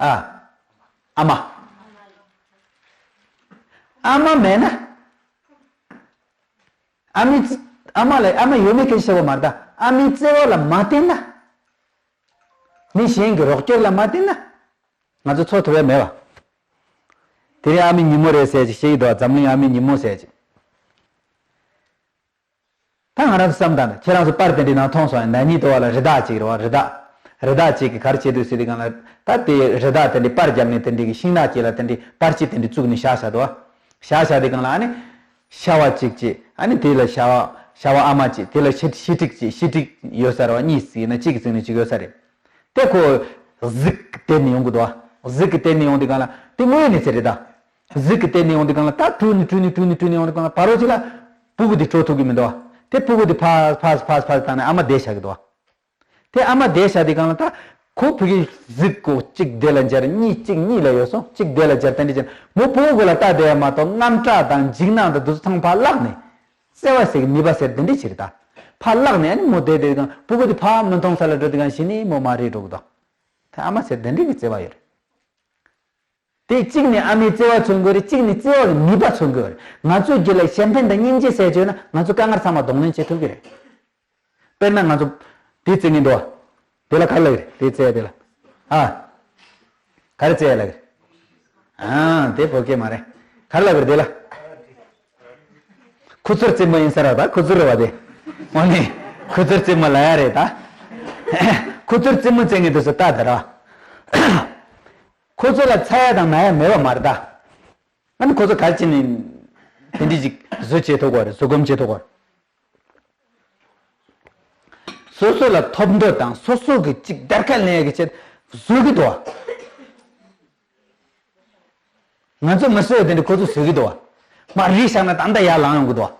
ཨ། ཨ་མ། ཨ་མ་མེད་ན། ཨ་མའི་བརྩེ། ཨ་མ་ལ་ཨ་མ་ཡོད་མེད་སྐད་ཆ་བཤད་དགོས་མ་རེད་ད། ཨ་མའི་བརྩེ་བ་ལ་མ་བརྟེན་ན། མི་གཞན་གྱི་རོགས་སྐྱོར་ལ་མ་བརྟེན་ན། ང་ཚོ་འཚོ་ཐུབ་ཡ་མེད་པ། དེ་རིང་ཨ་མའི་ཉིན་མོ་རེད་ཟེར་ཅིག་བཤད་ཀྱི་འདུག་འཛམ་གླིང་ཨ་མའི་ཉིན་མོ་ཟེར་ཅིག་ད་ང་རང་ཚོ་བསམ་དང་ཁྱེད་རང་ཚོ་པར་དེ་འདྲའི་ནང་མཐོང་སོང་ཡ། ན་ནིང་དུ་བ་ལ་རི་དྭགས་ཅིག་རེད་བ། རི་དྭགས། རི་དྭགས་ཅིག་གིས་ག་རེ་བྱེད་འདུག་ཟེར་དུས་སྒང་ལ་ད་དེ་རི་དྭགས་དེ་འདྲའི་པར་བརྒྱབ་ནས་དེ་འདྲའི་གི་ཤིང་ནགས་ཅིག་ལ་དེ་འདྲའི་པར་ཅིག་དེ་འདྲའི་བཙུགས་ནས་བཞག་བཞག་འདུག་བ། བཞག་བཞག་དུས་སྒང་ལ་ཨ་ནི། ཤ་བ་གཅིག་བྱས། ཨ་ནི་དེ་ལ་ཤ་བ། ཤ་བ་ཨ་མ་གཅིག་དེ་ལ་ཤི་ཤི་ཁྲིག་གཅིག་ཤི་ཁྲིག་ཡོད་ས་རེད་བ། གཉིས་ཟིག་ཡིན་ན་གཅིག་གི་བཙུགས་ནས་གཅིག་ཡོད་ས་རེད། དེ་ཁོ་གཟིག་གི་དེད་ནས་ཡོང་གི་འདུག་བ། གཟིག་གི་དེད་ནས་ཡོང་དུས་སྒང་ལ་དེ་དངོས་ཡོད་གནས་ཚུལ་རེད་ད། གཟིག་གི་དེད་ནས་ཡོང་དུས་སྒང་ལ་ད་དྲུད་ནས་དྲུད་ནས་དྲུད་ནས་དྲུད་ནས་ཡོང་དུས་སྒང་ལ་བར་རོ་ཅིག་ལ་སྤུ་གུ་དེ་སྤྲོ་ཐུབ་ཀྱི་མི་འདུག་བ། དེ་སྤུ་གུ་དེ་ཕར་ཕར་ཕར་ཕར་བཏང་ནས་ཨ་མ་བསྡད་བཞག་གི་འདུག་བ། དེ་ཨ་མ་བསྡད་བཞག་དུས་སྒང་ལ་ད་ཁོ་ཕ་གི་གཟིག་གོ་གཅིག་དེ་ལ་འབྱར། གཉིས་གཅིག་གཉིས་ལ་ཡོད་སོང་། གཅིག་དེ་ལ་འབྱར། དེ་འདྲ་བྱས་ནས་མོ་སྤུ་གུ་ལ་ལྟ་བསྡད་ཡ་མ་གཏོགས་དངངས་སྐྲག་དང་འཇིགས་སྣང་དང་དེ་ཚོ་ཚང་མ་ཕར་བརླགས་ནས། བརྩེ་བ་ཟེར་གི་ནུས་པ་ཟེར་དེ་འདྲ་ཅིག་རེད་ད། ཕར་བརླགས་ནས་ཨ་ནི་མོ་བསྡད་བསྡད་དུས་སྒང་སྤུ་གུ་དེ་ཕར་མི་མཐོང་ས་ལ་འགྲོ་དུས་སྒང་གཞི་ནས་མོ་མར་རིལ་འགྲོ་གི་འདུག་ད་ཨ་མ་ཟེར་དེ་འདྲ་གི་བརྩེ་བ་ཡོད་རེད། དེ་གཅིག་ནས་ཨ་མའི་བརྩེ་བ་མཚོན་དགོས་རེད། གཅིག་ནས་བརྩེ་བ་གི་ནུས་པ་མཚོན་དགོས་རེད། ང་ཚོའི་རྒྱུད་ལ་གཞན་ཕན་དང་སྙིང་རྗེ་ཟེར་བྱས་ན་ང་ཚོ་དཀའ་ངལ་ཚང་མ་གདོང་ལེན་བྱེད་ཐུབ་ཀྱི་རེད། དཔེར་ན་ང་ཚོ་དེ་རྩེ་ངན་འདུག་བ། དེ་ལ་ག་རེ་ལབ་ཀྱི་རེད། དེ་རྩེ་ཡ་དེ་ལ། ཨ། ག་རེ་རྩེ་ཡ་ལབ་ཀྱི་རེད། ཨ། དེ་བོད་སྐད་མ་རེད། ག་རེ་ལབ་ཀྱི་རེད་དེ་ལ། ཁུ་ཚུར་རྩེད་མོ་ཡིན་ས་ར་ད། ཁུ་ཚུར་རེད་བ་དེ། འོ་ནི། ཁུ་ཚུར་རྩེད་མོ་ལབ་ཡ་རེད་ད། ཁུ་ཚུར་རྩེད་མོ་རྩེ་ངན་འདུག་ས་ལྟ་དེ་ར། ཁོ་ཚོ་ལ་ཚ་ཡ་དང་ན་ཡ་མེད་པ་མ་རེད་ད། ཨ་ནི་ཁོ་ཚོ་ག་རེ་བྱས་ནས་དེ་འདྲ་ཅིག་བཟོ་བྱེད་ཐུབ་ཀྱི་རེད། བཟོད་སྒོམ་བྱེད་ཐུབ་ཀྱི་རེད། སོ་སོ་ལ་ཐོབ་འདོད་དང་སོ་སོ་གི་ཅིག་དར་ཁ་ལེན་ཡ་གི་ཆེད་བཟོ་གི་འདུག་བ། ང་ཚོ་མི་བཟོད་དེ་འདྲ་ཁོ་ཚོ་བཟོད་ཀྱི་འདུག་བ། མ་རེད་བཞག་ན་ད་ལྟ་ཡར་ལངས་ཡོང་གི་འདུག་བ།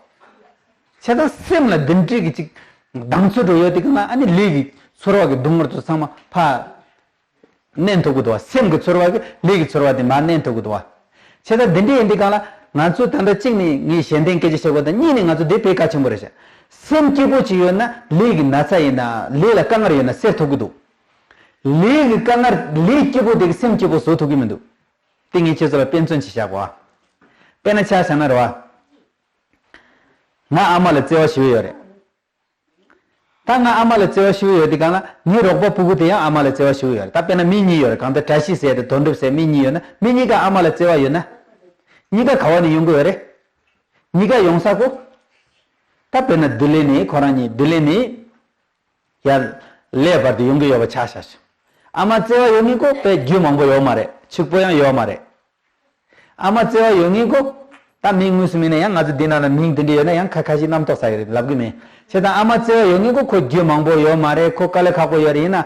བྱས་ཙང་སེམས་ལ་འདི་འདྲའི་གི་ཅིག་གདེང་ཚོད་འགྲོ་ཡོད་དེ་གི་ན་ཨ་ནི་ལས་ཀྱི་ཚོར་བ་གི་སྡུག་བསྔལ་དུ་ཚང་མ་ཕར་མནན་ཐུབ་ཀྱི་འདུག་བ། སེམས་ཀྱི་ཚོར་བ་གི་ལས་ཀྱི་ཚོར་བ་དེ་མར་མནན་ཐུབ་ཀྱི་འདུག་བ། བྱས་ཙང་འདི་འདྲའི་ཡིན་དེ་གང་ལ་ང་ཚོ་ད་ལྟ་གཅིག་ནས་ངས་གཞན་དོན་སྐད་ཆ་བཤད་དགོས་དང་གཉིས་ནས་ང་ཚོ་འདི་དཔེ་གལ་ཆེན་པོ་རེད་ཤག་སེམས་སྐྱིད་པོ་ཅིག་ཡོད་ན་ལས་ཀྱི་ན་ཚ་ཡིན་ན་ལས་ལ་དཀའ་ངལ་ཡོད་ན་སེལ་ཐུབ་ཀྱི་འདུག་ལས་ཀྱི་དཀའ་ངལ་ལས་སྐྱིད་པོ་དེ་གི་སེམས་སྐྱིད་པོ་བཟོ་ཐུབ་ཀྱི་མི་འདུག་དེ་ངས་ཁྱེད་ཚོ་ལ་དཔེ་མཚོན་ཅིག་བཞག་གོ། དཔེར་ན་ཆ་བཞག་ན་རེད་བ། ང་ཨ་མ་ལ་བརྩེ་བ་ཞེ་པོ་ཡོད་རེད། ད་ང་ཨ་མ་ལ་བརྩེ་བ་ཞེ་པོ་ཡོད་དེ་གང་ལ་ངའི་རོགས་པ་ཕྲུ་གུ་དེ་ཡང་ཨ་མ་ལ་བརྩེ་བ་ཞེ་པོ་ཡོད་རེད། ད་དཔེར་ན་མི་གཉིས་ཡོད་རེད། གང་ལྟར་བཀྲ་ཤིས་ཟེར་དེ་དོན་གྲུབ་ཟེར་མི་གཉིས་ཡོད་ན་མི་གཉིས་ཀ་ཨ་མ་ལ་བརྩེ་བ་ཡོད་ན། གཉིས་ཀ་ག་བ་ནས་ཡོང་གི་ཡོད་རེད། གཉིས་ཀ་ཡོང་ས་ཁོ། ད་དཔེར་ན་བདེ་ལེགས་ནས་ཁོ་རང་གཉིས་བདེ་ལེགས་ནས། ཡར་ལས་བར་དུ་ཡོང་གི་ཡོད་པ་ཆ་བཞག་ཤིང་། ཨ་མ་བརྩེ་བ་ཡོད་མཁན་ཁོ་དཔེ་རྒྱུ་མང་པོ་ཡོད་མ་རེད། ཕྱུག་པོ་ཡང་ཡོད་མ་རེད། ཨ་མ་བརྩེ་བ་ཡོད་མཁན་ཁོ། ད་མིང་དངོས་སུ་མིན་ན་ཡང་ང་ཚོ་འདི་ནང་ན་མིང་དེ་འདྲ་ཡོད་ན་ཡང་ཁ་ཁ་ཤས་རྣམ་རྟོག་ཟ་གི་རེད་ལབ་གི་མེད། བྱས་ཙང་ཨ་མ་བརྩེ་བ་ཡོད་མཁན་ཁོ་ཁོ་རྒྱུ་མང་པོ་ཡོད་མ་རེད། ཁོ་དཀའ་ལས་ཁག་པོ་ཡོད་རེད། ཡིན་ན།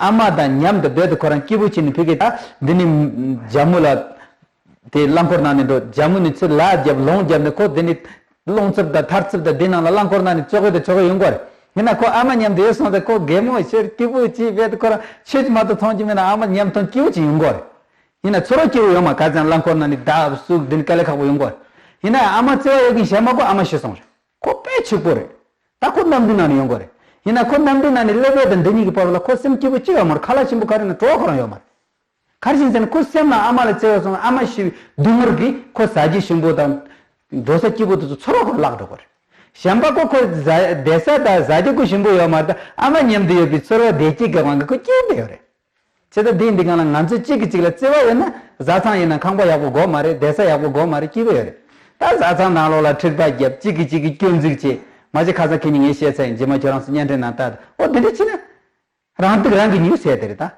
ཨ་མ་དང་མཉམ་དུ་རྦད་དེ་ཁོ་རང་སྐྱིད་པོ་བྱས་ནས་ཕ་གི་ད་འདི་ནི་ཇ་མུ་ལ། དེ་རླངས་འཁོར་ནང་ནས་འགྲོ་ཇ་མུ་ནི་ཚུར་ལག་བརྒྱབ་ལོང་བརྒྱབ་ནས་ཁོ་དེ་ནི་རླུང་འཚུབ་དང་ཐར་འཚུབ་དང་དེ་ནང་ལ་རླངས་འཁོར་ནང་ནས་ཅོག་གེ་དང་ཅོག་གེ་ཡོང་གོ་རེད། ཡིན་ན་ཁོ་ཨ་མ་མཉམ་དུ་ཡོད་སོང་ཙང་ཁོ་གད་མོ་ཤོར་སྐྱིད་པོ་བྱས་བས་ཁོ་རང་ཆོས་ཀྱི་མ་གཏོགས་མཐོང་གི་མེད་ན་ཨ་མ་མཉམ་མཐོང་སྐྱིད་པོ་ཅིག་ཡོང་གོ་རེད། ཡིན་ན་ཚོར་བ་སྐྱིད་པོ་ཡོད་མ་ག་ཙམ་རླངས་འཁོར་ནང་ནས་བརྡབ་བཙུགས་དེ་ནི་དཀའ་ལས་ཁག་པོ་ཡོང་གོ་རེད། ཡིན་ན་ཨ་མ་བརྩེ་བ་ཡོད་མཁན་གཞན་མ་ཁོ་ཨ་མ་ཤི་སོང་རེད། ཁོ་དཔེ་ཕྱུག་པོ་རེད། ད་ཁོ་གནམ་གྲུ་ནང་ནས་ཡོང་གོ་རེད། ཡིན་ན་ཁོ་གནམ་གྲུ་ནང་ནས་སླེབས་ཡས་དང་འདི་གཉིས་ཀྱི་བར་ལ་ཁོ་སེམས་སྐྱིད་པོ་ཅི་ཡོད་མ་རེད། ཁ་ལག་ཆེན་པོ་ག་རེ་ན་བྲོ་བ་ཁོ་རང་ཡོད་མ་རེད། ག་རེ་བྱས་ཟེར་ན་ཁོ་སེམས་ལ་ཨ་མ་ལ་བརྩེ་བ་སོང་ཨ་མ་ཤི་བའི་སྡུག་བསྔལ་གྱིས་ཁོ་ཟ་རྒྱུ་ཞིམ་པོ་དང་། འགྲོ་ས་སྐྱིད་པོ་དེ་ཚོ་ཚོར་བ་ཁོ་བརླག་འགྲོ་གི་རེད། གཞན་པ་ཁོ་ཁོ་ཟ་བསྡད་ས་དང་ཟ་རྒྱུ་ཁོ་ཞིམ་པོ་ཡོད་མ་རེད། ཨ་མ་མཉམ་དུ་ཡོད་པའི་ཚོར་བ་བདེ་སྐྱིད་ཀྱི་དབང་གིས་ཁོ་སྐྱིད་པོ་ཡོད་རེད། བྱས་ཙང་འདི་འདི་གང་ལ་ང་ཚོ་གཅིག་གིས་གཅིག་ལ་བརྩེ་བ་ཡོད་ན་བཟའ་ཚང་ཡིན་ན་ཁང་པ་ཡག་པོ་དགོས་མ་རེད། བསྡད་ས་ཡག་པོ་དགོས་མ་རེད། སྐྱིད་པོ་ཡོད་རེད། ད་བཟའ་ཚང་ནང་ལོགས་ལ་འཁྲིག་པ་བརྒྱབ་གཅིག་གིས་གཅིག་གི་སྐྱོན་འཛུགས་བྱེད་མ་གཞི་ཁ་སང་ཁྱེད་གཉིས་ངས་བཤད་ཚར་ཡིན། རྗེས་མ་ཁྱོད་རང་ཚོ་བརྙན་འཕྲིན་ནང་ལྟ་དང་ཨོ་འདི་འདྲ་བྱས་ན། རང་སྡུག་རང་གིས་ཉོས་ཟེར་དེ་རེད་ད།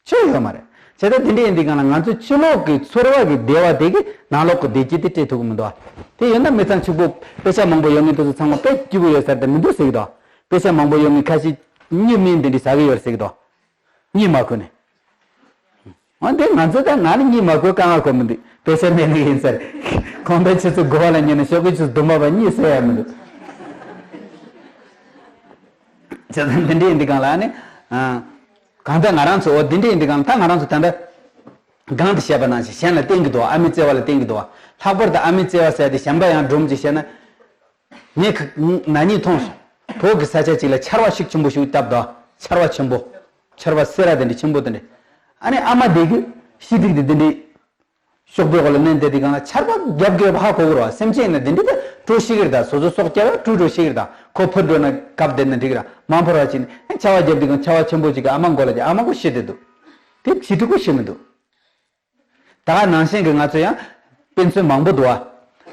ཆོས་ཡོད་མ་རེད། བྱས་ཙང་དེ་འདྲ་ཡིན་དུས་གང་ལ་ང་ཚོ་ཕྱི་ལོགས་ཀྱི་ཚོར་བ་གི་བདེ་བ་དེ་གིས་ནང་ལོགས་ཀྱི་བདེ་སྐྱིད་དེ་སྤྲད་ཐུབ་ཀྱི་མི་འདུག་ཨ། དེ་ཡོད་ན་མི་ཚང་ཕྱུག་པོ་དཔེ་ཆ་མང་པོ་ཡོད་མཁན་དེ་ཚོ་ཚང་མ་དཔེ་སྐྱིད་པོ་ཡོད་ས་རེད་དེ་མི་འདུག་ཟེར་གི་འདུག་དཔེ་ཆ་མང་པོ་ཡོད་མཁན་ཁ་ཤས་གཉིད་སྨན་དེ་འདྲ་ཟ་གི་ཡོད་རེད་ཟེར་གི་འདུག་གཉིད་མ་ཁུག་ནས། འོན་ཏེ་ང་ཚོ་ད་ང་ནི་གཉིད་མ་ཁུག་དཀའ་ངལ་ཁུག་མི་འདུག་དཔེ་ཆ་མེད་ནི་ཡིན་ཟེར། གང་ལྟར་ཁྱེད་ཚོ་དགོས་པ་ལ་ཉན་ནས་ཤོག་གི་ཁྱེད་ཚོ་དུ་མ་བ་གཉིད་སད་ཡ་མི་འདུག་བྱས་ཙང་འདི་འདྲ་ཡིན་དུས་གང་ལ་ནི། གང་ལྟར་ང་རང་ཚོ་འོ་འདི་འདྲ་ཡིན་དུས་གང་ལ་ད་ང་རང་ཚོ་ད་ལྟ། གང་དུ་བཤད་པ་ནང་བཞིན་གཞན་ལ་བརྟེན་གྱི་འདུག་ཨ་མའི་བརྩེ་བ་ལ་བརྟེན་གྱི་འདུག་ལྷག་པར་དུ་ཨ་མའི་བརྩེ་བ་ཟེར་ཏེ་གཞན་པ་ཡང་སྒྲོམ་གྱིས་བཤད་ན། ངས་ཁ་ན་ནིང་མཐོང་སོང་། བོད་ཀྱི་ས་ཆ་གཅིག་ལ་ཆར་པ་ཤུགས་ཆེན་པོ་ཞིག་བཏབ་འདུག་ཆར་པ་ཆེན་པོ། ཆར་པ་སེར་ར་དེ་འདྲ་ཆེན་པོ་དེ་འདྲ། ཨ་ནི་ཨ་མ་དེ་གི་ཤི་ཐིག་དེ་དེ་འདྲ། ཤོག་བུའི་འོག་ལ་མནན་བསྡད་དུས་སྒང་ལ་ཆར་པ་རྒྱབ་དགོས་པ་ཧ་གོ་གི་རེད་བ། སེམས་ཅན་ཡིན་ན་དེ་འདྲ་དེ་བྲོ་ཤེས་ཀྱི་རེད་ད། སོ་སོ་སྲོག་སྐྱབས་ཡ་བྲོ་བྲོ་ཤེས་ཀྱི་རེད་ད། ཁོ་ཕར་འགྲོ་ན་བཀབ་བསྡད་ན་འགྲིག་གི་རེད། མ་ཕར་བ་ཅིག་ནི་ཆར་པ་རྒྱབ་དུས་སྒང་ཆར་པ་ཆེན་པོ་ཅིག་གིས་ཨ་མ་མགོ་ལ་རྒྱབ་ཨ་མ་ཁོ་ཤི་བསྡད་འདུག་དེ་བྱིས་ཕྲུག་ཁོ་ཤི་མི་འདུག་ད་ག་ནང་བཞིན་གྱི་ང་ཚོ་ཡང་དཔེ་མཚོན་མང་པོ་འདུག་བ།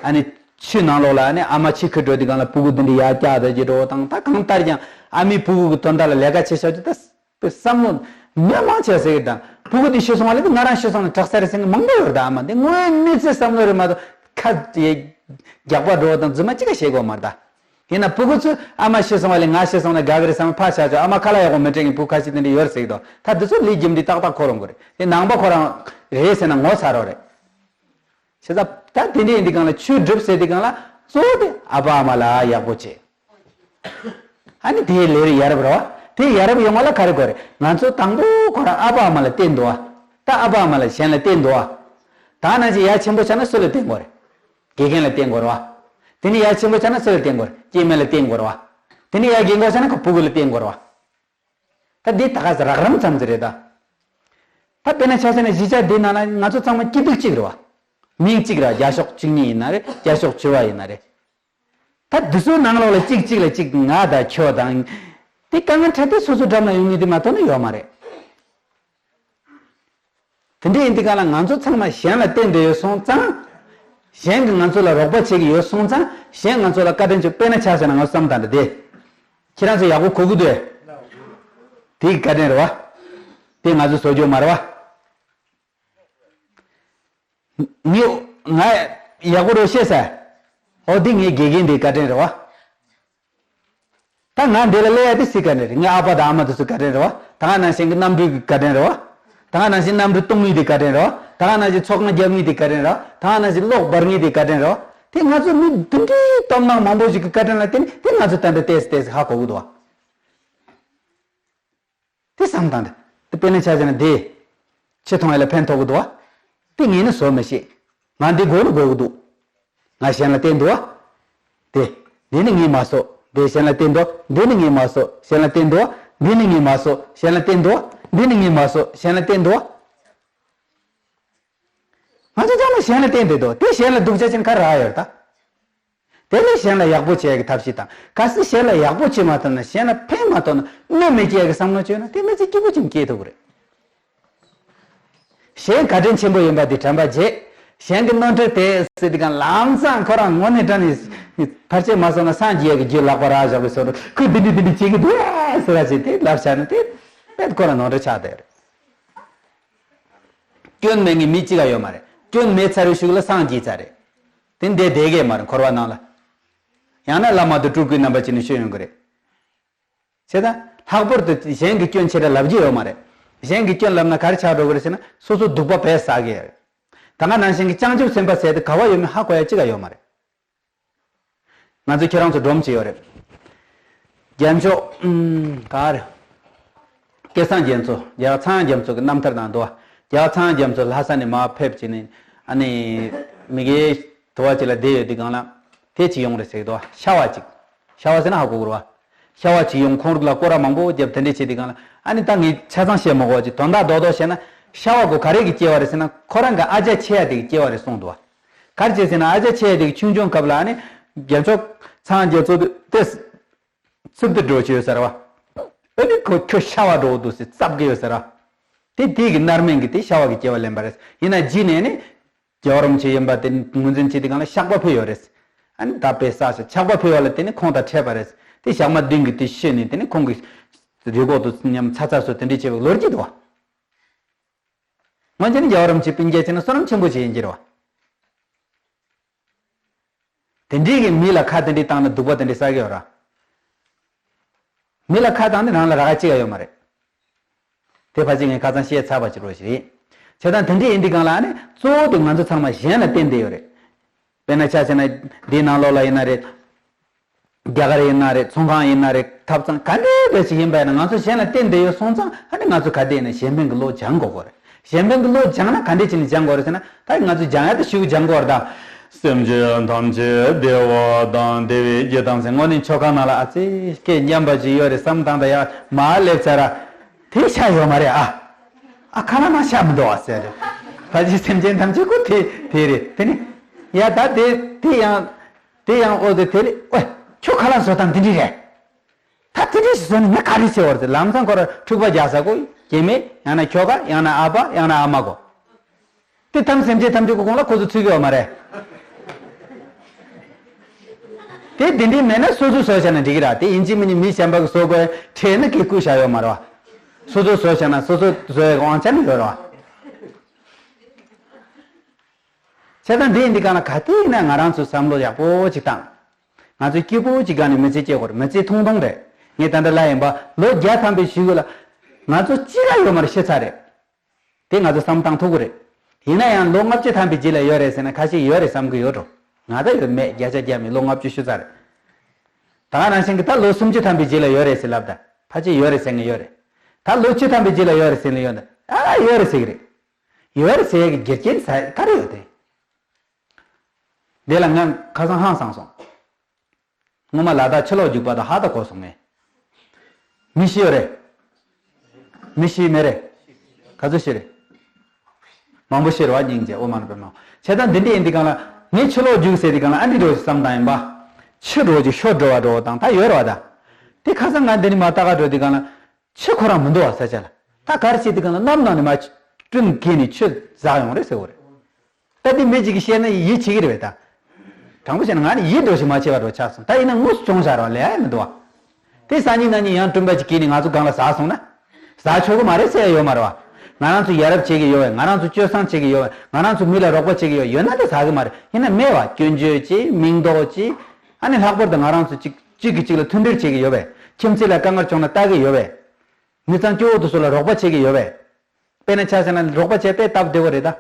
ཨ་ནི་ཆུ་ནང་ལོགས་ལ་ཨ་ནི་ཨ་མ་ཆུ་ཁུར་འགྲོ་དུས་སྒང་ལ་སྤུ་གུ་དེ་འདྲ་ཡར་བཀྱགས་བསྡད་ཀྱི་འགྲོ་བ་དང་། ད་གང་ལྟར་ཀྱང་ཨ་མའི་སྤུ་གུ་གི་དོན་དག་ལ་ལས་ཀ་བྱེད་ཤོག་ཅིག་ད། བསམ་བློ་ནས་མང་ཆེ་ཟེར་གི་དང་། སྤུ་གུ་དེ་ཤི་སོང་བ་ལས་ང་རང་ཤི་སོང་ན་དྲག་ས་རེད་ཟེར་མཁན་མང་པོ་ཡོད་རེད་ད། ཨ་མ་འདི་དངོས་གནས་ཚེ་བསམ་བློ་རེད་མ་གཏོགས་ཁ་རྒྱག་པ་འགྲོ་བ་དང་རྫུན་མ་གཅིག་ཀ་བཤད་དགོས་མ་རེད་ད། ཡིན་ན་སྤུ་གུ་ཚོས་ཨ་མ་ཤི་སོང་བ་ལས་ང་ཤི་སོང་ན་དགའ་གི་རེད་བསམ་ཕར་བཞག་ཆོག་ཨ་མ་ཁ་ལག་ཡག་པོ་མི་སྤྲད་མཁན་སྤུ་གུ་ཁ་ཤས་དེ་འདྲ་ཡོད་རེད་ཟེར་གི་འདུག་ད་འདི་ཚོ་ལས་རྒྱུ་འབྲས་ཏག་ཏག་ཁོ་རང་གི་རེད། དེ་ནང་པ་ཁོ་རང་རེད་ཟེར་ན་ངོ་ཚ་རོགས་རེད། བྱས་ཙང་ད་དེ་འདྲ་ཡིན་དུས་སྒང་ལ་ཆོས་སྒྲུབ་ཟེར་དུས་སྒང་ལ་གཙོ་བོ་དེ་ཨ་ཕ་ཨ་མ་ལ་ཡག་པོ་བྱེད། ཨ་ནི་དེའི་ལས་རིགས་ཡ་རབས་རེད་བ། དེ་ཡ་རབས་ཡོང་བ་ལ་ག་རེ་དགོས་རེད། ང་ཚོ་དང་པོ་ཁོ་རང་ཨ་ཕ་ཨ་མ་ལ་བརྟེན་འདུག་བ། ད་ཨ་ཕ་ཨ་མ་ལ་གཞན་ལ་བརྟེན་འདུག་བ། ད་ནང་བཞིན་ཡ་ཆེན་པོ་ཆགས་ན་སུ་ལ་བརྟེན་དགོས་རེད། དགེ་རྒན་ལ་བརྟེན་དགོས་རེད་བ། དེ་ནས་ཡ་ཆེན་པོ་ཆགས་ན་སུ་ལ་བརྟེན་དགོས་རེད། སྐྱེས་དམན་ལ་བརྟེན་དགོས་རེད་བ། དེ་ནས་ཡ་རྒན་གོག་ཆགས་ན་ཁོ་སྤུ་གུ་ལ་བརྟེན་དགོས་རེད་བ། ད་འདི་ད་ག་ས་རགས་རིམ་ཙམ་ཟིག་རེད་ད། ད་དཔེར་ན་ཆ་བཞག་ན་གཞིས་ཆགས་འདི་ནང་ལ་ང་ཚོ་ཚང་མ་སྐྱིད་སྡུག་གཅིག་རེད་བ། མིང་གཅིག་རེད་བ། རྒྱ་ཤོག་བཅུ་གཉིས་ཡིན་ན་རེད། རྒྱ་ཤོག་བཅུ་པ་ཡིན་ན་རེད། ད་འདི་ཚོའི་ནང་ལོགས་ལ་གཅིག་གཅིག་ལ་གཅིག་ང་དང་ཁྱོད་དང་། དེ་དཀའ་ངལ་འཕྲད་དུས་སོ་སོའི་འགྲམ་ལ་ཡོང་མཁན་དེ་མ་གཏོགས་ནི་ཡོད་མ་རེད། དེ་འདྲ་ཡིན་དུས་གང་ལ་ང་ཚོ་ཚང་མ་གཞན་ལ་བརྟེན་བསྡད་ཡོད་སོང་ཙང་། གཞན་གྱིས་ང་ཚོ་ལ་རོགས་པ་བྱེད་ཀྱི་ཡོད་སོང་ཙང་། གཞན་ང་ཚོ་ལ་བཀའ་དྲིན་ཆེ། དཔེར་ན་ཆ་བཞག་ན་ང་ཚོ་བསམ་བཏང་དང་དེ། ཁྱེད་རང་ཚོ་ཡག་པོ་གོ་གི་འདུག་ཨེ། དེ་གི་བཀའ་དྲིན་རེད་བ། དེ་ང་ཚོ་བཟོ་རྒྱུ་མ་རེད་བ། ངས་ང་ཡག་པོ་རེད་ཤེས་ས། ཨོ་འདི་ངའི་དགེ་རྒན་འདིའི་བཀའ་དྲིན་རེད་བ། ད་ང་འདི་ལ་སླེབས་ཡ་དེ་སུའི་བཀའ་དྲིན་རེད། ངའི་ཨ་ཕ་དང་ཨ་མ་དེ་ཚོའི་བཀའ་དྲིན་རེད་བ། ད་ང་ནང་བཞིན་གྱི་རྣམ་སྤུལ་གྱི་བཀའ་དྲིན་རེད་བ། ད་ག་ནང་བཞིན་གནམ་གྲུ་གཏོང་མཁན་དེ་བཀའ་དྲིན་རེད། ད་ག་ནང་བཞིན་ཚོགས་ཁང་རྒྱབ་མཁན་དེ་བཀའ་དྲིན་རེད། ད་ག་ནང་བཞིན་གློག་སྦར་མཁན་དེ་བཀའ་དྲིན་རེད། དེ་ང་ཚོ་མི་དེ་འདྲའི་སྟོབས་ནག་མང་པོ་ཞིག་གི་བཀའ་དྲིན་ལ་བརྟེན་ནས་དེ་ང་ཚོ་ད་ལྟ་ཏོག་ཙམ་ཏོག་ཙམ་ཧ་གོ་གི་འདུག་བ། དེ་བསམ་བཏང་དེ། དེ་དཔེར་ན་ཆ་བཞག་ན་དེ། ཆེ་མཐོང་ཡ་ལ་ཕན་ཐོགས་ཀྱི་འདུག་བ། དེ་ངས་ནི་བཟོ་མི་ཤེས། ང་འདི་དགོས་ནི་དགོས་ཀྱི་འདུག་ང་གཞན་ལ་བརྟེན་འདུག་བ། དེ། འདི་ནི་ངས་མ་བཟོ། དེ་གཞན་ལ་བརྟེན་འདུག་འདི་ནི་ངས་མ་བཟོ། གཞན་ལ་བརྟེན་འདུག་འདི་ནི་ངས་མ་བཟོ། གཞན་ལ་བརྟེན་འདུག་འདི་ནི་ངས་མ་བཟོ། གཞན་ལ་བརྟེན་འདུག་ང་ཚོ་ཚང་མ་གཞན་ལ་བརྟེན་བསྡད་འདུག་དེ་གཞན་ལ་སྡུག་ཅག་ཅན་ག་རེ་ཡོད་ད། དེ་ལས་གཞན་ལ་ཡག་པོ་བྱེད་ཡག་གི་ཐབས་ཤེས་དང་། གལ་སྲིད་གཞན་ལ་ཡག་པོ་བྱེད་མ་ཐུབ་ན། གཞན་ལ་ཕན་མ་ཐོགས་ན། གནོད་མི་སྐྱེལ་ཡག་གི་བསམ་བློ་བཅོས་ན། དེ་མི་ཚེ་སྐྱིད་པོ་ཅིག་སྐྱེལ་ཐུབ་ཀྱི་རེད། གཞན་བཀའ་དྲིན་ཆེན་པོ་ཡིན་པ་དེ་དྲན་པ་བརྗེད། གཞན་གྱི་ནོར་འཁྲུལ་དེ་ཟེར་དུས་གང་ལམ་སང་ཁོ་རང་དངོས་གནས་དྲང་ནས་ཕར་ཆེར་མ་སོང་ན་སངས་རྒྱས་ཀྱི་རྒྱུད་ལག་པ་རག་བཞག་པའི་བཟོ་འདྲ། ཁོས་འདི་འདྲ་འདི་འདྲ་བྱེད་ཀྱི་འདུག་ཟེར་བ་ཞིག་དེ་ལབ་བཞག་ན། དེ་དཔེ་ཁོ་རང་ནོར་འཁྲུལ་ཆགས་བསྡད་རེད། སྐྱོན་མེད་མཁན་མི་གཅིག་ཀ་ཡོད་མ་རེད། སྐྱོན་མེད་ཚར་བའི་གཞུག་ལ་སངས་རྒྱས་ཚར་རེད། དེ་འདྲ་བསྡད་ཀྱི་མ་རེད། འཁོར་བ་ནང་ལ། ཡང་ན་བླ་མ་དང་སྤྲུལ་སྐུའི་རྣམ་པ་ཅིག་ནས་ཤོད་ཡོང་གི་རེད། བྱས་ཙང་ལྷག་པར་དུ་གཞན་གྱི་སྐྱོན་ཆེ་དྲགས་ལབ་རྒྱུ་ཡོད་མ་རེད། གཞན་གྱི་སྐྱོན་ལབ་ན་ག་རེ་ཆགས་འགྲོ་གི་རེད་ཟེར་ན། སོ་སོ་སྡུག་པ་བས་བསགས་ཀྱི་ཡོད་རེད། ད་ག་ནང་བཞིན་གྱི་བྱང་ཆུབ་སེམས་དཔའ་ཟེར་དེ་ག་བ་ཡོད་མེད་ཧ་གོ་ཡ་གཅིག་ཀ་ཡོད་མ་རེད། ང་ཚོ་ཁྱེད་རང་ཚོ་སྒྲོམ་གཅིག་ཡོད་རེད། རྒྱལ་མཆོག་ཨུམ། ག་རེ། སྐལ་བཟང་རྒྱ་མཚོ། རྒྱལ་བ་ཚངས་དབྱངས་རྒྱ་མཚོ་གི་རྣམ་ཐར་ནང་འདུག་བ། རྒྱལ་བ་ཚངས་དབྱངས་རྒྱ་མཚོ་ལྷ་ས་ནས་མར་ཕེབས་བྱས་ནས། ཨ་ནི། མི་དགེ་དུ་བ་ཅིག་ལ་བསྡད་ཡོད་དུས་སྒང་ལ། དེ་ཅིག་ཡོང་རེད་ཟེར་གི་འདུག་བ། ཤ་བ་ཅིག་ཤ་བ་ཟེར་ན་ཧ་གོ་གི་རེད་བ། ཤ་བ་ཅིག་ཡོང་། ཁོང་རང་ལ་སྐོར་ར་མང་པོ་བརྒྱབ། དེ་འདྲས་བྱས་དུས་སྒང་ལ། ཨ་ནི་ད་ངས་ཆ་ཚང་བཤད་མ་དགོས་པ་ཅིག་དོན་དག་རྡོག་རྡོག་བཤད་ན། ཤ་བ་གོ་ག་རེ་གི་སྐྱེ་བ་རེད་ཟེར་ན། ཁོ་རང་གི་ཨ་ཅག་ཆེ་ཡ་དེ་གི་སྐྱེ་བ་རེད་གསུངས་འདུག་བ། ག་རེ་བྱས་ཟེར་ན། ཨ་ཅག་ཆེ་ཡ་དེ་གི་ཆུང་ཆུང་སྐབས་ལ་ཨ་ནི། རྒྱལ་མཆོག་ཚངས་དབྱངས་རྒྱ་མཚོ་དེ་ཚིབ་ཏུ་འགྲོ་བྱས་ཡོད་ཟེར་བ། ཨ་ནི་ཁོ་ཁྱོད་ཤ་བ་འགྲོ་འདུག་ཟེར་བཙབ་གི་ཡོད་ཟེར་བ། དེ་དེ་གི་མནར་མེད་ཀྱི་དེ་ཤ་བ་གི་སྐྱེ་བ་ལེན་པ་རེད། ཡིན་ན་རྗེས་ནས་ནི། རྒྱལ་བ་རིན་པོ་ཆེ་ཡིན་པ་དེ་ངོས་འཛིན་བྱེད་དུས་སྒང་ལ་ཞགས་པ་ཕུལ་ཡོད་རེད། ཨ་ནི་ད་དཔེ་བསགས་ཤག་ཞགས་པ་ཕུལ་བ་ལ་བརྟེན་ནས་ཁོང་དང་འཕྲད་པ་རེད། དེ་ཞག་མ་བདུན་གྱི་དེ་ཤི་ནས། དེ་ནས་ཁོང་གི་རུས་ཁོག་ཏུ་ཉམས་ཚ་ཚ་སོ་དེ་འདྲས་བྱས་པའི་ལོ་རྒྱུས་འདུག་བ། ང་ཚོ་ནི་རྒྱལ་བ་རིན་པོ་ཆེ་སྤུན་ཀྱག་བྱས་ན་བསོད་ནམས་ཆེན་པོ་ཞིག་ཡིན་གྱི་རེད་བ། དེ་འདྲས་ཀྱི་མི་ལ་ཁ་དེ་འདྲས་བཏང་ན་སྡུག་པ་དེ་འདྲས་བསགས་ཀྱི་ཡོད་ར། མི་ལ་ཁ་བཏང་ནི་རང་ལ་རག་ག་གཅིག་ཀ་ཡོད་མ་རེད། དེ་ཕལ་ཆེར་ངས་ཁ་སང་བཤད་ཚར་བ་ཅིག་རོ་ཞིག་རེད། བྱས་ཙང་དེ་འདྲས་ཡིན་དུས་སྒང་ལ་ཨ་ནི་གཙོ་བོ་དེ་ང་ཚོ་ཚང་མ་གཞན་ལ་བརྟེན་བསྡད་ཡོད་རེད། དཔེར་ན་ཆ་བཞག་ན་འདིའི་ནང་ལོགས་ལ་ཡིན་ན་རེད། རྒྱ་གར་ཡིན་ན་རེད། ཚོང་ཁང་ཡིན་ན་རེད། ཐབ་ཚང་ག་འདྲས་འདྲས་ཞིག་ཡིན་པ་ཡིན་ན། ང་ཚོ་གཞན་ལ་བརྟེན་བསྡད་ཡོད་སོང་ཙང་ཨ་ནི་ང་ཚོ་ག་དེ་ཡིན་ན་གཞན་ཕན་གྱི་བློ་སྦྱང་དགོས་ཀྱི་རེད། གཞན་ཕན་གྱི་བློ་སྦྱང་ན་ག་འདྲས་བྱས་ནས་སྦྱང་དགོས་རེད་ཟེར་ན། ད་ང་ཚོས་སྦྱང་ཡ་དེ་ཞུ་སྦྱང་དགོས་རེད་ད། སེམས་ཅན་ཐམས་ཅད་བདེ་བ་དང་བདེ་བའི་རྒྱུ་དང་ཟེར། དངོས་གནས་ཆོ་ག་ནང་ལ་ཨ་ཙི་སྐད་སྙན་པ་ཅིག་ཡོད་རེད་བསམ་བཏང་། ད་ཡར་མར་སླེབས་ཚར་ར། དེ་ཆ་ཡོད་མ་རེད་ཨ། ཨ་ཁ་ལག་ནང་ཤ་མི་འདུག་ཨ་ཟེར་རེད། ཕལ་ཆེར་སེམས་ཅན་ཐམས་ཅད་ཀོ་དེ་དེ་རེད། དེ་ནི། ཡ་ད་དེ་དེ་ཡང་། དེ་ཡང་ཨོ་དེ་དེ་རེད། ཨོ་ཁྱོད་ཁ་ལག་བཟོ་སྟངས་འདི་འདྲ་རེད། ད་དེ་འདྲ་ཞིག་བཟོས་ནས་ངས་ག་རེ་བྱེད་བར་ཟེར། ལམ་སང་ཁོ་ར་འཁྲུག་པ་རྒྱག་ས་ཀོ། སྐྱེ་དམན། ཡང་ན་ཁྱོ་ག། ཡང་ན་ཨ་ཕ། ཡང་ན་ཨ་མ་ཀོ། དེ་ཐམས་སེམས་ཅན་ཐམས་ཅད་ཀོ་གོང་ལ་ཁོ་ཚོ་ཚུད་ཀྱི་ཡོད་མ་རེད། དེ་དེ་འདྲའི་མེད་ན་སོ་སོས་བཟོས་བཞག་ན་འགྲིག་གི་ར། དེ་ཡིན་གཅིག་མིན་གཉིས་མི་གཞན་པ་གིས་བཟོ་དགོས་ཁྲལ་ནི་གིས་བསྐུར་བཞག་ཡོད་མ་རེད་བ། སོ་སོས་བཟོས་བཞག་ན་སོ་སོས་བཟོ་ཡག་དབང་ཆ་ནི་ཡོད་རེད་བ། བྱས་ཙང་འདི་ཡིན་དུས་སྒང་ལ་ག་དུས་ཡིན་ན་ང་རང་ཚོས་བསམ་བློ་ཡག་པོ་ཅིག་བཏང་། ང་ཚོས་སྐྱིད་པོ་ཅིག་སྒང་ནས་མི་ཚེ་སྐྱེལ་དགོས་རེད། མི་ཚེ་ཐུང་ཐུང་རེད། ངས་ད་ལྟ་ལབ་ཡིན་པ། ལོ་བརྒྱ་ཐམ་པའི་གཞུག་ལ་ང་ཚོ་གཅིག་ར་ཡོད་མ་རེད། ཤི་ཚར་རེད། དེ་ང་ཚོས་བསམ་བཏང་ཐུབ་ཀྱི་རེད། ཡིན་ན་ཡང་ལོ་ལྔ་བཅུ་ཐམ་པའི་རྗེས་ལ་ཡོད་རེད་ཟེར་ན་ཁ་ཤས་ཡོད་རེད་བསམ་གྱི་ཡོད་འགྲོ། ང་ད་ཡོད་མེད་བརྒྱ་ཆ་བརྒྱ་མེད། ལོ་ལྔ་བཅུ་ཤི་ཚར་རེད། ད་ག་ནང་བཞིན་གྱི་ད་ལོ་སུམ་ཅུ་ཐམ་པའི་རྗེས་ལ་ཡོད་རེད་ཟེར་ལབ་ད། ཕལ་ཆེར་ཡོད་རེད་ཟེར་མཁན་ཡོད་རེད། ད་ལོ་བཅུ་ཐམ་པའི་རྗེས་ལ་ཡོད་རེད་ཟེར་མཁན་ཡོད་ད། ཨ་ཡོད་རེད་ཟེར་གྱི་རེད། ཡོད་རེད་ཟེར་ཡག་གི་རྒྱུ་རྐྱེན་ས་ག་རེ་ཡོད་དེ། དེ་ལ་ང་ཁ་སང་ཧང་སངས་སོང་། སྔོན་མ་ལ་དྭགས་ཕྱི་ལོགས་རྒྱུག་པ་དང་ཧ་ད་གོ་སོང་ངས། མི་ཤི་ཡོད་རེད། མི་ཤི་མེད་རེད། ག་ཚོད་ཤི་རེད། མང་པོ་ཤི་རེད་བ། སྙིང་རྗེ། ཨོ་མ་ན་པའི་མ། བྱས་ཙང་འདི་འདྲ་ཡིན་དུས་སྒང་ལ་ངས་ཕྱི་ལོགས་རྒྱུག་ཟེར་དུས་སྒང་ལ་ཨ་འདྲ་འགྲོ་ཞིག་བསམ་བཏང་ཡིན་པ། ཕྱི་འགྲོ་ཅིག་ཤོར་འགྲོ་བ་འགྲོ་བ་དང་ད་ཡོད་རེད་བ་ད། དེ་ཁ་སང་ང་འདི་ནས་མར་ལྟ་ག་འགྲོ་དུས་སྒང་ལ། ཆུ་ཁོ་རང་མི་འདུག་བ། ས་ཆ་ལ། ད་ག་རེ་བྱེད་དུས་སྒང་ལ་གནམ་ནང་ནས་མར་སྤྲིན་འཁྱིལ་ནས་ཆུ་འཛག་ཡོང་རེད་ཟེར་བ་རེད། ད་དེ་མི་གཅིག་གིས་བཤད་ན་ཡིད་ཆེས་ཀྱི་རེད་པས་ད། དྲང་པོ་བཤད་ན་ང་ནི་ཡིད་འགྲོ་ཞིག་མ་བྱེད་པ་འགྲོ་ཆགས་སོང་། ད་ཡིན་ན་དངོས་སུ་བྱུང་བཞག་རེད་བ། ལས་ཡ་མི་འདུག་བ། དེ་སང་ཉིན་གནངས་ཉིན་ཡང་སྤྲིན་པ་ཅིག་འཁྱིལ་ནས་ང་ཚོ་སྒང་ལ་ཟག་སོང་ན། ཟག་ཆོག་གི་མ་རེད་ཟེར་ཡ་ཡོད་མ་རེད་བ། ང་རང་ཚོ་ཡ་རབས་བྱེད་ཀྱི་ཡོད་པས། ང་རང་ཚོ་སྤྱོད་བཟང་བྱེད་ཀྱི་ཡོད་པས། ང་རང་ཚོ་མི་ལ་རོགས་པ་བྱེད་ཀྱི་ཡོད། ཡོད་ན་དེ་ཟག་གི་མ་རེད། ཡིན་ན་མེད་བ། སྐྱོན་བརྗོད་བྱེད། མིང་འདོགས་བྱེད། ཨ་ནི་ལྷག་པར་དུ་ང་རང་ཚོ་གཅིག་གཅིག་གིས་གཅིག་ལ་མཐུན་སྒྲིལ་བྱེད་ཀྱི་ཡོད་པས། ཁྱིམ་མཚེས་ལ་དཀའ་ངལ་བྱུང་ན་ལྟ་གི་ཡོད་པས། མི་ཚང་སྐྱོ་བོ་དེ་ཚོ་ལ་རོགས་པ་བྱེད་ཀྱི་ཡོད་པས། དཔེར་ན་ཆ་བཞག་ན་རོགས་པ་བྱས་དཔེ་སྟབས་བདེ་བོ་རེད་ད།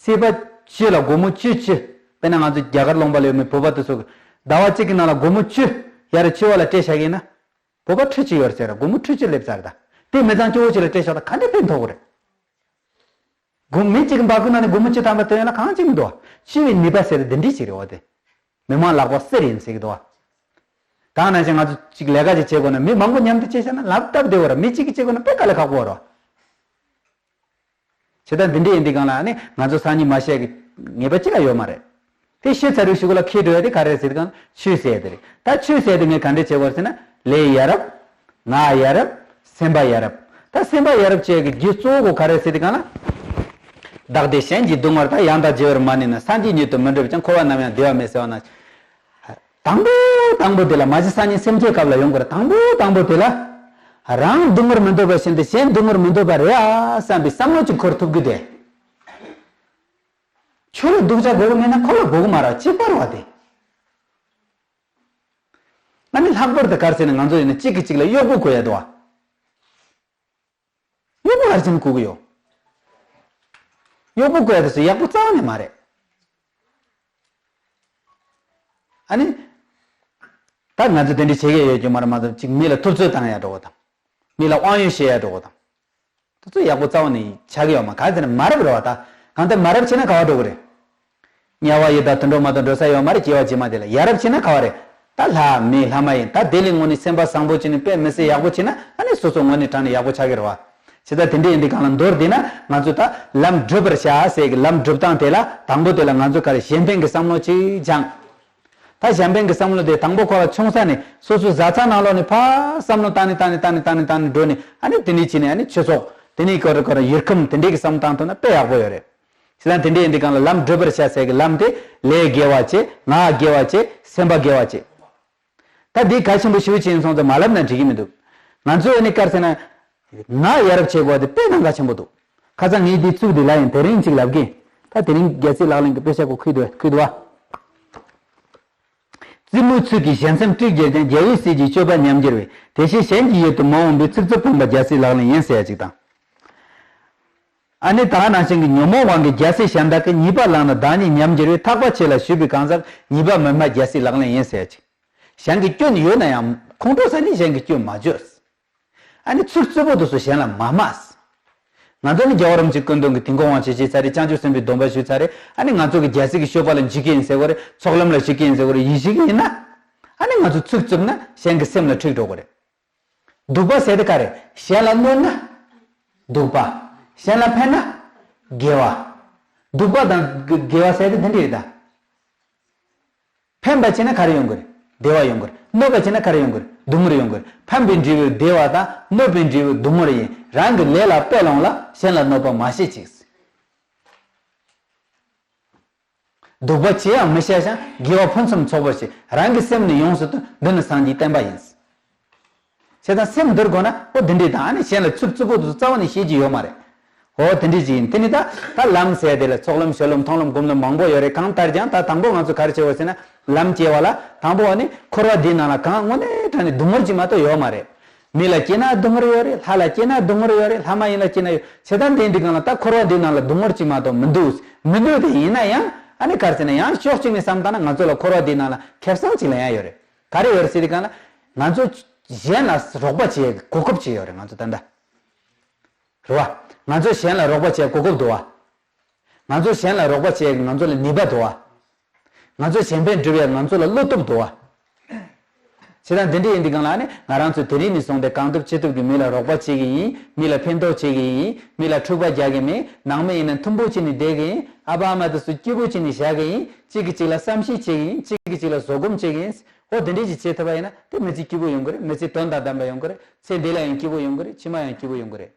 ཚེས་པ་བཅུ་ལ་སྒོར་མོ་བཅུ་བཅུ། དཔེར་ན་ང་ཚོ་རྒྱ་གར་ལུང་པ་ལ་ཡོད་མི་བོད་པ་དེ་ཚོ་གི་ཟླ་བ་གཅིག་གི་ནང་ལ་སྒོར་མོ་བཅུ་ཡར་བཅུ་བ་ལ་སྤྲད་བཞག་གི་ཡིན་ན། བོད་པ་ཁྲི་གཅིག་ཡོད་རེད་ཟེར་ར། སྒོར་མོ་ཁྲི་གཅིག་སླེབས་ཚར་ད། དེ་མི་ཚང་སྐྱོ་བོ་ཅིག་ལ་སྤྲད་ཤོག་ད་ག་འདྲ་ཕན་ཐོགས་གི་རེད། སྒོར་མི་གཅིག་གི་འབག་གི་ནང་ནས་སྒོར་མོ་བཅུ་ཐམ་པ་ཐོན་ཡོང་ན་གང་ཅིག་མི་འདུག་བ། བཅུ་བའི་ནུས་པ་ཟེར་དེ་འདི་འདྲ་ཞིག་རེད་བ་དེ། མི་མང་ལག་པ་གསེར་ཡིན་ཟེར་གི་འདུག་བ། ད་ནང་བཞིན་ང་ཚོ་གཅིག་ལས་ཀ་ཅིག་བྱེད་དགོས་ན་མི་མང་པོ་མཉམ་དུ་བྱེད་བྱས་ན་ལབ་སྟབས་བདེ་བོ་ར། མི་གཅིག་གིས་བྱེད་དགོས་ན་དཔེ་དཀའ་ལས་ཁག་པོ་ར། བྱེད་སྟངས་འདི་འདྲ་ཡིན་དུས་སྒང་ལ་ནི་ང་ཚོ་སང་ཉིན་མ་བཤད་ཀྱི་ངེས་པ་ཅི་ལ་ཡོད་མ་རེད། དེ་ཤེས་ཚར་བའི་གཞུག་ལ་ཁེལ་འགྲོ་ཡ་དེ་ག་རེ་རེད་ཟེར་དུས་སྒང་ཆོས་ཟེར་ཡ་དེ་རེད། ད་ཆོས་ཟེར་ཡ་དེ་ངས་ག་འདྲ་བྱེད་དགོས་ཟེར་ན། ལས་ཡ་རབས། ངག་ཡ་རབས། སེམས་པ་ཡ་རབས། ད་སེམས་པ་ཡ་རབས་བྱེད་ཀྱི་རྒྱུ་གཙོ་བོ་ག་རེ་ཟེར་དུས་སྒང་ལ། བདག་བདེ་གཞན་གྱི་སྡུག་བསྔལ་དག་ཡང་དག་བརྗེ་བར་མ་ནུས་ན། སངས་རྒྱས་ཉིད་དུ་མི་འགྲུབ་ཀྱང་། འཁོར་བ་ནམ་ཡང་བདེ་བ་མེད་ཟེར་བ་ན། དང་པོ་དང་པོ་དེ་ལ་མ་གཞི་སང་ཉིན་སེམས་བསྐྱེད་སྐབས་ལ་ཡོང་དགོས་རེད། དང་པོ་དང་པོ་དེ་ལ། རང་སྡུག་བསྔལ་མི་འདོད་པ་བཞིན་དུ་གཞན་སྡུག་བསྔལ་མི་འདོད་པ་རེད་ཨ་བསམ་པའི་བསམ་བློ་ཅིག་འཁོར་ཐུབ་རྒྱུ་དེ། ཆོས་ལ་སྡུག་ཅག་དགོས་ཀྱི་མེད་ན་འཁོར་བ་དགོས་ཀྱི་མ་རེད། གཅིག་པ་རེད་བ་དེ། ཨ་ནི་ལྷག་པར་དུ་ག་རེ་ཟེར་ན་ང་ཚོ་ཡིན་ན་གཅིག་གིས་གཅིག་ལ་གཡོག་པོ་དགོས་ཡ་འདུག་བ། གཡོག་པོ་ག་རེ་བྱས་ནས་དགོས་ཀྱི་ཡོད། གཡོག་པོ་དགོས་ཡ་དེ་ཚོ་ཡག་པོ་རྩ་བ་ནས་མ་རེད། ཨ་ནི། ད་ང་ཚོ་དེ་འདྲ་བྱེད་ཀྱི་ཡོད་ཀྱི་མ་རེད་མ་གཏོགས་ཅིག་མི་ལ་ཐུབ་ཚོད་བཏང་ཡ་འགྲོ་བ་དང་། མི་ལ་དབང་ཡོད་བཤད་ཡ་འགྲོ་བ་དང་། དེ་ཚོ་ཡག་པོ་རྩ་བ་ནས་ཆགས་ཀྱི་ཡོད་མ་རེད། ག་རེ་ཟེར་ན་མ་རབས་རེད་བ་ད། གང་ལྟར་མ་རབས་བྱས་ན་ག་བ་འགྲོ་གི་རེད། དམྱལ་བ་ཡི་དྭགས་དུད་འགྲོ་མ་གཏོགས་འགྲོ་ས་ཡོད་མ་རེད། སྐྱེ་བ་རྗེས་མ་དེ་ལ། ཡ་རབས་བྱས་ན་ག་བ་རེད། ད་ལྷ་མི་ལྷ་མ་ཡིན། ད་དེ་ལས་དངོས་གནས་སེམས་པ་བཟང་པོ་བྱས་ནས་དཔེ་མི་སྲིད་ཡག་པོ་བྱས་ན་ཨ་ནི་སོ་སོ་དངོས་གནས་དྲང་གནས་ཡག་པོ་ཆགས་ཀྱི་རེད་བ། བྱས་ཙང་དེ་འདྲ་ཡིན་དུས་སྒང་ལ་མདོར་བསྡུས་ན་ང་ཚོ་ད་ལམ་བགྲོད་པར་བྱ་ཟེར་གི་ལམ་སྒྲུབ་སྟངས་དེ་ལ་དང་པོ་དེ་ལ་ང་ཚོ་ག་རེ་གཞན་ཕན་གྱི་བསམ་བློ་ཅིག་སྦྱངས། ད་གཞན་ཕན་གྱི་བསམ་བློ་དེ་དང་པོ་ཁོ་རང་ཆུང་ས་ནས་སོ་སོའི་བཟའ་ཚང་ནང་ལོགས་ནས་ཕར་བསམ་བློ་བཏང་ནས་བཏང་ནས་བཏང་ནས་བཏང་ནས་བཏང་ནས་འགྲོ་ནས་ཨ་ནི་དེ་ནས་ཕྱིན་ནས་ཨ་ནི་ཆོས་ཚོགས་དེ་ནས་ཁོ་རང་ཁོ་རང་ཡུལ་ཁམས་དེ་འདྲའི་གི་བསམ་བློ་བཏང་ཐུབ་ན་དཔེ་ཡག་པོ་ཡོད་རེད། ཞེ་ལ་དེ་འདྲ་ཡིན་དུས་སྒང་ལ་ལམ་བགྲོད་པར་བྱ་ཟེར་གི་ལམ་དེ་ལས་དགེ་བ་བྱེད། ངག་དགེ་བ་བྱེད། སེམས་པ་དགེ་བ་བྱེད། ད་འདི་གལ་ཆེན་པོ་ཞེ་པོ་ཅིག་ཡིན་སོང་ཙང་མ་ལབ་ན་འགྲིག་གི་མི་འདུག་ང་ཚོས་ཨ་ནི་ག་རེ་ཟེར་ན། ངག་ཡ་རབས་བྱེད་དགོས་པ་དེ་དཔེ་གནད་འགག་ཆེན་པོ་འདུག་ཁ་སང་ངས་འདི་བཙུགས་དེ་ལ་ཡང་དེ་རིང་ཅིག་ལབ་གི། ད་དེ་རིང་རྒྱལ་སྲས་ལག་ལེན་གྱི་དཔེ་ཆ་ཁོ་ཁུལ་དུ་ཁུལ་དུ་བ། རྩེད་མོའི་ཚུལ་གྱིས་གཞན་སེམས་དཀྲུགས་བརྒྱབ་ཀྱང་། རྒྱལ་བའི་སྲས་ཀྱི་སྤྱོད་པ་ཉམས་འགྱུར་བས། དེ་ཕྱིར་གཞན་གྱི་ཡུལ་དུ་མི་འོང་བའི། ཚིག་རྩུབ་སྤོང་བ་རྒྱལ་སྲས་ལག་ལེན་ཡིན་ཟེར་ཡ་ཅིག་དང་། ཨ་ནི་ད་ནང་བཞིན་གྱི་ཉོན་མོངས་དབང་གིས་རྒྱལ་སྲས་གཞན་དག་གི། ཉེས་པ་བླངས་ན་བདག་ཉིད་ཉམས་འགྱུར་བས། ཐག་པ་ཆད་ལ་ཞུགས་པའི་གང་ཟག་ཉེས་པ་མི་སྨྲ་རྒྱལ་སྲས་ལག་ལེན་ཡིན་ཟེར་ཡ་ཅིག་གཞན་གྱི་སྐྱོན་ཡོད་ན་ཡང་ཁོང་ཁྲོ་ཟ་ནས་གཞན་གྱི་སྐྱོན་མ་བརྗོད། ཨ་ནི་ཚིག་རྩུབ་པོ་དེ་ཚོ་གཞན་ལ་མ་སྨྲ། ང་ཚོ་ནི་རྒྱལ་བ་རིན་པོ་ཆེའི་སྐུ་མདུན་གྱི་དིལ་མགོ་དབང་ཆེན་ཞུས་ཚར་རེད། བྱང་ཆུབ་སེམས་དཔའི་སྡོམ་པ་ཞུས་ཚར་རེད། ཨ་ནི་ང་ཚོ་གི་རྒྱལ་སྲས་ཀྱི་སྤྱོད་པ་ལ་འཇིགས་ཀྱི་ཡིན་ཟེར་གོ་རེད། ཚོགས་ལམ་ལ་ཞུགས་ཀྱི་ཡིན་ཟེར་གོ་རེད། ཡིད་ཆེས་ཀྱི་ཡིན་ན། ཨ་ནི་ང་ཚོ་ཚིག་རྩུབ་ན་གཞན་གྱི་སེམས་ལ་འཁྲིག་འགྲོ་གི་རེད། སྡིག་པ་ཟེར་དེ་ག་རེ། གཞན་ལ་གནོད་ན་སྡིག་པ། གཞན་ལ་ཕན་ན་དགེ་བ། སྡིག་པ་དང་དགེ་བ་ཟེར་དེ་འདི་འདྲ་རེད་ད། ཕན་པ་བྱས་ན་ག་རེ་ཡོང་གི་རེད། བདེ་བ་ཡོང་གི་རེད། གནོད་པ་བྱས་ན་ག་རེ་ཡོང་གི་རེད། སྡུག་བསྔལ་ཡོང་གི་རེད། ཕན་པའི་འབྲས་བུ་བདེ་བ་དང་གནོད་པའི་འབྲས་བུ་སྡུག་བསྔལ་ཡིན། རང་གི་ལས་ལ་དཔེ་ལོངས་ལ་གཞན་ལ་གནོད་པ་མ་བྱེད་ཅིག་སྡིག་པ་བྱེད་ཡང་མི་བྱ་ཞིང་། དགེ་བ་ཕུན་སུམ་ཚོགས་པར་བྱེད། རང་གི་སེམས་ནི་ཡོངས་སུ་འདུལ། འདི་ནི་སངས་རྒྱས་བསྟན་པ་ཡིན། བྱས་ཙང་སེམས་འདུལ་དགོས་ན་ཨོ་འདི་འདྲས་དང་ཨ་ནི་གཞན་ལ་ཚིག་རྩུབ་པོ་དེ་ཚོ་རྩ་བ་ནས་བཤད་ཀྱི་ཡོད་མ་རེད། ཨོ་དེ་འདྲས་ཅིག་ཡིན། དེ་ནི་ད་ད་ལམ་ཟེར་དེ་ལ་ཚོགས་ལམ་ཞུ་ལམ་མཐོང་ལམ་སྒོམ་ལམ་མང་པོ་ཡོད་རེད། གང་ལྟར་ཀྱང་ད་དང་པོ་ང་ཚོ་ག་རེ་བྱེད་དགོས་ཟེར་ན་ལམ་སྐྱེལ་བ་ལ་དང་པོ་ཨ་ནི་འཁོར་བ་འདིའི་ནང་ལ་གང་དངོས་གནས་དྲང་གནས་སྡུག་བསྔལ་ཅིག་མ་གཏོགས་ཡོད་མ་རེད། མི་ལ་སྐྱེས་ན་སྡུག་བསྔལ་ཡོད་རེད། ལྷ་ལ་སྐྱེས་ན་སྡུག་བསྔལ་ཡོད་རེད། ལྷ་མ་ཡིན་ལ་སྐྱེས་ན་ཡོད། བྱས་ཙང་དེ་འདི་གང་ལ་ད་འཁོར་བ་འདིའི་ནང་ལ་སྡུག་བསྔལ་ཅིག་མ་གཏོགས་མི་འདུག་མི་འདུག་དེ་ཡིན་ན་ཡང་ཨ་ནི་ག་རེ་ཟེར་ན་ཡང་ཕྱོགས་གཅིག་ནས་བསམ་བཏང་ན་ང་ཚོ་ལ་འཁོར་བ་འདིའི་ནང་ལ་ཁེ་བཟང་ཅིག་ལེན་ཡ་ཡོད་རེད། ག་རེ་ཡོད་རེད་ཟེར་དུས་གང་ལ་ང་ཚོ་གཞན་ལ་རོགས་པ་བྱེད་ཡ་གི་གོ་སྐབས་ཅིག་ཡོད་རེད། ང་ཚོ་ད་ལྟ་རེད་བ། ང་ཚོ་གཞན་ལ་རོགས་པ་བྱེད་ཡ་གོ་སྐབས་འདུག་བ། ང་ཚོ་གཞན་ལ་རོགས་པ་བྱེད་ཡ་གི་ང་ཚོ་ལ་ནུས་པ་འདུག་བ། ང་ཚོ་གཞན་ཕན་སྒྲུབ་ཡ་ང་ཚོ་ལ་བློ་སྟོབས་འདུག་བ། བྱས་ཙང་འདི་འདྲ་ཡིན་དུས་གང་ལ་ནི་ང་རང་ཚོ་དེ་རིང་ནས་བཟུང་སྟེ་གང་ཐུབ་ཅི་ཐུབ་ཀྱིས་མི་ལ་རོགས་པ་བྱེད་ཀྱི་ཡིན། མི་ལ་ཕན་ཐོགས་བྱེད་ཀྱི་ཡིན། མི་ལ་འཁྲུག་པ་རྒྱག་གི་མིན། ནང་མི་ཡིན་ན་མཐུན་པོ་བྱས་ནས་བསྡད་ཀྱི་ཡིན། ཨ་ཕ་ཨ་མ་དེ་ཚོ་སྐྱིད་པོ་བྱས་ནས་བཞག་གི་ཡིན། གཅིག་གིས་གཅིག་ལ་བསམ་ཤེས་བྱེད་ཀྱི་ཡིན། གཅིག་གིས་གཅིག་ལ་བཟོད་སྒོམ་བྱེད་ཀྱི་ཡིན། ཨོ་དེ་འདྲ་ཞིག་བྱེད་ཐུབ་པ་ཡིན་ན་དེ་མི་ཚེ་སྐྱིད་པོ་ཡོང་གི་རེད། མི་ཚེ་དོན་དང་ལྡན་པ་ཡོང་གི་རེད། ཚེ་འདི་ལ་ཡང་སྐྱིད་པོ་ཡོང་གི་རེད། ཕྱི་མ་ཡང་སྐྱིད་པོ་ཡོང་གི་རེད།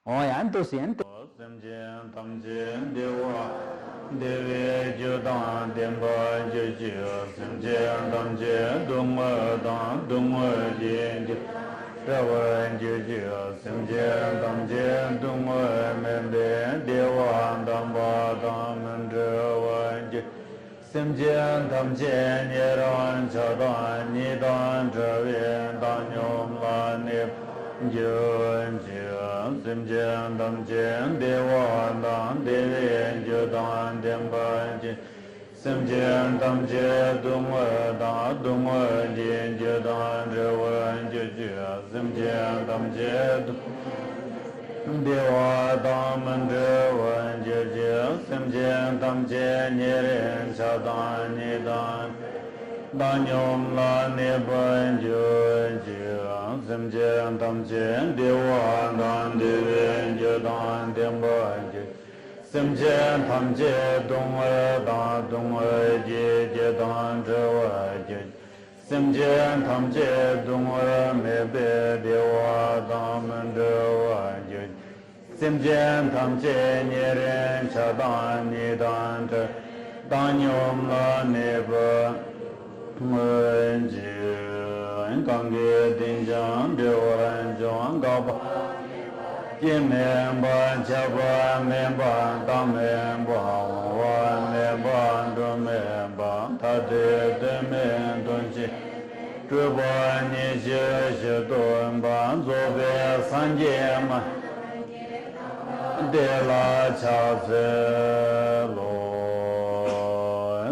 འོ་ཡང་འདུག་སེ་ཡང་འདུག་སེམས་ཅན་ཐམས་ཅད་བདེ་བ་བདེ་བའི་རྒྱུ་དང་ལྡན་པར་གྱུར་ཅིག་སེམས་ཅན་ཐམས་ཅད་སྡུག་བསྔལ་དང་སྡུག་བསྔལ་གྱི་རྒྱུ་བྲལ་བར་གྱུར་ཅིག་སེམས་ཅན་ཐམས་ཅད་སྡུག་བསྔལ་མེད་པའི་བདེ་བ་དམ་པ་དང་མི་འབྲལ་བར་གྱུར། སེམས་ཅན་ཐམས་ཅད་ཉེ་རང་ཆགས་སྡང་གཉིས་དང་བྲལ་བའི་བཏང་སྙོམས་ལ་གནས་པར་གྱུར་ཅིག་སེམས་ཅན་ཐམས་ཅད་བདེ་བ་དང་བདེ་བའི་རྒྱུ་དང་ལྡན་པར་གྱུར། སེམས་ཅན་ཐམས་ཅད་སྡུག་བསྔལ་དང་སྡུག་བསྔལ་གྱི་རྒྱུ་དང་བྲལ་བར་གྱུར་ཅིག། སེམས་ཅན་ཐམས་ཅད་སྡུག་བདེ་བ་དང་མི་འབྲལ་བར་གྱུར་ཅིག། སེམས་ཅན་ཐམས་ཅད་ཉེ་རིང་ཆགས་སྡང་གཉིས་དང་བྲལ་བའི་བཏང་སྙོམས་ལ་གནས་པར་གྱུར་ཅིག། སེམས་ཅན་ཐམས་ཅད་བདེ་བ་དང་བདེ་བའི་རྒྱུ་དང་ལྡན་པར་གྱུར། སེམས་ཅན་ཐམས་ཅད་སྡུག་བསྔལ་དང་སྡུག་བསྔལ་གྱི་རྒྱུ་དང་བྲལ་བར་གྱུར། སེམས་ཅན་ཐམས་ཅད་སྡུག་བསྔལ་མེད་པའི་བདེ་བ་དང་མི་འབྲལ་བར་གྱུར། སེམས་ཅན་ཐམས་ཅད་ཉེ་རིང་ཆགས་སྡང་གཉིས་དང་བྲལ་བའི་བཏང་སྙོམས་ལ་གནས་པར་གྱུར་ཅིག། གང་གིས་བསྟེན་ཀྱང་འབྲལ་བར་འབྱུང་། འགག་པ་སྐྱེ་མེད་པ། ཁྱབ་པ་མེད་པ། རྟག་མེད་པ། འོང་བ་མེད་པ། འགྲོ་མེད་པ། ཐ་དད་དོན་མེད་དོན་ཆེན་སྤྲོས་པ་ཉིད་ཀྱི་ཕྱིར་སྟོན་པ། རྫོགས་པའི་སངས་རྒྱས་མ་དེ་ལ་ཕྱག་འཚལ་ལོ།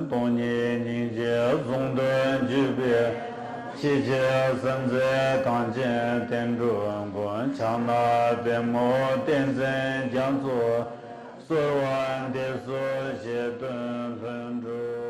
སྟོང་ཉིད་སྙིང་རྗེ་ཟུང་དུ་འཇུག་པའི། ཤེས་བྱའི་སེམས་རྩེ་གངས་ཅན་བསྟན་འགྲོའི་མགོན། ཕྱག་ན་པདྨོ་བསྟན་འཛིན་རྒྱ་མཚོ། གསོལ་བ་འདེབས་སོ་བཞེད་དོན་ལྷུན་གྲུབ།